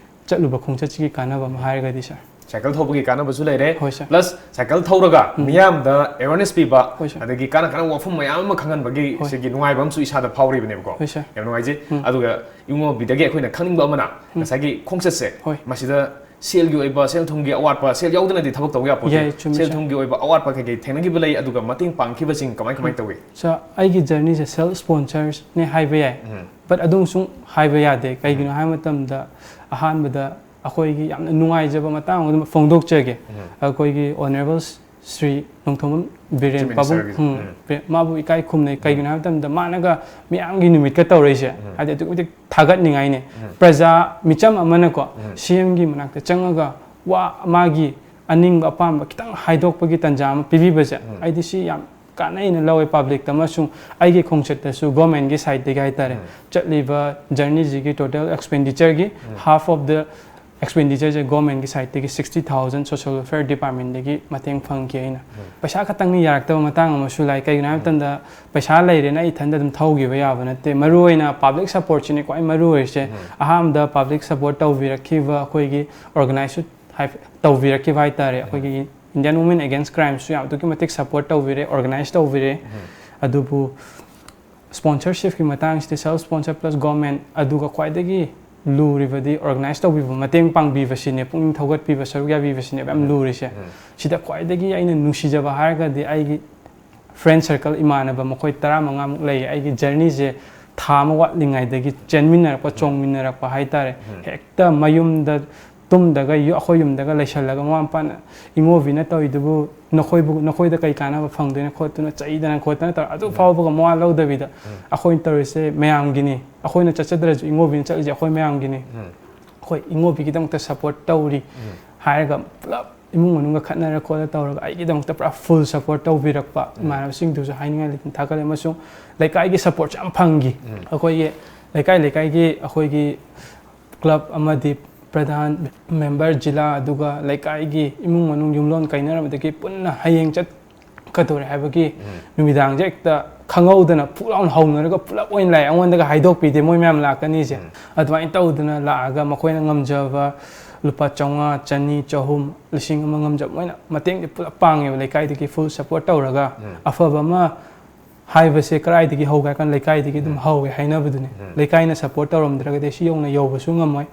ꯆꯠꯂꯨꯕ ꯈꯣꯡꯆꯠꯁꯤꯒꯤ ꯀꯥꯟꯅꯕ ꯑꯃ ꯍꯥꯏꯔꯒꯗꯤ, ꯁꯥꯔ꯫ ꯁꯥꯏꯀꯜ ꯊꯧꯕꯒꯤ ꯀꯥꯟꯅꯕꯁꯨ ꯂꯩꯔꯦ, ꯍꯣꯏ, ꯁꯥꯔ꯫ ꯄ꯭ꯂꯁ ꯁꯥꯏꯀꯜ ꯊꯧꯔꯒ ꯃꯤꯌꯥꯝꯗ ꯑꯦꯋꯥꯔꯅꯦꯁ ꯄꯤꯕ, ꯍꯣꯏ, ꯁꯥꯔ꯫ ꯑꯗꯒꯤ ꯀꯥꯟꯅ ꯀꯥꯟꯅꯕ ꯋꯥꯐꯝ ꯃꯌꯥꯝ ꯑꯃ ꯈꯪꯍꯟꯕꯒꯤ ꯍꯣꯏ꯫ ꯁꯤꯒꯤ ꯅꯨꯡꯉꯥꯏꯕ ꯑꯃꯁꯨ ꯏꯁꯥꯗ ꯐꯥꯎꯔꯤꯕꯅꯦꯕꯀꯣ꯫ ꯍꯣꯏ, ꯁꯥꯔ꯫ ꯌꯥꯝ ꯅꯨꯡꯉꯥꯏꯖꯩ꯫ ꯑꯗꯨꯒ ꯏꯕꯨꯡꯉꯣ ꯕꯤꯗꯒꯤ ꯑꯩꯈꯣꯏꯅ ꯈꯪꯅꯤꯡꯕ ꯑꯃꯅ ꯉꯁꯥꯏꯒꯤ ꯈꯣꯡꯆꯠꯁꯦ, ꯍꯣꯏ꯫ ꯃꯁꯤꯗ ꯁꯦꯜꯒꯤ ꯑꯣꯏꯕ, ꯁꯦꯜ ꯊꯨꯝꯒꯤ ꯑꯋꯥꯠꯄ, ꯁꯦꯜ ꯌꯥꯎꯗꯅꯗꯤ ꯊꯕꯛ ꯇꯧꯕ ꯌꯥꯄꯣꯠꯇꯦ꯫ ꯌꯥꯏ, ꯆꯨꯝꯃꯤ, ꯁꯦꯜ ꯁꯥꯔ꯫ ꯊꯨꯝꯒꯤ ꯑꯣꯏꯕ ꯑꯋꯥꯠꯄ ꯀꯩꯀꯩ ꯊꯦꯡꯅꯈꯤꯕ ꯂꯩ, ꯑꯗꯨꯒ ꯃꯇꯦꯡ ꯄꯥꯡꯈꯤꯕꯁꯤꯡ ꯀꯃꯥꯏ ꯀꯃꯥꯏ ꯇꯧꯏ? ꯁꯥꯔ, ꯑꯩꯒꯤ ꯖꯔꯅꯤꯁꯦ ꯁꯦꯜꯐ ꯁ꯭ꯄꯣꯟꯁꯔꯅꯦ ꯍꯥꯏꯕ ꯌꯥꯏ꯫ ꯕꯠ ꯑꯗꯨꯝ ꯁꯨꯝ ꯍꯥꯏꯕ ꯌꯥꯗꯦ꯫ ꯀꯩꯒꯤꯅꯣ ꯍꯥꯏꯕ ꯃꯇꯝꯗ, ꯑꯍꯥꯟꯕꯗ ꯑꯩꯈꯣꯏꯒꯤ ꯌꯥꯝꯅ ꯅꯨꯡꯉꯥꯏꯖꯕ ꯃꯇꯥꯡ ꯑꯃ ꯑꯗꯨꯝ ꯐꯣꯡꯗꯣꯛꯆꯒꯦ꯫ ꯑꯩꯈꯣꯏꯒꯤ ꯑꯣꯅꯔꯦꯕꯜ ꯁ꯭ꯔꯤ ꯅꯣꯡꯊꯣꯝꯕꯝ ꯕꯤꯔꯦꯟ ꯆꯤꯐ ꯄꯥꯕꯨꯡ, ꯃꯤꯅꯤꯁꯇꯔꯒꯤ꯫ ꯎꯝ, ꯕꯤꯔꯦꯟ, ꯃꯥꯕꯨ ꯏꯀꯥꯏ ꯈꯨꯝꯅꯩ꯫ ꯀꯩꯒꯤꯅꯣ ꯍꯥꯏꯕ ꯃꯇꯝꯗ, ꯃꯥꯅꯒ ꯃꯤꯌꯥꯝꯒꯤ ꯅꯨꯃꯤꯠꯀ ꯇꯧꯔꯛꯏꯁꯦ, ꯍꯥꯏꯗꯤ ꯑꯗꯨꯛꯀꯤ ꯃꯇꯤꯛ ꯊꯥꯒꯠꯅꯤꯡꯉꯥꯏꯅꯦ꯫ ꯄ꯭ꯔꯖꯥ ꯃꯤꯆꯝ ꯑꯃꯅꯀꯣ, ꯁꯤ ꯑꯦꯝꯒꯤ ꯃꯅꯥꯛꯇ ꯆꯪꯉꯒ ꯋꯥ, ꯃꯥꯒꯤ ꯑꯅꯤꯡꯕ ꯑꯄꯥꯝꯕ ꯈꯤꯇꯪ ꯍꯥꯏꯗꯣꯛꯄꯒꯤ ꯇꯥꯟꯖꯥ ꯑꯃ ꯄꯤꯕꯤꯕꯁꯦ, ꯑꯩꯗꯤ ꯁꯤ ꯌꯥꯝ ꯀꯥꯟꯅꯩꯅ ꯂꯧꯋꯦ ꯄꯕ꯭ꯂꯤꯛꯇ, ꯑꯃꯁꯨꯡ ꯑꯩꯒꯤ ꯈꯣꯡꯆꯠꯇꯁꯨ ꯒꯣꯔꯃꯦꯟꯒꯤ ꯁꯥꯏꯠꯇꯒꯤ ꯍꯥꯏꯇꯥꯔꯦ, ꯆꯠꯂꯤꯕ ꯖꯔꯅꯤꯁꯤꯒꯤ ꯇꯣꯇꯦꯜ ꯑꯦꯛꯁꯄꯦꯟꯗꯤꯆꯔꯒꯤ half of the expenditure ꯁꯦ ꯒꯣꯔꯃꯦꯟꯒꯤ ꯁꯥꯏꯠꯇꯒꯤ sixty thousand social welfare department ꯇꯒꯤ ꯃꯇꯦꯡ ꯐꯪꯈꯤ ꯑꯩꯅ꯫ ꯄꯩꯁꯥ ꯈꯛꯇꯪꯅ ꯌꯥꯔꯛꯇꯕ ꯃꯇꯥꯡ ꯑꯃꯁꯨ ꯂꯥꯛꯏ꯫ ꯀꯩꯒꯤꯅꯣ ꯍꯥꯏꯕ ꯃꯇꯝꯗ, ꯄꯩꯁꯥ ꯂꯩꯔꯦꯅ ꯑꯩ ꯏꯊꯟꯗ ꯑꯗꯨꯝ ꯊꯧꯈꯤꯕ ꯌꯥꯕ ꯅꯠꯇꯦ꯫ ꯃꯔꯨꯑꯣꯏꯅ ꯄꯕ꯭ꯂꯤꯛ ꯁꯄꯣꯔꯠꯁꯤꯅꯤ ꯈ꯭ꯋꯥꯏ ꯃꯔꯨ ꯑꯣꯏꯔꯤꯁꯦ꯫ ꯑꯍꯥꯟꯕꯗ ꯄꯕ꯭ꯂꯤꯛ ꯁꯄꯣꯔꯠ ꯇꯧꯕꯤꯔꯛꯈꯤꯕ ꯑꯩꯈꯣꯏꯒꯤ ꯑꯣꯔꯒꯅꯥꯏꯖ ꯇꯧꯕꯤꯔꯛꯈꯤꯕ ꯍꯥꯏꯇꯥꯔꯦ, ꯑꯩꯈꯣꯏꯒꯤ Indian Women Against Crime ꯁꯨ ꯌꯥꯝ ꯑꯗꯨꯛꯀꯤ ꯃꯇꯤꯛ ꯁꯄꯣꯔꯠ ꯇꯧꯕꯤꯔꯦ, ꯑꯣꯔꯒꯅꯥꯏꯖ ꯇꯧꯕꯤꯔꯦ꯫ ꯑꯗꯨꯕꯨ ꯁ꯭ꯄꯣꯟꯁꯔꯁꯤꯞꯀꯤ ꯃꯇꯥꯡꯁꯤꯗꯤ, ꯁꯦꯜꯐ ꯁ꯭ꯄꯣꯟꯁꯔ ꯄ꯭ꯂꯁ ꯒꯣꯔꯃꯦꯟ, ꯑꯗꯨꯒ ꯈ꯭ꯋꯥꯏꯗꯒꯤ ꯂꯨꯔꯤꯕꯗꯤ ꯑꯣꯔꯒꯅꯥꯏꯖ ꯇꯧꯕꯤꯕ, ꯃꯇꯦꯡ ꯄꯥꯡꯕꯤꯕꯁꯤꯅꯦ, ꯄꯨꯛꯅꯤꯡ ꯊꯧꯒꯠꯄꯤꯕ, ꯁꯔꯨꯛ ꯌꯥꯕꯤꯕꯁꯤꯅꯦꯕ ꯌꯥꯝ ꯂꯨꯔꯤꯁꯦ꯫ ꯁꯤꯗ ꯈ꯭ꯋꯥꯏꯗꯒꯤ ꯑꯩꯅ ꯅꯨꯡꯁꯤꯖꯕ ꯍꯥꯏꯔꯒꯗꯤ ꯑꯩꯒꯤ ꯐ꯭ꯔꯦꯟ ꯁꯔꯀꯜ, ꯏꯃꯥꯟꯅꯕ ꯃꯈꯣꯏ ꯇꯔꯥꯃꯉꯥꯃꯨꯛ ꯂꯩꯌꯦ꯫ ꯑꯩꯒꯤ ꯖꯔꯅꯤꯁꯦ ꯊꯥ ꯑꯃ ꯋꯥꯠꯂꯤꯉꯩꯗꯒꯤ ꯆꯦꯟꯃꯤꯟꯅꯔꯛꯄ, ꯆꯣꯡꯃꯤꯟꯅꯔꯛꯄ ꯍꯥꯏꯇꯥꯔꯦ꯫ ꯍꯦꯛꯇ ꯃꯌꯨꯝꯗ ꯇꯨꯝꯗꯒ ꯌꯨ- ꯑꯩꯈꯣꯏ ꯌꯨꯝꯗꯒ ꯂꯩꯁꯜꯂꯒ ꯃꯃꯥ ꯃꯄꯥꯅ "ꯏꯉꯣꯕꯤꯅ ꯇꯧꯔꯤꯗꯨꯕꯨ ꯅꯈꯣꯏꯕꯨ ꯅꯈꯣꯏꯗ ꯀꯩ ꯀꯥꯟꯅꯕ ꯐꯪꯗꯣꯏꯅꯣ?" ꯈꯣꯠꯇꯨꯅ ꯆꯩꯗꯅ ꯈꯣꯠꯇꯅ ꯇꯧꯔ ꯑꯗꯨ ꯐꯥꯎꯕꯒ ꯃꯋꯥ ꯂꯧꯗꯕꯤꯗ ꯑꯩꯈꯣꯏꯅ ꯇꯧꯔꯤꯁꯦ ꯃꯌꯥꯝꯒꯤꯅꯤ, ꯑꯩꯈꯣꯏꯅ ꯆꯠꯆꯗ꯭ꯔꯁꯨ ꯏꯉꯣꯕꯤꯅ ꯆꯠꯂꯤꯁꯦ ꯑꯩꯈꯣꯏ ꯃꯌꯥꯝꯒꯤꯅꯤ, ꯑꯩꯈꯣꯏ ꯏꯉꯣꯕꯤꯒꯤꯗꯃꯛꯇ ꯁꯞꯄꯣꯔꯠ ꯇꯧꯔꯤ ꯍꯥꯏꯔꯒ ꯄꯨꯂꯞ ꯏꯃꯨꯡ ꯃꯅꯨꯡꯒ ꯈꯠꯅꯔ ꯈꯣꯠꯂ ꯇꯧꯔꯒ ꯑꯩꯒꯤꯗꯃꯛꯇ ꯄꯨꯔꯥ ꯐꯨꯜ ꯁꯞꯄꯣꯔꯠ ꯇꯧꯕꯤꯔꯛꯄ ꯏꯃꯥꯟꯅꯕꯁꯤꯡꯗꯨꯁꯨ ꯍꯥꯏꯅꯤꯡꯉꯥꯏ ꯂꯩꯇꯅ ꯊꯥꯒꯠꯂꯦ꯫ ꯑꯃꯁꯨꯡ ꯂꯩꯀꯥꯏꯒꯤ ꯁꯞꯄꯣꯔꯠꯁꯨ ꯌꯥꯝ ꯐꯪꯈꯤ꯫ ꯑꯩꯈꯣꯏꯒꯤ ꯂꯩꯀꯥꯏ ꯂꯩꯀꯥꯏꯒꯤ ꯑꯩꯈꯣꯏꯒꯤ ꯀ꯭ꯂꯕ ꯑꯃꯗꯤ ꯄ꯭ꯔꯙꯥꯟ, ꯃꯦꯝꯕꯔ, ꯖꯤꯂꯥ, ꯑꯗꯨꯒ ꯂꯩꯀꯥꯏꯒꯤ ꯏꯃꯨꯡ ꯃꯅꯨꯡ ꯌꯨꯝꯂꯣꯟ ꯀꯩꯅꯔꯕꯗꯒꯤ ꯄꯨꯟꯅ ꯍꯌꯦꯡ ꯆꯠꯀꯗꯧꯔꯦ ꯍꯥꯏꯕꯒꯤ ꯅꯨꯃꯤꯗꯥꯡꯁꯦ ꯍꯦꯛꯇ ꯈꯪꯍꯧꯗꯅ ꯐꯨꯛ ꯂꯥꯎꯅ ꯍꯧꯅꯔꯒ ꯄꯨꯂꯞ ꯑꯣꯏꯅ ꯂꯥꯛꯑꯦ꯫ ꯑꯩꯉꯣꯟꯗꯒ ꯍꯥꯏꯗꯣꯛꯄꯤꯗꯦ ꯃꯣꯏ ꯃꯌꯥꯝ ꯂꯥꯛꯀꯅꯤꯁꯦ꯫ ꯑꯗꯨꯃꯥꯏꯅ ꯇꯧꯗꯅ ꯂꯥꯛꯑꯒ ꯃꯈꯣꯏꯅ ꯉꯝꯖꯕ ꯂꯨꯄꯥ ꯆꯥꯝꯃꯉꯥ, ꯆꯅꯤ, ꯆꯍꯨꯝ, ꯂꯤꯁꯤꯡ ꯑꯃ ꯉꯝꯖꯕ ꯃꯣꯏꯅ ꯃꯇꯦꯡꯗꯤ ꯄꯨꯂꯞ ꯄꯥꯡꯉꯦꯕ ꯂꯩꯀꯥꯏꯗꯒꯤ ꯐꯨꯜ ꯁꯞꯄꯣꯔꯠ ꯇꯧꯔꯒ꯫ ꯑꯐꯕ ꯑꯃ ꯍꯥꯏꯕꯁꯦ ꯀꯗꯥꯏꯗꯒꯤ ꯍꯧꯒꯦ ꯍꯥꯏ ꯀꯥꯟꯗ ꯂꯩꯀꯥꯏꯗꯒꯤ ꯑꯗꯨꯝ ꯍꯧꯋꯦ ꯍꯥꯏꯅꯕꯗꯨꯅꯤ꯫ ꯂꯩꯀꯥꯏꯅ ꯁꯞꯄꯣꯔꯠ ꯇꯧꯔꯝꯗ꯭ꯔꯒꯗꯤ ꯁꯤ ꯌꯧꯅ ꯌꯧꯕꯁꯨ ꯉꯝꯃꯣꯏ꯫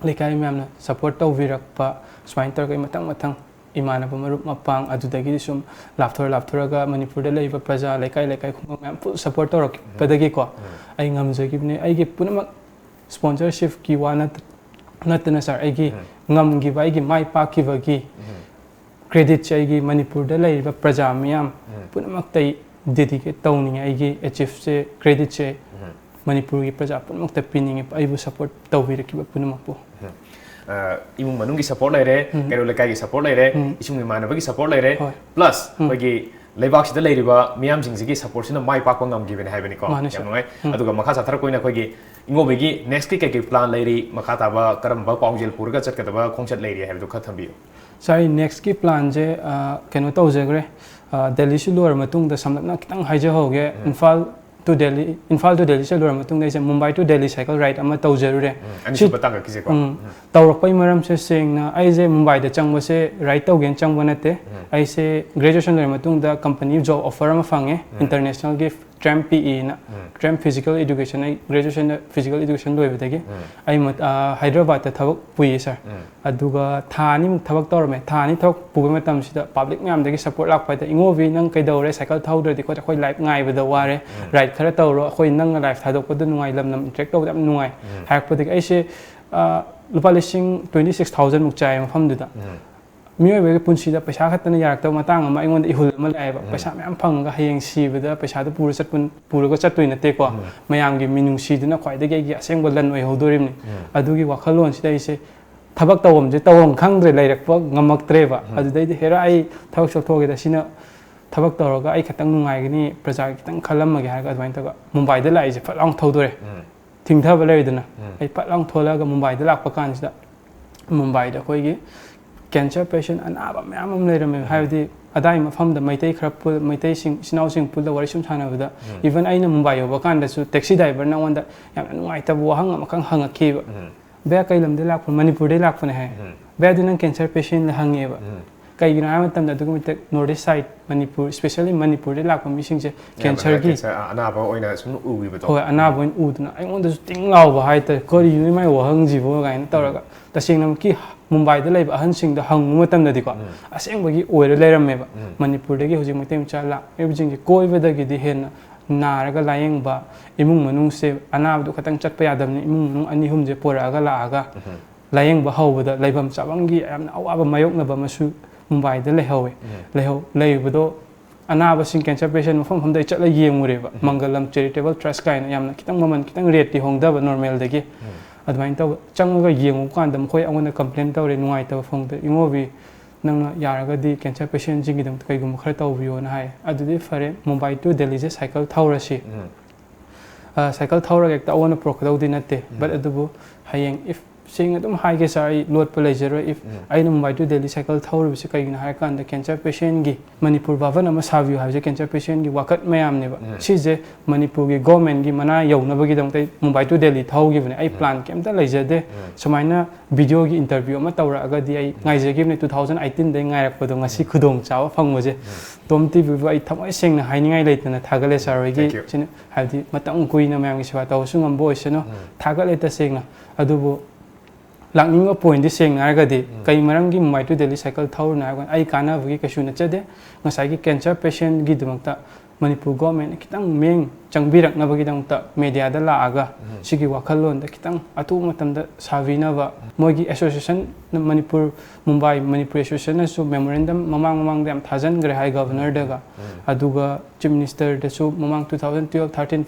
ꯂꯩꯀꯥꯏ ꯃꯌꯥꯝꯅ ꯁꯞꯄꯣꯔꯠ ꯇꯧꯕꯤꯔꯛꯄ ꯁꯨꯃꯥꯏꯅ ꯇꯧꯔꯒ ꯑꯩ ꯃꯊꯪ ꯃꯊꯪ ꯏꯃꯥꯟꯅꯕ ꯃꯔꯨꯞ ꯃꯄꯥꯡ ꯑꯗꯨꯗꯒꯤꯗꯤ ꯁꯨꯝ ꯂꯥꯞꯊꯣꯔ ꯂꯥꯞꯊꯣꯔꯒ ꯃꯅꯤꯄꯨꯔꯗ ꯂꯩꯔꯤꯕ ꯄ꯭ꯔꯖꯥ ꯂꯩꯀꯥꯏ ꯂꯩꯀꯥꯏ ꯈꯨꯡꯒꯪ ꯃꯌꯥꯝ ꯐꯨꯜ ꯁꯞꯄꯣꯔꯠ ꯇꯧꯔꯛꯄꯗꯒꯤꯀꯣ ꯑꯩ ꯉꯝꯖꯈꯤꯕꯅꯤ꯫ ꯑꯩꯒꯤ ꯄꯨꯝꯅꯃꯛ ꯁ꯭ꯄꯣꯟꯁꯔꯁꯤꯞꯀꯤ ꯋꯥ ꯅꯠ- ꯅꯠꯇꯅ ꯁꯥꯔ, ꯑꯩꯒꯤ ꯉꯝꯈꯤꯕ, ꯑꯩꯒꯤ ꯃꯥꯏ ꯄꯥꯛꯈꯤꯕꯒꯤ ꯀ꯭ꯔꯦꯗꯤꯠꯁꯦ ꯑꯩꯒꯤ ꯃꯅꯤꯄꯨꯔꯗ ꯂꯩꯔꯤꯕ ꯄ꯭ꯔꯖꯥ ꯃꯤꯌꯥꯝ ꯄꯨꯝꯅꯃꯛꯇ ꯑꯩ ꯗꯦꯗꯤꯀꯦꯠ ꯇꯧꯅꯤꯡꯉꯦ꯫ ꯑꯩꯒꯤ ꯑꯦꯆꯤꯞꯁꯦ, ꯀ꯭ꯔꯦꯗꯤꯠꯁꯦ ꯃꯅꯤꯄꯨꯔꯒꯤ ꯄ꯭ꯔꯖꯥ ꯄꯨꯝꯅꯃꯛꯇ ꯄꯤꯅꯤꯡꯉꯦ, ꯑꯩꯕꯨ ꯁꯞꯄꯣꯔꯠ ꯇꯧꯕꯤꯔꯛꯈꯤꯕ ꯄꯨꯝꯅꯃꯛꯄꯨ꯫ ꯑ, ꯏꯃꯨꯡ ꯃꯅꯨꯡꯒꯤ ꯁꯞꯄꯣꯔꯠ ꯂꯩꯔꯦ, ꯎꯝ꯫ ꯀꯩꯔꯣꯜ ꯂꯩꯀꯥꯏꯒꯤ ꯁꯞꯄꯣꯔꯠ ꯂꯩꯔꯦ, ꯎꯝ꯫ ꯏꯁꯨꯡ ꯏꯃꯥꯟꯅꯕꯒꯤ ꯁꯞꯄꯣꯔꯠ ꯂꯩꯔꯦ, ꯍꯣꯏ꯫ ꯄ꯭ꯂꯁ ꯎꯝ꯫ ꯑꯩꯈꯣꯏꯒꯤ ꯂꯩꯕꯥꯛꯁꯤꯗ ꯂꯩꯔꯤꯕ ꯃꯤꯌꯥꯝꯁꯤꯡꯁꯤꯒꯤ ꯁꯞꯄꯣꯔꯠꯁꯤꯅ ꯃꯥꯏ ꯄꯥꯛꯄ ꯉꯝꯈꯤꯕꯅꯦ ꯍꯥꯏꯕꯅꯤꯀꯣ꯫ ꯃꯥꯅꯦ, ꯌꯥꯝ ꯁꯔ꯫ ꯅꯨꯡꯉꯥꯏ꯫ ꯎꯝ꯫ ꯑꯗꯨꯒ ꯃꯈꯥ ꯆꯠꯊꯔꯛꯄ ꯑꯣꯏꯅ ꯑꯩꯈꯣꯏꯒꯤ ꯏꯉꯣꯕꯤꯒꯤ ꯅꯦꯛꯁꯀꯤ ꯀꯩꯀꯩ ꯄ꯭ꯂꯥꯟ ꯂꯩꯔꯤ, ꯃꯈꯥ ꯇꯥꯕ ꯀꯔꯝꯕ ꯄꯥꯎꯖꯦꯜ ꯄꯨꯔꯒ ꯆꯠꯀꯗꯕ ꯈꯣꯡꯆꯠ ꯂꯩꯔꯤ ꯍꯥꯏꯕꯗꯨ ꯈꯔ ꯊꯝꯕꯤꯌꯨ꯫ ꯁꯥꯔ, ꯑꯩ ꯅꯦꯛꯁꯀꯤ ꯄ꯭ꯂꯥꯟꯁꯦ, ꯑ, ꯀꯩꯅꯣ ꯇꯧꯖꯈ꯭ꯔꯦ꯫ ꯑ, ꯗꯦꯜꯂꯤꯁꯤ ꯂꯣꯏꯔ ꯃꯇꯨꯡꯗ ꯁꯝꯂꯞꯅ ꯈꯤꯇꯪ ꯍꯥꯏꯖꯍꯧꯒꯦ꯫ ꯎꯝ꯫ ꯏꯝꯐꯥꯜ to ꯗꯦꯜꯂꯤ, ꯏꯝꯐꯥꯜ to ꯗꯦꯜꯂꯤ ꯆꯠꯂꯨꯔ ꯃꯇꯨꯡꯗ ꯑꯩꯁꯦ ꯃꯨꯝꯕꯥꯏ to ꯗꯦꯜꯂꯤ ꯁꯥꯏꯀꯜ ꯔꯥꯏꯗ ꯑꯃ ꯇꯧꯖꯔꯨꯔꯦ꯫ ꯎꯝ, ꯁꯤ ꯑꯅꯤꯁꯨꯕ ꯇꯥꯡꯀꯛꯀꯤꯁꯦꯀꯣ꯫ ꯎꯝ, ꯎꯝ꯫ ꯇꯧꯔꯛꯄꯒꯤ ꯃꯔꯝꯁꯦ ꯁꯦꯡꯅ ꯑꯩꯁꯦ ꯃꯨꯝꯕꯥꯏꯗ ꯆꯪꯕꯁꯦ ꯔꯥꯏꯗ ꯇꯧꯒꯦꯅ ꯆꯪꯕ ꯅꯠꯇꯦ꯫ ꯎꯝ꯫ ꯑꯩꯁꯦ ꯒ꯭ꯔꯦꯖꯨꯑꯦꯁꯟ ꯂꯣꯏꯔ ꯃꯇꯨꯡꯗ ꯀꯝꯄꯅꯤ ꯖꯣꯕ ꯑꯣꯐꯔ ꯑꯃ ꯐꯪꯉꯦ, ꯎꯝ꯫ ꯏꯟꯇꯔꯅꯦꯁꯅꯦꯜꯒꯤ ꯇ꯭ꯔꯦꯝ ꯄꯤꯏꯅ, ꯎꯝ꯫ ꯇ꯭ꯔꯦꯝ ꯐꯤꯖꯤꯀꯦꯜ ꯏꯗꯨꯀꯦꯁꯟ, ꯑꯩ ꯒ꯭ꯔꯦꯖꯨꯑꯦꯁꯟꯗ ꯐꯤꯖꯤꯀꯦꯜ ꯏꯗꯨꯀꯦꯁꯟ ꯂꯣꯏꯕꯗꯒꯤ ꯎꯝ꯫ ꯑꯩ ꯃꯠ-, ꯑ, ꯍꯥꯏꯗ꯭ꯔꯕꯥꯗꯇ ꯊꯕꯛ ꯄꯨꯏꯌꯦ ꯁꯥꯔ꯫ ꯎꯝ꯫ ꯑꯗꯨꯒ ꯊꯥ ꯑꯅꯤꯃꯨꯛ ꯊꯕꯛ ꯇꯧꯔꯝꯃꯦ꯫ ꯊꯥ ꯑꯅꯤ ꯊꯕꯛ ꯄꯨꯕ ꯃꯇꯝꯁꯤꯗ ꯄꯕ꯭ꯂꯤꯛ ꯃꯌꯥꯝꯗꯒꯤ ꯁꯞꯄꯣꯔꯠ ꯂꯥꯛꯄ ꯍꯥꯏꯗꯤ, "ꯏꯉꯣꯕꯤ, ꯅꯪ ꯀꯩꯗꯧꯔꯦ? ꯁꯥꯏꯀꯜ ꯊꯧꯗ꯭ꯔꯗꯤ ꯈꯣꯠꯇ꯭ꯔꯗꯤ ꯑꯩꯈꯣꯏ ꯂꯥꯏꯐ ꯉꯥꯏꯕꯗ ꯋꯥꯔꯦ꯫ ꯎꯝ꯫ ꯔꯥꯏꯗ ꯈꯔ ꯇꯧꯔꯣ꯫ ꯑꯩꯈꯣꯏ ꯅꯪꯅ ꯂꯥꯏꯐ ꯊꯥꯗꯣꯛꯄꯗ ꯅꯨꯡꯉꯥꯏ, ꯂꯝ ꯂꯝ ꯏꯟꯇꯔꯦꯛ ꯇꯧꯕꯗ ꯌꯥꯝ ꯅꯨꯡꯉꯥꯏ"꯫ ꯎꯝ꯫ ꯍꯥꯏꯔꯛꯄꯗꯒꯤ ꯑꯩꯁꯦ, ꯑ, ꯂꯨꯄꯥ ꯂꯤꯁꯤꯡ twenty six thousand ꯃꯨꯛ ꯆꯥꯏ ꯃꯐꯝꯗꯨꯗ꯫ ꯃꯤꯑꯣꯏꯕꯒꯤ ꯄꯨꯟꯁꯤꯗ ꯄꯩꯁꯥ ꯈꯛꯇꯅ ꯌꯥꯔꯛꯇꯕ ꯃꯇꯥꯡ ꯑꯃ ꯑꯩꯉꯣꯟꯗ ꯏꯍꯨꯜ ꯑꯃ ꯂꯥꯛꯑꯦꯕ꯫ ꯄꯩꯁꯥ ꯃꯌꯥꯝ ꯐꯪꯉꯒ ꯍꯌꯦꯡ ꯁꯤꯕꯗ ꯄꯩꯁꯥꯗꯣ ꯄꯨꯔ ꯆꯠꯄ, ꯄꯨꯔꯒ ꯆꯠꯇꯣꯏ ꯅꯠꯇꯦꯀꯣ꯫ ꯃꯌꯥꯝꯒꯤ ꯃꯤꯅꯨꯡꯁꯤꯗꯨꯅ ꯈ꯭ꯋꯥꯏꯗꯒꯤ ꯑꯩꯒꯤ ꯑꯁꯦꯡꯕ ꯂꯟ ꯑꯣꯏꯍꯧꯗꯣꯔꯤꯕꯅꯤ꯫ ꯑꯗꯨꯒꯤ ꯋꯥꯈꯜꯂꯣꯟꯁꯤꯗ ꯑꯩꯁꯦ ꯊꯕꯛ ꯇꯧꯐꯝꯁꯦ ꯇꯧꯐꯝ ꯈꯪꯗ꯭ꯔꯦ, ꯂꯩꯔꯛꯄ ꯉꯝꯃꯛꯇ꯭ꯔꯦꯕ꯫ ꯑꯗꯨꯗꯩꯗꯤ, "ꯍꯦꯔꯥ, ꯑꯩ ꯊꯕꯛ ꯆꯠꯊꯣꯛꯑꯒꯦꯗ, ꯁꯤꯅ ꯊꯕꯛ ꯇꯧꯔꯒ ꯑꯩ ꯈꯤꯇꯪ ꯅꯨꯡꯉꯥꯏꯒꯅꯤ, ꯄ꯭ꯔꯖꯥꯒꯤ ꯈꯤꯇꯪ ꯈꯜꯂꯝꯃꯒꯦ" ꯍꯥꯏꯔꯒ ꯑꯗꯨꯃꯥꯏꯅ ꯇꯧꯔꯒ ꯃꯨꯝꯕꯥꯏꯗ ꯂꯥꯛꯏꯁꯦ꯫ ꯐꯠ ꯂꯥꯎꯅ ꯊꯧꯗꯣꯔꯦ꯫ ꯊꯤꯡꯊꯕ ꯂꯩꯔꯦꯗꯅ꯫ ꯑꯩ ꯐꯠ ꯂꯥꯎꯅ ꯊꯣꯛꯂꯛꯑꯒ ꯃꯨꯝꯕꯥꯏꯗ ꯂꯥꯛꯄ ꯀꯥꯟꯁꯤꯗ, ꯃꯨꯝꯕꯥꯏꯗ ꯑꯩꯈꯣꯏꯒꯤ cancer patient ꯑꯅꯥꯕ ꯃꯌꯥꯝ ꯑꯃ ꯂꯩꯔꯝꯃꯦ꯫ ꯍꯥꯏꯕꯗꯤ ꯑꯗꯥꯏ ꯃꯐꯝꯗ ꯃꯩꯇꯩ ꯈꯔ ꯄꯨꯜ-, ꯃꯩꯇꯩꯁꯤꯡ, ꯏꯆꯤꯟ ꯏꯅꯥꯎꯁꯤꯡ ꯄꯨꯜꯂ ꯋꯥꯔꯤ ꯁꯨꯝ ꯁꯥꯟꯅꯕꯗ, even ꯑꯩꯅ ꯃꯨꯝꯕꯥꯏ ꯌꯧꯕ ꯀꯥꯟꯗꯁꯨ taxi driverꯅ ꯑꯩꯉꯣꯟꯗ ꯌꯥꯝꯅ ꯅꯨꯡꯉꯥꯏꯇꯕ ꯋꯥꯍꯪ ꯑꯃꯈꯛ ꯍꯪꯉꯛꯈꯤꯕ꯫ "ꯚꯩꯌꯥ, ꯀꯩ ꯂꯝꯗꯩ ꯂꯥꯛꯄꯅꯣ?" "ꯃꯅꯤꯄꯨꯔꯗꯩ ꯂꯥꯛꯄꯅꯦ" ꯍꯥꯏ꯫ "ꯚꯩꯌꯥ, ꯑꯗꯨ ꯅꯪ cancer patientꯂ?" ꯍꯪꯉꯦꯕ꯫ ꯀꯩꯒꯤꯅꯣ ꯍꯥꯏꯕ ꯃꯇꯝꯗ, ꯑꯗꯨꯛꯀꯤ ꯃꯇꯤꯛ North East side, Manipur, especially ꯃꯅꯤꯄꯨꯔꯗ ꯂꯥꯛꯄ ꯃꯤꯁꯤꯡꯁꯦ ꯑꯌꯥꯝꯕꯅ cancerꯒꯤ cancer, ꯑ, ꯑꯅꯥꯕ ꯑꯣꯏꯅ ꯁꯨꯝ ꯎꯕꯤꯕꯗꯣ꯫ ꯍꯣꯏ, ꯑꯅꯥꯕ ꯑꯣꯏꯅ ꯎꯗꯅ ꯑꯩꯉꯣꯟꯗꯁꯨ ꯇꯤꯡ ꯂꯥꯎꯕ ꯍꯥꯏꯇꯥꯔꯦ, "ꯀꯔꯤꯅꯣ ꯃꯥꯏ ꯋꯥꯍꯪꯁꯤꯕꯨ?" ꯀꯥꯏꯅ ꯇꯧꯔꯒ꯫ ꯇꯁꯦꯡꯅꯃꯛꯀꯤ ꯃꯨꯝꯕꯥꯏꯗ ꯂꯩꯕ ꯑꯍꯟꯁꯤꯡꯗ ꯍꯪꯕ ꯃꯇꯝꯗꯗꯤꯀꯣ, ꯑꯁꯦꯡꯕꯒꯤ ꯑꯣꯏꯔ ꯂꯩꯔꯝꯃꯦꯕ꯫ ꯃꯅꯤꯄꯨꯔꯗꯒꯤ ꯍꯧꯖꯤꯛ ꯃꯩꯇꯩ ꯃꯆꯥ ꯂꯥꯛꯂꯤꯕꯁꯤꯡꯁꯦ ꯀꯣꯏꯕꯗꯒꯤꯗꯤ ꯍꯦꯟꯅ ꯅꯥꯔꯒ ꯂꯥꯌꯦꯡꯕ, ꯏꯃꯨꯡ ꯃꯅꯨꯡꯁꯦ ꯑꯅꯥꯕꯗꯨ ꯈꯛꯇꯪ ꯆꯠꯄ ꯌꯥꯗꯕꯅꯤ, ꯏꯃꯨꯡ ꯃꯅꯨꯡ ꯑꯅꯤ ꯑꯍꯨꯝꯁꯦ ꯄꯨꯔꯛꯑꯒ ꯂꯥꯛꯑꯒ ꯂꯥꯌꯦꯡꯕ ꯍꯧꯕꯗ ꯂꯩꯐꯝ ꯆꯥꯐꯝꯒꯤ ꯌꯥꯝꯅ ꯑꯋꯥꯕ ꯃꯥꯌꯣꯛꯅꯕ ꯑꯃꯁꯨ ꯃꯨꯝꯕꯥꯏꯗ ꯂꯩꯍꯧꯋꯦ꯫ ꯂꯩꯍꯧ-, ꯂꯩꯕꯗꯣ ꯑꯅꯥꯕꯁꯤꯡ, cancer patient ꯃꯐꯝ ꯃꯐꯝꯗ ꯑꯩ ꯆꯠꯂ ꯌꯦꯡꯉꯨꯔꯦꯕ꯫ ꯃꯪꯒꯂꯝ Charitable Trust ꯀꯥꯏꯅ ꯌꯥꯝꯅ ꯈꯤꯇꯪ ꯃꯃꯜ ꯈꯤꯇꯪ rateꯇꯤ ꯍꯣꯡꯗꯕ normalꯗꯒꯤ꯫ ꯑꯗꯨꯃꯥꯏꯅ ꯇꯧꯕ ꯆꯪꯉꯒ ꯌꯦꯡꯉꯨ ꯀꯥꯟꯗ ꯃꯈꯣꯏ ꯑꯩꯉꯣꯟꯗ complain ꯇꯧꯔꯦ, ꯅꯨꯡꯉꯥꯏꯇꯕ ꯐꯣꯡꯗꯣꯛꯑꯦ, "ꯏꯉꯣꯕꯤ, ꯅꯪꯅ ꯌꯥꯔꯒꯗꯤ cancer patientꯁꯤꯡꯒꯤꯗꯃꯛꯇ ꯀꯩꯒꯨꯝꯕ ꯈꯔ ꯇꯧꯕꯤꯌꯣꯅ" ꯍꯥꯏ꯫ ꯑꯗꯨꯗꯤ ꯐꯔꯦ, ꯃꯨꯝꯕꯥꯏ to ꯗꯦꯜꯂꯤꯁꯦ cycle ꯊꯧꯔꯁꯤ꯫ ꯑ, cycle ꯊꯧꯔꯒ ꯍꯦꯛꯇ ꯑꯑꯣꯟꯕ ꯄꯨꯔꯛꯀꯗꯧꯗꯤ ꯅꯠꯇꯦ꯫ But ꯑꯗꯨꯕꯨ ꯍꯌꯦꯡ if, ꯁꯦꯡꯅ ꯑꯗꯨꯝ ꯍꯥꯏꯒꯦ sir, ꯑꯩ ꯂꯣꯠꯄ ꯂꯩꯖꯔꯣꯏ, if ꯑꯩꯅ ꯃꯨꯝꯕꯥꯏ to ꯗꯦꯜꯂꯤ cycle ꯊꯧꯔꯤꯕꯁꯤ ꯀꯩꯒꯤꯅꯣ ꯍꯥꯏꯔꯀꯥꯟꯗ cancer patientꯒꯤ ꯃꯅꯤꯄꯨꯔ ꯚꯕꯟ ꯑꯃ ꯁꯥꯕꯤꯌꯨ ꯍꯥꯏꯕꯁꯦ cancer patientꯒꯤ ꯋꯥꯀꯠ ꯃꯌꯥꯝꯅꯦꯕ꯫ ꯁꯤꯁꯦ ꯃꯅꯤꯄꯨꯔꯒꯤ governmentꯒꯤ ꯃꯅꯥ ꯌꯧꯅꯕꯒꯤꯗꯃꯛꯇ ꯑꯩ ꯃꯨꯝꯕꯥꯏ to ꯗꯦꯜꯂꯤ ꯊꯧꯈꯤꯕꯅꯦ꯫ ꯑꯩ plan ꯀꯩꯝꯇ ꯂꯩꯖꯗꯦ꯫ ꯁꯨꯃꯥꯏꯅ videoꯒꯤ interview ꯑꯃ ꯇꯧꯔꯛꯑꯒꯗꯤ ꯑꯩ ꯉꯥꯏꯖꯈꯤꯕꯅꯦ, two thousand eighteenꯗꯩ ꯉꯥꯏꯔꯛꯄꯗꯣ, ꯉꯁꯤ ꯈꯨꯗꯣꯡ ꯆꯥꯕ ꯐꯪꯕꯁꯦ꯫ ꯇꯣꯝ ꯇꯤꯚꯤꯕꯨ ꯑꯩ ꯊꯃꯣꯏ ꯁꯦꯡꯅ ꯍꯥꯏꯅꯤꯡꯉꯥꯏ ꯂꯩꯇꯅ ꯊꯥꯒꯠꯂꯦ sir ꯍꯣꯏꯒꯤ꯫ Thank you꯫ ꯁꯤꯅ ꯍꯥꯏꯕꯗꯤ ꯃꯇꯝ ꯀꯨꯏꯅ ꯃꯌꯥꯝꯒꯤ ꯁꯦꯕꯥ ꯇꯧꯕꯁꯨ ꯉꯝꯕ ꯑꯣꯏꯁꯅꯨ꯫ ꯊꯥꯒꯠꯂꯦ ꯇꯁꯦꯡꯅ꯫ ꯑꯗꯨꯕꯨ ꯂꯥꯛꯅꯤꯡꯕ pointꯗꯤ ꯁꯦꯡꯅ ꯍꯥꯏꯔꯒꯗꯤ, ꯀꯩ ꯃꯔꯝꯒꯤ ꯃꯨꯝꯕꯥꯏ to ꯗꯦꯜꯂꯤ cycle ꯊꯧꯔꯤꯅꯣ ꯍꯥꯏꯕ ꯀꯥꯟꯗ, ꯑꯩ ꯀꯥꯟꯅꯕꯒꯤ ꯀꯩꯁꯨ ꯅꯠꯆꯗꯦ꯫ ꯉꯁꯥꯏꯒꯤ cancer patientꯒꯤꯗꯃꯛꯇ ꯃꯅꯤꯄꯨꯔ ꯒꯣꯔꯃꯦꯟꯅ ꯈꯤꯇꯪ ꯃꯤꯠꯌꯦꯡ ꯆꯪꯕꯤꯔꯛꯅꯕꯒꯤꯗꯃꯛꯇ ꯃꯦꯗꯤꯌꯥꯗ ꯂꯥꯛꯑꯒ ꯁꯤꯒꯤ ꯋꯥꯈꯜꯂꯣꯟꯗ ꯈꯤꯇꯪ ꯑꯊꯨꯕ ꯃꯇꯝꯗ ꯁꯥꯕꯤꯅꯕ, ꯃꯣꯏꯒꯤ ꯑꯦꯁꯣꯁꯤꯌꯦꯁꯟ, ꯃꯅꯤꯄꯨꯔ, ꯃꯨꯝꯕꯥꯏ ꯃꯅꯤꯄꯨꯔ ꯑꯦꯁꯣꯁꯤꯌꯦꯁꯟꯅꯁꯨ ꯃꯦꯃꯣꯔꯦꯟꯗꯝ ꯃꯃꯥꯡ ꯃꯃꯥꯡꯗ ꯌꯥꯝ ꯊꯥꯖꯤꯟꯈ꯭ꯔꯦ ꯍꯥꯏ ꯒꯕꯔꯅꯔꯗꯒ꯫ ꯑꯗꯨꯒ ꯆꯤꯐ ꯃꯤꯅꯤꯁꯇꯔꯗꯁꯨ ꯃꯃꯥꯡ two thousand twelve, thirteen,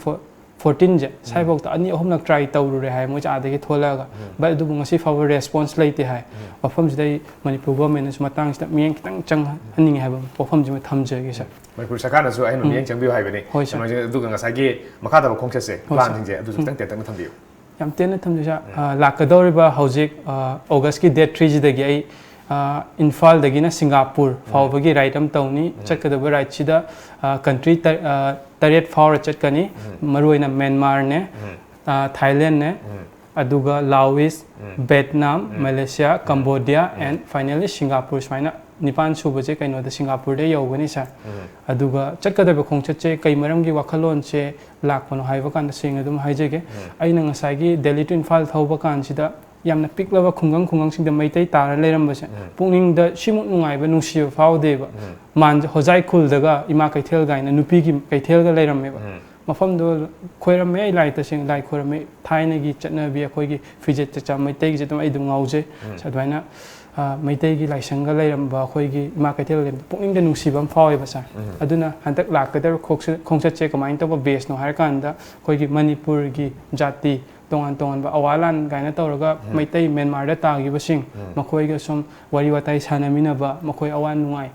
fourteen ꯁꯦ ꯁ꯭ꯋꯥꯏꯐꯥꯎꯗ ꯑꯅꯤ ꯑꯍꯨꯝꯂꯛ ꯇ꯭ꯔꯥꯏ ꯇꯧꯔꯨꯔꯦ ꯍꯥꯏ ꯃꯣꯏꯁꯦ ꯑꯥꯗꯒꯤ ꯊꯣꯛꯂꯛꯑꯒ꯫ ꯕꯠ ꯑꯗꯨꯕꯨ ꯉꯁꯤ ꯐꯥꯎꯕ ꯔꯦꯁꯄꯣꯟꯁ ꯂꯩꯇꯦ ꯍꯥꯏ꯫ ꯃꯐꯝꯁꯤꯗ ꯑꯩ ꯃꯅꯤꯄꯨꯔ ꯒꯣꯔꯃꯦꯟꯅꯁꯨ ꯃꯇꯥꯡꯁꯤꯗ ꯃꯤꯠꯌꯦꯡ ꯈꯤꯇꯪ ꯆꯪꯍꯟꯅꯤꯡꯉꯦ ꯍꯥꯏꯕ ꯋꯥꯐꯝꯁꯤꯃ ꯊꯝꯖꯒꯦ ꯁꯥꯔ꯫ ꯃꯅꯤꯄꯨꯔ ꯁꯔꯀꯥꯔꯅꯁꯨ ꯑꯍꯦꯟꯕ ꯎꯝ꯫ ꯃꯤꯠꯌꯦꯡ ꯆꯪꯕꯤꯌꯨ ꯍꯥꯏꯕꯅꯤ꯫ ꯍꯣꯏ, ꯁꯥꯔ꯫ ꯀꯩꯅꯣꯁꯦ, ꯑꯗꯨꯒ ꯉꯁꯥꯏꯒꯤ ꯃꯈꯥ ꯇꯥꯕ ꯈꯣꯡꯆꯠꯁꯦ, ꯍꯣꯏ, ꯁꯥꯔ꯫ ꯄ꯭ꯂꯥꯟꯁꯤꯡꯁꯦ ꯑꯗꯨꯁꯨ ꯎꯝ꯫ ꯈꯤꯇꯪ ꯇꯦꯟꯇꯛꯅ ꯊꯝꯕꯤꯌꯨ꯫ ꯌꯥꯝ ꯇꯦꯟꯅ ꯊꯝꯖꯒꯦ, ꯁꯥꯔ꯫ ꯎꯝ꯫ ꯑ, ꯂꯥꯛꯀꯗꯧꯔꯤꯕ ꯍꯧꯖꯤꯛ, ꯑ, ꯑꯣꯒꯁꯀꯤ date three ꯁꯤꯗꯒꯤ ꯑꯩ, ꯑ, ꯏꯝꯐꯥꯜꯗꯒꯤꯅ ꯁꯤꯡꯒꯥꯄꯨꯔ ꯎꯝ꯫ ꯐꯥꯎꯕꯒꯤ ꯔꯥꯏꯗ ꯑꯃ ꯇꯧꯅꯤ꯫ ꯎꯝ꯫ ꯆꯠꯀꯗꯕ ꯔꯥꯏꯗꯁꯤꯗ, ꯑ, ꯀꯟꯇ꯭ꯔꯤ ꯇ-, ꯑ, ꯇꯔꯦꯠ ꯐꯥꯎꯔ ꯆꯠꯀꯅꯤ꯫ ꯎꯝ꯫ ꯃꯔꯨꯑꯣꯏꯅ ꯃꯦꯟꯃꯥꯔꯅꯦ, ꯎꯝ꯫ ꯑ, ꯊꯥꯏꯂꯦꯟꯅꯦ, ꯎꯝ꯫ ꯑꯗꯨꯒ ꯂꯥꯑꯣꯁ, ꯎꯝ꯫ ꯚꯦꯠꯅꯥꯝ, ꯎꯝ꯫ ꯃꯦꯂꯦꯁꯤꯌꯥ, ꯎꯝ꯫ ꯀꯝꯕꯣꯗꯤꯌꯥ, ꯎꯝ꯫ and finally ꯁꯤꯡꯒꯥꯄꯨꯔ, ꯁꯨꯃꯥꯏꯅ ꯅꯤꯄꯥꯟ ꯁꯨꯕꯁꯦ ꯀꯩꯅꯣꯗ ꯁꯤꯡꯒꯥꯄꯨꯔꯗ ꯌꯧꯒꯅꯤ, ꯁꯥꯔ꯫ ꯎꯝ꯫ ꯑꯗꯨꯒ ꯆꯠꯀꯗꯕ ꯈꯣꯡꯆꯠꯁꯦ ꯀꯩ ꯃꯔꯝꯒꯤ ꯋꯥꯈꯜꯂꯣꯟꯁꯦ ꯂꯥꯛꯄꯅꯣ ꯍꯥꯏꯕ ꯀꯥꯟꯗ ꯁꯦꯡꯅ ꯑꯗꯨꯝ ꯍꯥꯏꯖꯒꯦ꯫ ꯎꯝ꯫ ꯑꯩꯅ ꯉꯁꯥꯏꯒꯤ ꯗꯦꯜꯂꯤ to ꯏꯝꯐꯥꯜ ꯊꯧꯕ ꯀꯥꯟꯁꯤꯗ ꯌꯥꯝꯅ ꯄꯤꯛꯂꯕ ꯈꯨꯡꯒꯪ ꯈꯨꯡꯒꯪꯁꯤꯡꯗ ꯃꯩꯇꯩ ꯇꯥꯔ ꯂꯩꯔꯝꯕꯁꯦ ꯎꯝ꯫ ꯄꯨꯛꯅꯤꯡꯗ ꯁꯤꯃꯨꯛ ꯅꯨꯡꯉꯥꯏꯕ, ꯅꯨꯡꯁꯤꯕ ꯐꯥꯎꯗꯦꯕ꯫ ꯎꯝ꯫ ꯃꯥꯟ-, ꯍꯣꯖꯥꯏ ꯈꯨꯜꯗꯒ ꯏꯃꯥ ꯀꯩꯊꯦꯜ ꯀꯥꯏꯅ ꯅꯨꯄꯤꯒꯤ ꯀꯩꯊꯦꯜꯒ ꯂꯩꯔꯝꯃꯦꯕ꯫ ꯎꯝ꯫ ꯃꯐꯝꯗꯣ ꯈꯣꯏꯔꯝꯃꯦ, ꯑꯩ ꯂꯥꯏ ꯇꯁꯦꯡꯅ ꯂꯥꯏ ꯈꯣꯏꯔꯝꯃꯦ꯫ ꯊꯥꯏꯅꯒꯤ ꯆꯠꯅꯕꯤ, ꯑꯩꯈꯣꯏꯒꯤ ꯐꯤꯖꯦꯠ ꯆꯥꯛꯆꯥ ꯃꯩꯇꯩꯒꯤꯁꯦ ꯑꯗꯨꯝ ꯑꯩ ꯑꯗꯨꯝ ꯉꯥꯎꯖꯩ꯫ ꯎꯝ꯫ ꯑꯗꯨꯃꯥꯏꯅ, ꯑ, ꯃꯩꯇꯩꯒꯤ ꯂꯥꯏꯁꯪꯒ ꯂꯩꯔꯝꯕ, ꯑꯩꯈꯣꯏꯒꯤ ꯏꯃꯥ ꯀꯩꯊꯦꯜ ꯂꯩꯔꯝꯕ, ꯄꯨꯛꯅꯤꯡꯗ ꯅꯨꯡꯁꯤꯕ ꯑꯃ ꯐꯥꯎꯋꯦꯕ, ꯁꯥꯔ꯫ ꯎꯝ꯫ ꯑꯗꯨꯅ ꯍꯟꯗꯛ ꯂꯥꯛꯀꯗꯧꯔꯤꯕ ꯈꯣꯡꯆꯠ-, ꯈꯣꯡꯆꯠꯁꯦ ꯀꯃꯥꯏꯅ ꯇꯧꯕ ꯕꯦꯁꯅꯣ ꯍꯥꯏꯔꯀꯥꯟꯗ, ꯑꯩꯈꯣꯏꯒꯤ ꯃꯅꯤꯄꯨꯔꯒꯤ ꯖꯥꯇꯤ ꯇꯣꯉꯥꯟ ꯇꯣꯉꯥꯟꯕ ꯑꯋꯥ ꯂꯥꯟ ꯀꯥꯏꯅ ꯇꯧꯔꯒ ꯎꯝ꯫ ꯃꯩꯇꯩ ꯃ꯭ꯌꯥꯟꯃꯥꯔꯗ ꯇꯥꯈꯤꯕꯁꯤꯡ, ꯎꯝ꯫ ꯃꯈꯣꯏꯒ ꯁꯨꯝ ꯋꯥꯔꯤ ꯋꯥꯇꯥꯏ ꯁꯥꯟꯅꯃꯤꯟꯅꯕ, ꯃꯈꯣꯏ ꯑꯋꯥ ꯅꯨꯡꯉꯥꯏ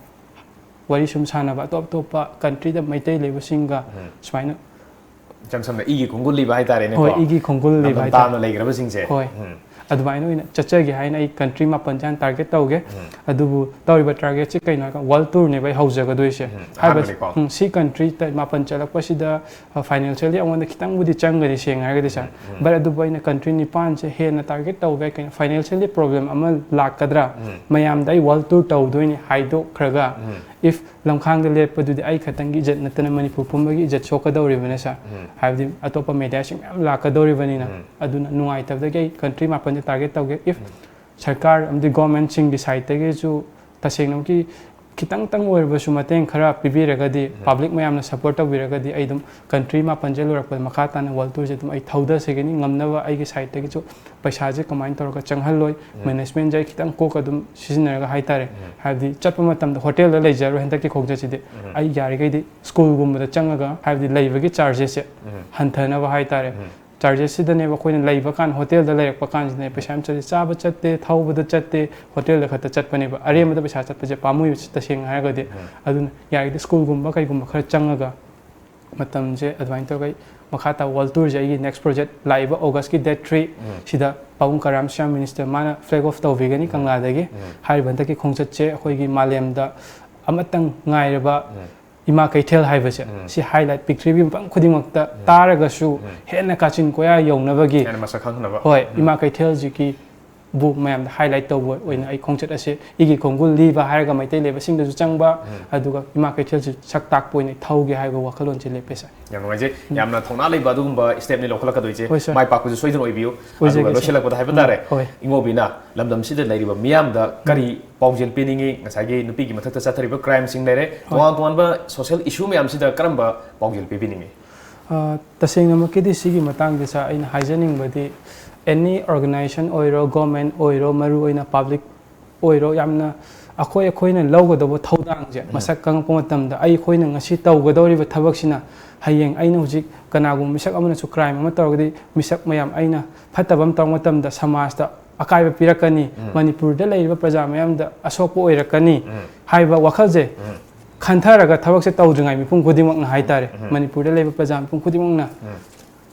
ꯋꯥꯔꯤ ꯁꯨꯝ ꯁꯥꯟꯅꯕ, ꯑꯇꯣꯞ ꯑꯇꯣꯞꯄ ꯀꯟꯇ꯭ꯔꯤꯗ ꯃꯩꯇꯩ ꯂꯩꯕꯁꯤꯡꯒ ꯎꯝ꯫ ꯁꯨꯃꯥꯏꯅ ꯏꯆꯝ ꯁꯝꯅ ꯏꯒꯤ ꯈꯣꯡꯒꯨꯜ ꯂꯤꯕ ꯍꯥꯏꯇꯥꯔꯦꯅꯦꯀꯣ꯫ ꯍꯣꯏ, ꯏꯒꯤ ꯈꯣꯡꯒꯨꯜ ꯂꯤꯕ ꯅꯝꯗꯝ ꯍꯥꯏꯇꯥꯔꯦ꯫ ꯄꯥꯝꯅ ꯂꯩꯈ꯭ꯔꯕꯁꯤꯡꯁꯦ꯫ ꯍꯣꯏ꯫ ꯎꯝ꯫ ꯑꯗꯨꯃꯥꯏꯅ ꯑꯣꯏꯅ ꯆꯠꯆꯒꯦ ꯍꯥꯏꯅ ꯑꯩ ꯀꯟꯇ꯭ꯔꯤ ꯃꯥꯄꯟꯁꯦ ꯍꯥꯟꯅ ꯇꯥꯔꯒꯦꯠ ꯇꯧꯒꯦ꯫ ꯎꯝ꯫ ꯑꯗꯨꯕꯨ ꯇꯧꯔꯤꯕ ꯇꯥꯔꯒꯦꯠꯁꯤ ꯀꯩꯅꯣ ꯍꯥꯏꯔꯀꯥꯟꯗ ꯋꯥꯔꯜ ꯇꯨꯔꯅꯦꯕ ꯑꯩ ꯍꯧꯖꯒꯗꯣꯏꯁꯦ꯫ ꯎꯝ, ꯍꯥꯏꯕꯗꯤ, ꯑꯍꯥꯟꯕꯅꯤꯀꯣ꯫ ꯎꯝ, ꯁꯤ ꯀꯟꯇ꯭ꯔꯤ ꯇ-, ꯃꯥꯄꯟ ꯆꯠꯂꯛꯄꯁꯤꯗ, ꯑ, ꯐꯥꯏꯅꯥꯟꯁꯤꯌꯦꯜꯂꯤ ꯑꯩꯉꯣꯟꯗ ꯈꯤꯇꯪꯕꯨꯗꯤ ꯆꯪꯒꯅꯤ, ꯁꯦꯡꯅ ꯍꯥꯏꯔꯒꯗꯤ, ꯁꯥꯔ꯫ ꯎꯝ, ꯎꯝ꯫ ꯕꯠ ꯑꯗꯨꯕꯨ ꯑꯩꯅ ꯀꯟꯇ꯭ꯔꯤ ꯅꯤꯄꯥꯟꯁꯦ ꯍꯦꯟꯅ ꯇꯥꯔꯒꯦꯠ ꯇꯧꯕ ꯌꯥꯏ꯫ ꯀꯩꯅꯣ, ꯐꯥꯏꯅꯥꯟꯁꯤꯌꯦꯜꯂꯤ ꯄ꯭ꯔꯣꯕ꯭ꯂꯦꯝ ꯑꯃ ꯂꯥꯛꯀꯗ꯭ꯔꯥ? ꯎꯝ꯫ ꯃꯌꯥꯝꯗ ꯑꯩ ꯋꯥꯔꯜ ꯇꯨꯔ ꯇꯧꯗꯣꯏꯅꯤ ꯍꯥꯏꯗꯣꯛꯈ꯭ꯔꯒ, ꯎꯝ꯫ If ꯂꯝꯈꯥꯡꯗ ꯂꯦꯞꯄꯗꯨꯗꯤ ꯑꯩ ꯈꯛꯇꯪꯒꯤ ꯏꯖꯠ ꯅꯠꯇꯅ ꯃꯅꯤꯄꯨꯔ ꯄꯨꯝꯕꯒꯤ ꯏꯖꯠ ꯁꯣꯛꯀꯗꯧꯔꯤꯕꯅꯦ, ꯁꯥꯔ꯫ ꯎꯝ꯫ ꯍꯥꯏꯕꯗꯤ ꯑꯇꯣꯞꯄ ꯃꯦꯗꯤꯌꯥꯁꯤꯡ ꯃꯌꯥꯝ ꯂꯥꯛꯀꯗꯧꯔꯤꯕꯅꯤꯅ꯫ ꯎꯝ꯫ ꯑꯗꯨꯅ ꯅꯨꯡꯉꯥꯏꯇꯕꯗꯒꯤ ꯑꯩ ꯀꯟꯇ꯭ꯔꯤ ꯃꯥꯄꯟꯁꯦ ꯇꯥꯔꯒꯦꯠ ꯇꯧꯒꯦ꯫ If ꯎꯝ꯫ ꯁꯔꯀꯥꯔ ꯑꯃꯗꯤ ꯒꯣꯔꯃꯦꯟꯁꯤꯡꯒꯤ ꯁꯥꯏꯠꯇꯒꯤꯁꯨ ꯇꯁꯦꯡꯅꯃꯛꯀꯤ ꯈꯤꯇꯪꯇꯪ ꯑꯣꯏꯔꯕꯁꯨ ꯃꯇꯦꯡ ꯈꯔ ꯄꯤꯕꯤꯔꯒꯗꯤ, ꯄꯕ꯭ꯂꯤꯛ ꯃꯌꯥꯝꯅ ꯁꯞꯄꯣꯔꯠ ꯇꯧꯕꯤꯔꯒꯗꯤ, ꯑꯩ ꯑꯗꯨꯝ ꯀꯟꯇ꯭ꯔꯤ ꯃꯥꯄꯟꯁꯦ ꯂꯣꯏꯔꯛꯄꯗ ꯃꯈꯥ ꯇꯥꯅ ꯋꯥꯔꯜ ꯇꯨꯔꯁꯦ ꯑꯗꯨꯝ ꯑꯩ ꯊꯧꯗꯖꯒꯅꯤ꯫ ꯉꯝꯅꯕ ꯑꯩꯒꯤ ꯁꯥꯏꯠꯇꯒꯤꯁꯨ ꯄꯩꯁꯥꯁꯦ ꯀꯃꯥꯏꯅ ꯇꯧꯔꯒ ꯆꯪꯍꯜꯂꯣꯏ, ꯃꯦꯅꯦꯖꯃꯦꯟꯁꯦ ꯑꯩ ꯈꯤꯇꯪ ꯀꯣꯛ ꯑꯗꯨꯝ ꯁꯤꯖꯤꯟꯅꯔꯒ ꯍꯥꯏꯇꯥꯔꯦ꯫ ꯍꯥꯏꯕꯗꯤ ꯆꯠꯄ ꯃꯇꯝꯗ ꯍꯣꯇꯦꯜꯗ ꯂꯩꯖꯔꯣꯏ ꯍꯟꯗꯛꯀꯤ ꯈꯣꯡꯆꯠꯁꯤꯗꯤ꯫ ꯑꯩ ꯌꯥꯔꯤꯈꯩꯗꯤ ꯁ꯭ꯀꯨꯜꯒꯨꯝꯕꯗ ꯆꯪꯉꯒ, ꯍꯥꯏꯕꯗꯤ ꯂꯩꯕꯒꯤ ꯆꯥꯔꯖꯦꯁꯁꯦ ꯍꯟꯊꯅꯕ ꯍꯥꯏꯇꯥꯔꯦ꯫ ꯆꯥꯔꯖꯦꯁꯁꯤꯗꯅꯦꯕ ꯑꯩꯈꯣꯏꯅ ꯂꯩꯕ ꯀꯥꯟ, ꯍꯣꯇꯦꯜꯗ ꯂꯩꯔꯛꯄ ꯀꯥꯟꯁꯤꯗꯅꯦ ꯄꯩꯁꯥ ꯌꯥꯝ ꯆꯠꯂꯤ꯫ ꯆꯥꯕ ꯆꯠꯇꯦ, ꯊꯧꯕꯗ ꯆꯠꯇꯦ, ꯍꯣꯇꯦꯜꯗ ꯈꯛꯇ ꯆꯠꯄꯅꯦꯕ꯫ ꯑꯔꯦꯝꯕꯗ ꯄꯩꯁꯥ ꯆꯠꯄꯁꯦ ꯄꯥꯝꯃꯨꯏꯕ, ꯇꯁꯦꯡꯅ ꯍꯥꯏꯔꯒꯗꯤ꯫ ꯑꯗꯨꯅ ꯌꯥꯔꯤꯗꯤ ꯁ꯭ꯀꯨꯜꯒꯨꯝꯕ ꯀꯩꯒꯨꯝꯕ ꯈꯔ ꯆꯪꯉꯒ ꯃꯇꯝꯁꯦ ꯑꯗꯨꯃꯥꯏꯅ ꯇꯧꯔꯒ ꯑꯩ ꯃꯈꯥ ꯇꯥꯕ ꯋꯥꯔꯜ ꯇꯨꯔꯁꯦ ꯑꯩꯒꯤ ꯅꯦꯛꯁ ꯄ꯭ꯔꯣꯖꯦꯛ ꯂꯥꯛꯏꯕ ꯑꯣꯒꯁꯀꯤ ꯗꯦꯠ ꯊ꯭ꯔꯤ ꯁꯤꯗ ꯄꯥꯕꯨꯡ ꯀꯔꯥꯝ ꯁ꯭ꯌꯥꯝ ꯃꯤꯅꯤꯁꯇꯔ ꯃꯥꯅ ꯐ꯭ꯂꯦꯛ ꯑꯣꯐ ꯇꯧꯕꯤꯒꯅꯤ ꯀꯪꯂꯥꯗꯒꯤ꯫ ꯍꯥꯏꯔꯤꯕ ꯍꯟꯗꯛꯀꯤ ꯈꯣꯡꯆꯠꯁꯦ ꯑꯩꯈꯣꯏꯒꯤ ꯃꯥꯂꯦꯝꯗ ꯑꯃꯠꯇꯪ ꯉꯥꯏꯔꯕ ꯏꯃꯥ ꯀꯩꯊꯦꯜ ꯍꯥꯏꯕꯁꯦ ꯁꯤ ꯍꯥꯏꯂꯥꯏꯠ, ꯄ꯭ꯔꯤꯊꯤꯕꯤ ꯃꯐꯝ ꯈꯨꯗꯤꯡꯃꯛꯇ ꯇꯥꯔꯒꯁꯨ ꯍꯦꯟꯅ ꯀꯥꯆꯤꯟ ꯀꯣꯌꯥ ꯌꯧꯅꯕꯒꯤ, ꯍꯦꯟꯅ ꯃꯁꯛ ꯈꯪꯍꯟꯅꯕ꯫ ꯍꯣꯏ, ꯏꯃꯥ ꯀꯩꯊꯦꯜꯁꯤꯒꯤ ꯕꯨ ꯃꯌꯥꯝꯗ ꯍꯥꯏꯂꯥꯏꯠ ꯇꯧꯕ ꯑꯣꯏꯅ ꯑꯩ ꯈꯣꯡꯆꯠ ꯑꯁꯤ ꯏꯒꯤ ꯈꯣꯡꯒꯨꯜ ꯂꯤꯕ ꯍꯥꯏꯔꯒ ꯃꯩꯇꯩ ꯂꯩꯕꯁꯤꯡꯗꯁꯨ ꯆꯪꯕ, ꯑꯗꯨꯒ ꯏꯃꯥ ꯀꯩꯊꯦꯜꯁꯨ ꯁꯛ ꯇꯥꯛꯄ ꯑꯣꯏꯅ ꯊꯧꯒꯦ ꯍꯥꯏꯕ ꯋꯥꯈꯜꯂꯣꯟꯁꯦ ꯂꯦꯞꯄꯦ, ꯁꯥꯔ꯫ ꯌꯥꯝ ꯅꯨꯡꯉꯥꯏꯖꯩ꯫ ꯌꯥꯝꯅ ꯊꯧꯅꯥ ꯂꯩꯕ ꯑꯗꯨꯒꯨꯝꯕ ꯁ꯭ꯇꯦꯞꯅꯤ ꯂꯧꯈꯠꯂꯛꯀꯗꯣꯏꯁꯦ꯫ ꯍꯣꯏ, ꯁꯥꯔ꯫ ꯃꯥꯏ ꯄꯥꯛꯄꯁꯨ ꯁꯣꯏꯗꯅ ꯑꯣꯏꯕꯤꯌꯨ꯫ ꯑꯣꯏꯖꯒꯦ, ꯑꯗꯨꯒ ꯁꯥꯔ꯫ ꯂꯣꯏꯁꯤꯜꯂꯛꯄꯗ ꯍꯥꯏꯕ ꯇꯥꯔꯦ, ꯍꯣꯏ꯫ ꯏꯉꯣꯕꯤꯅ ꯂꯝꯗꯝꯁꯤꯗ ꯂꯩꯔꯤꯕ ꯃꯤꯌꯥꯝꯗ ꯀꯔꯤ ꯄꯥꯎꯖꯦꯜ ꯄꯤꯅꯤꯡꯉꯤ? ꯉꯁꯥꯏꯒꯤ ꯅꯨꯄꯤꯒꯤ ꯃꯊꯛꯇ ꯆꯠꯊꯔꯤꯕ ꯀ꯭ꯔꯥꯏꯝꯁꯤꯡ ꯂꯩꯔꯦ, ꯍꯣꯏ꯫ ꯇꯣꯉꯥꯟ ꯇꯣꯉꯥꯟꯕ ꯁꯣꯁꯤꯌꯦꯜ ꯏꯁꯨ ꯃꯌꯥꯝꯁꯤꯗ ꯀꯔꯝꯕ ꯄꯥꯎꯖꯦꯜ ꯄꯤꯕꯤꯅꯤꯡꯉꯤ? ꯑ, ꯇꯁꯦꯡꯅꯃꯛꯀꯤꯗꯤ ꯁꯤꯒꯤ ꯃꯇꯥꯡꯗ, ꯁꯥꯔ, ꯑꯩꯅ ꯍꯥꯏꯖꯅꯤꯡꯕꯗꯤ, ꯑꯦꯅꯤ ꯑꯣꯔꯒꯅꯥꯏꯖꯦꯁꯟ ꯑꯣꯏꯔꯣ, ꯒꯣꯔꯃꯦꯟ ꯑꯣꯏꯔꯣ, ꯃꯔꯨꯑꯣꯏꯅ ꯄꯕ꯭ꯂꯤꯛ ꯑꯣꯏꯔꯣ, ꯌꯥꯝꯅ ꯑꯩꯈꯣꯏ ꯑꯩꯈꯣꯏꯅ ꯂꯧꯒꯗꯧꯕ ꯊꯧꯗꯥꯡꯁꯦ ꯃꯁꯛ ꯈꯪꯉꯛꯄ ꯃꯇꯝꯗ, ꯑꯩꯈꯣꯏꯅ ꯉꯁꯤ ꯇꯧꯒꯗꯧꯔꯤꯕ ꯊꯕꯛꯁꯤꯅ ꯍꯌꯦꯡ ꯑꯩꯅ ꯍꯧꯖꯤꯛ ꯀꯅꯥꯒꯨꯝꯕ ꯃꯤꯁꯛ ꯑꯃꯅꯁꯨ ꯀ꯭ꯔꯥꯏꯝ ꯑꯃ ꯇꯧꯔꯒꯗꯤ, ꯃꯤꯁꯛ ꯃꯌꯥꯝ ꯑꯩꯅ ꯐꯠꯇꯕ ꯑꯃ ꯇꯧꯔꯛꯄ ꯃꯇꯝꯗ ꯁꯃꯥꯖꯇ ꯑꯀꯥꯏꯕ ꯄꯤꯔꯛꯀꯅꯤ, ꯃꯅꯤꯄꯨꯔꯗ ꯂꯩꯔꯤꯕ ꯄ꯭ꯔꯖꯥ ꯃꯌꯥꯝꯗ ꯑꯁꯣꯛꯄ ꯑꯣꯏꯔꯛꯀꯅꯤ ꯍꯥꯏꯕ ꯋꯥꯈꯜꯁꯦ ꯈꯟꯊꯔꯒ ꯊꯕꯛꯁꯦ ꯇꯧꯗ꯭ꯔꯤꯉꯩ ꯃꯤꯄꯨꯝ ꯈꯨꯗꯤꯡꯃꯛꯅ ꯍꯥꯏꯇꯥꯔꯦ, ꯃꯅꯤꯄꯨꯔꯗ ꯂꯩꯕ ꯄ꯭ꯔꯖꯥ ꯃꯤꯄꯨꯝ ꯈꯨꯗꯤꯡꯃꯛꯅ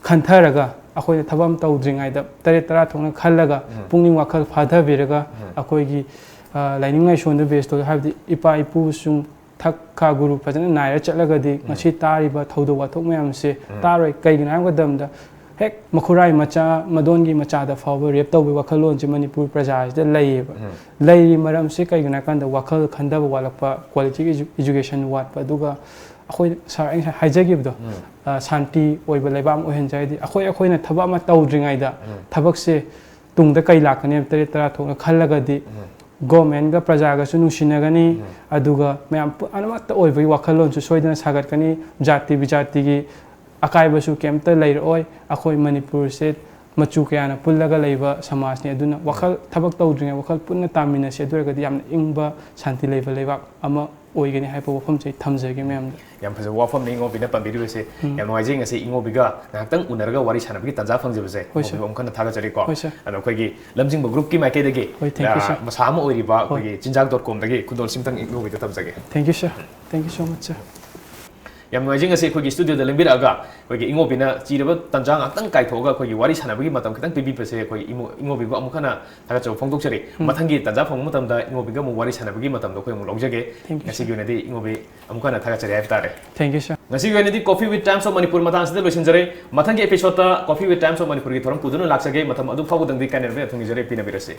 ꯈꯟꯊꯔꯒ, ꯑꯩꯈꯣꯏꯅ ꯊꯕꯛ ꯑꯃ ꯇꯧꯗ꯭ꯔꯤꯉꯩꯗ ꯇꯔꯦꯠ ꯇꯔꯥ ꯊꯣꯛꯅ ꯈꯜꯂꯒ, ꯄꯨꯛꯅꯤꯡ ꯋꯥꯈꯜ ꯐꯥꯊꯕꯤꯔꯒ, ꯑꯩꯈꯣꯏꯒꯤ, ꯑ, ꯂꯥꯏꯅꯤꯡ ꯂꯥꯏꯁꯣꯟꯗ ꯕꯦꯁ ꯇꯧꯔꯒ, ꯍꯥꯏꯕꯗꯤ ꯏꯄꯥ ꯏꯄꯨꯁꯤꯡ ꯊꯛ ꯈꯥ ꯒꯨꯔꯨ ꯐꯖꯅ ꯅꯥꯏꯔ ꯆꯠꯂꯒꯗꯤ ꯉꯁꯤ ꯇꯥꯔꯤꯕ ꯊꯧꯗꯣꯛ ꯋꯥꯊꯣꯛ ꯃꯌꯥꯝꯁꯦ ꯇꯥꯔꯣꯏ꯫ ꯀꯩꯒꯤꯅꯣ ꯍꯥꯏꯕ ꯃꯇꯝꯗ ꯍꯦꯛ ꯃꯈꯨꯔꯥꯏ ꯃꯆꯥ, ꯃꯗꯣꯟꯒꯤ ꯃꯆꯥꯗ ꯐꯥꯎꯕ ꯔꯦꯞ ꯇꯧꯕꯒꯤ ꯋꯥꯈꯜꯂꯣꯟꯁꯦ ꯃꯅꯤꯄꯨꯔ ꯄ꯭ꯔꯖꯥꯁꯤꯗ ꯂꯩꯌꯦꯕ꯫ ꯂꯩꯔꯤ ꯃꯔꯝꯁꯤ ꯀꯩꯒꯤꯅꯣ ꯍꯥꯏ ꯀꯥꯟꯗ ꯋꯥꯈꯜ ꯈꯟꯊꯕ ꯋꯥꯠꯂꯛꯄ, ꯀ꯭ꯋꯥꯂꯤꯇꯤ ꯏꯖꯨ-, ꯏꯖꯨꯀꯦꯁꯟ ꯋꯥꯠꯄ, ꯑꯗꯨꯒ ꯑꯩꯈꯣꯏ ꯁꯥꯔ ꯑꯩ ꯉꯁꯥꯏ ꯍꯥꯏꯖꯈꯤꯕꯗꯣ, ꯑ, ꯁꯥꯟꯇꯤ ꯑꯣꯏꯕ ꯂꯩꯕꯥꯛ ꯑꯃ ꯑꯣꯏꯍꯟꯖꯦ ꯍꯥꯏꯗꯤ ꯑꯩꯈꯣꯏ ꯑꯩꯈꯣꯏꯅ ꯊꯕꯛ ꯑꯃ ꯇꯧꯗ꯭ꯔꯤꯉꯩꯗ ꯊꯕꯛꯁꯦ ꯇꯨꯡꯗ ꯀꯩ ꯂꯥꯛꯀꯅꯤ ꯍꯥꯏꯕ ꯇꯔꯦꯠ ꯇꯔꯥ ꯊꯣꯛꯅ ꯈꯜꯂꯒꯗꯤ ꯒꯣꯔꯃꯦꯟꯒ ꯄ꯭ꯔꯖꯥꯒꯁꯨ ꯅꯨꯡꯁꯤꯅꯒꯅꯤ, ꯑꯗꯨꯒ ꯃꯌꯥꯝ ꯄꯨ-, ꯑꯃꯠꯇ ꯑꯣꯏꯕꯒꯤ ꯋꯥꯈꯜꯂꯣꯟꯁꯨ ꯁꯣꯏꯗꯅ ꯁꯥꯒꯠꯀꯅꯤ꯫ ꯖꯥꯇꯤ ꯕꯤꯖꯥꯇꯤꯒꯤ ꯑꯀꯥꯏꯕꯁꯨ ꯀꯩꯝꯇ ꯂꯩꯔꯛꯑꯣꯏ꯫ ꯑꯩꯈꯣꯏ ꯃꯅꯤꯄꯨꯔꯁꯦ ꯃꯆꯨ ꯀꯌꯥꯅ ꯄꯨꯜꯂꯒ ꯂꯩꯕ ꯁꯃꯥꯖꯅꯤ꯫ ꯑꯗꯨꯅ ꯋꯥꯈꯜ, ꯊꯕꯛ ꯇꯧꯗ꯭ꯔꯤꯉꯩ ꯋꯥꯈꯜ ꯄꯨꯟꯅ ꯇꯥꯃꯤꯟꯅꯁꯤ꯫ ꯑꯗꯨ ꯑꯣꯏꯔꯒꯗꯤ ꯌꯥꯝꯅ ꯏꯪꯕ, ꯁꯥꯟꯇꯤ ꯂꯩꯕ ꯂꯩꯕꯥꯛ ꯑꯃ ꯑꯣꯏꯒꯅꯤ ꯍꯥꯏꯕ ꯋꯥꯐꯝꯁꯦ ꯑꯩ ꯊꯝꯖꯒꯦ ꯃꯌꯥꯝꯗ꯫ ꯌꯥꯝ ꯐꯖꯕ ꯋꯥꯐꯝꯅꯤ ꯏꯉꯣꯕꯤꯅ ꯄꯟꯕꯤꯔꯤꯕꯁꯦ꯫ ꯎꯝ꯫ ꯌꯥꯝ ꯅꯨꯡꯉꯥꯏꯖꯩ ꯉꯁꯤ ꯏꯉꯣꯕꯤꯒ ꯉꯥꯏꯍꯥꯛꯇꯪ ꯎꯅꯔꯒ ꯋꯥꯔꯤ ꯁꯥꯟꯅꯕꯒꯤ ꯇꯥꯟꯖꯥ ꯐꯪꯖꯕꯁꯦ꯫ ꯍꯣꯏ, ꯏꯉꯣꯕꯤꯕꯨ ꯁꯔ꯫ ꯑꯃꯨꯛ ꯍꯟꯅ ꯊꯥꯒꯠꯆꯔꯤꯀꯣ꯫ ꯍꯣꯏ, ꯁꯔ꯫ ꯑꯗꯣ ꯑꯩꯈꯣꯏꯒꯤ ꯂꯝꯖꯤꯡꯕ ꯒ꯭ꯔꯨꯞꯀꯤ ꯃꯥꯏꯀꯩꯗꯒꯤ, ꯍꯣꯏ, thank you, ꯑ, ꯁꯔ꯫ ꯃꯁꯥ ꯑꯃ ꯑꯣꯏꯔꯤꯕ ꯍꯣꯏ꯫ ꯑꯩꯈꯣꯏꯒꯤ ꯆꯤꯟꯖꯥꯛ ꯗꯣꯠ ꯀꯣꯝꯗꯒꯤ ꯈꯨꯗꯣꯜ ꯁꯤꯝꯇꯪ ꯏꯉꯣꯕꯤꯗ ꯊꯝꯖꯒꯦ꯫ Thank you, sir. Thank you so much, sir. ꯌꯥꯝ ꯅꯨꯡꯉꯥꯏꯖꯩ ꯉꯁꯤ ꯑꯩꯈꯣꯏꯒꯤ ꯁ꯭ꯇꯨꯗꯤꯑꯣꯗ ꯂꯦꯡꯕꯤꯔꯛꯑꯒ ꯑꯩꯈꯣꯏꯒꯤ ꯏꯉꯣꯕꯤꯅ ꯆꯤꯔꯕ ꯇꯥꯟꯖꯥ ꯉꯥꯛꯇꯪ ꯀꯥꯏꯊꯣꯛꯑꯒ ꯑꯩꯈꯣꯏꯒꯤ ꯋꯥꯔꯤ ꯁꯥꯟꯅꯕꯒꯤ ꯃꯇꯝ ꯈꯤꯇꯪ ꯄꯤꯕꯤꯕꯁꯦ ꯑꯩꯈꯣꯏ ꯏꯃꯣ-, ꯏꯉꯣꯕꯤꯕꯨ ꯑꯃꯨꯛ ꯍꯟꯅ ꯊꯥꯒꯠꯆꯕ ꯐꯣꯡꯗꯣꯛꯆꯔꯤ꯫ ꯎꯝ꯫ ꯃꯊꯪꯒꯤ ꯇꯥꯟꯖꯥ ꯐꯪꯕ ꯃꯇꯝꯗ ꯏꯉꯣꯕꯤꯒ ꯑꯃꯨꯛ ꯋꯥꯔꯤ ꯁꯥꯟꯅꯕꯒꯤ ꯃꯇꯝꯗꯣ ꯑꯩꯈꯣꯏ ꯑꯃꯨꯛ ꯂꯧꯖꯒꯦ꯫ Thank you, sir. ꯉꯁꯤꯒꯤ ꯑꯣꯏꯅꯗꯤ ꯏꯉꯣꯕꯤ ꯑꯃꯨꯛ ꯍꯟꯅ ꯊꯥꯒꯠꯆꯔꯤ ꯍꯥꯏꯕ ꯇꯥꯔꯦ꯫ Thank you, sir. ꯉꯁꯤꯒꯤ ꯑꯣꯏꯅꯗꯤ Coffee with Times of Manipur ꯃꯇꯥꯡꯁꯤꯗ ꯂꯣꯏꯁꯤꯟꯖꯔꯦ꯫ ꯃꯊꯪꯒꯤ episodeꯇ Coffee with Times of Manipurꯒꯤ ꯊꯧꯔꯝ ꯄꯨꯗꯨꯅ ꯂꯥꯛꯆꯒꯦ꯫ ꯃꯇꯝ ꯑꯗꯨ ꯐꯥꯎꯕꯗꯪꯗꯤ ꯀꯥꯏꯅꯔꯕ ꯊꯨꯡꯖꯔꯦ, ꯄꯤꯅꯕꯤꯔꯁꯤ꯫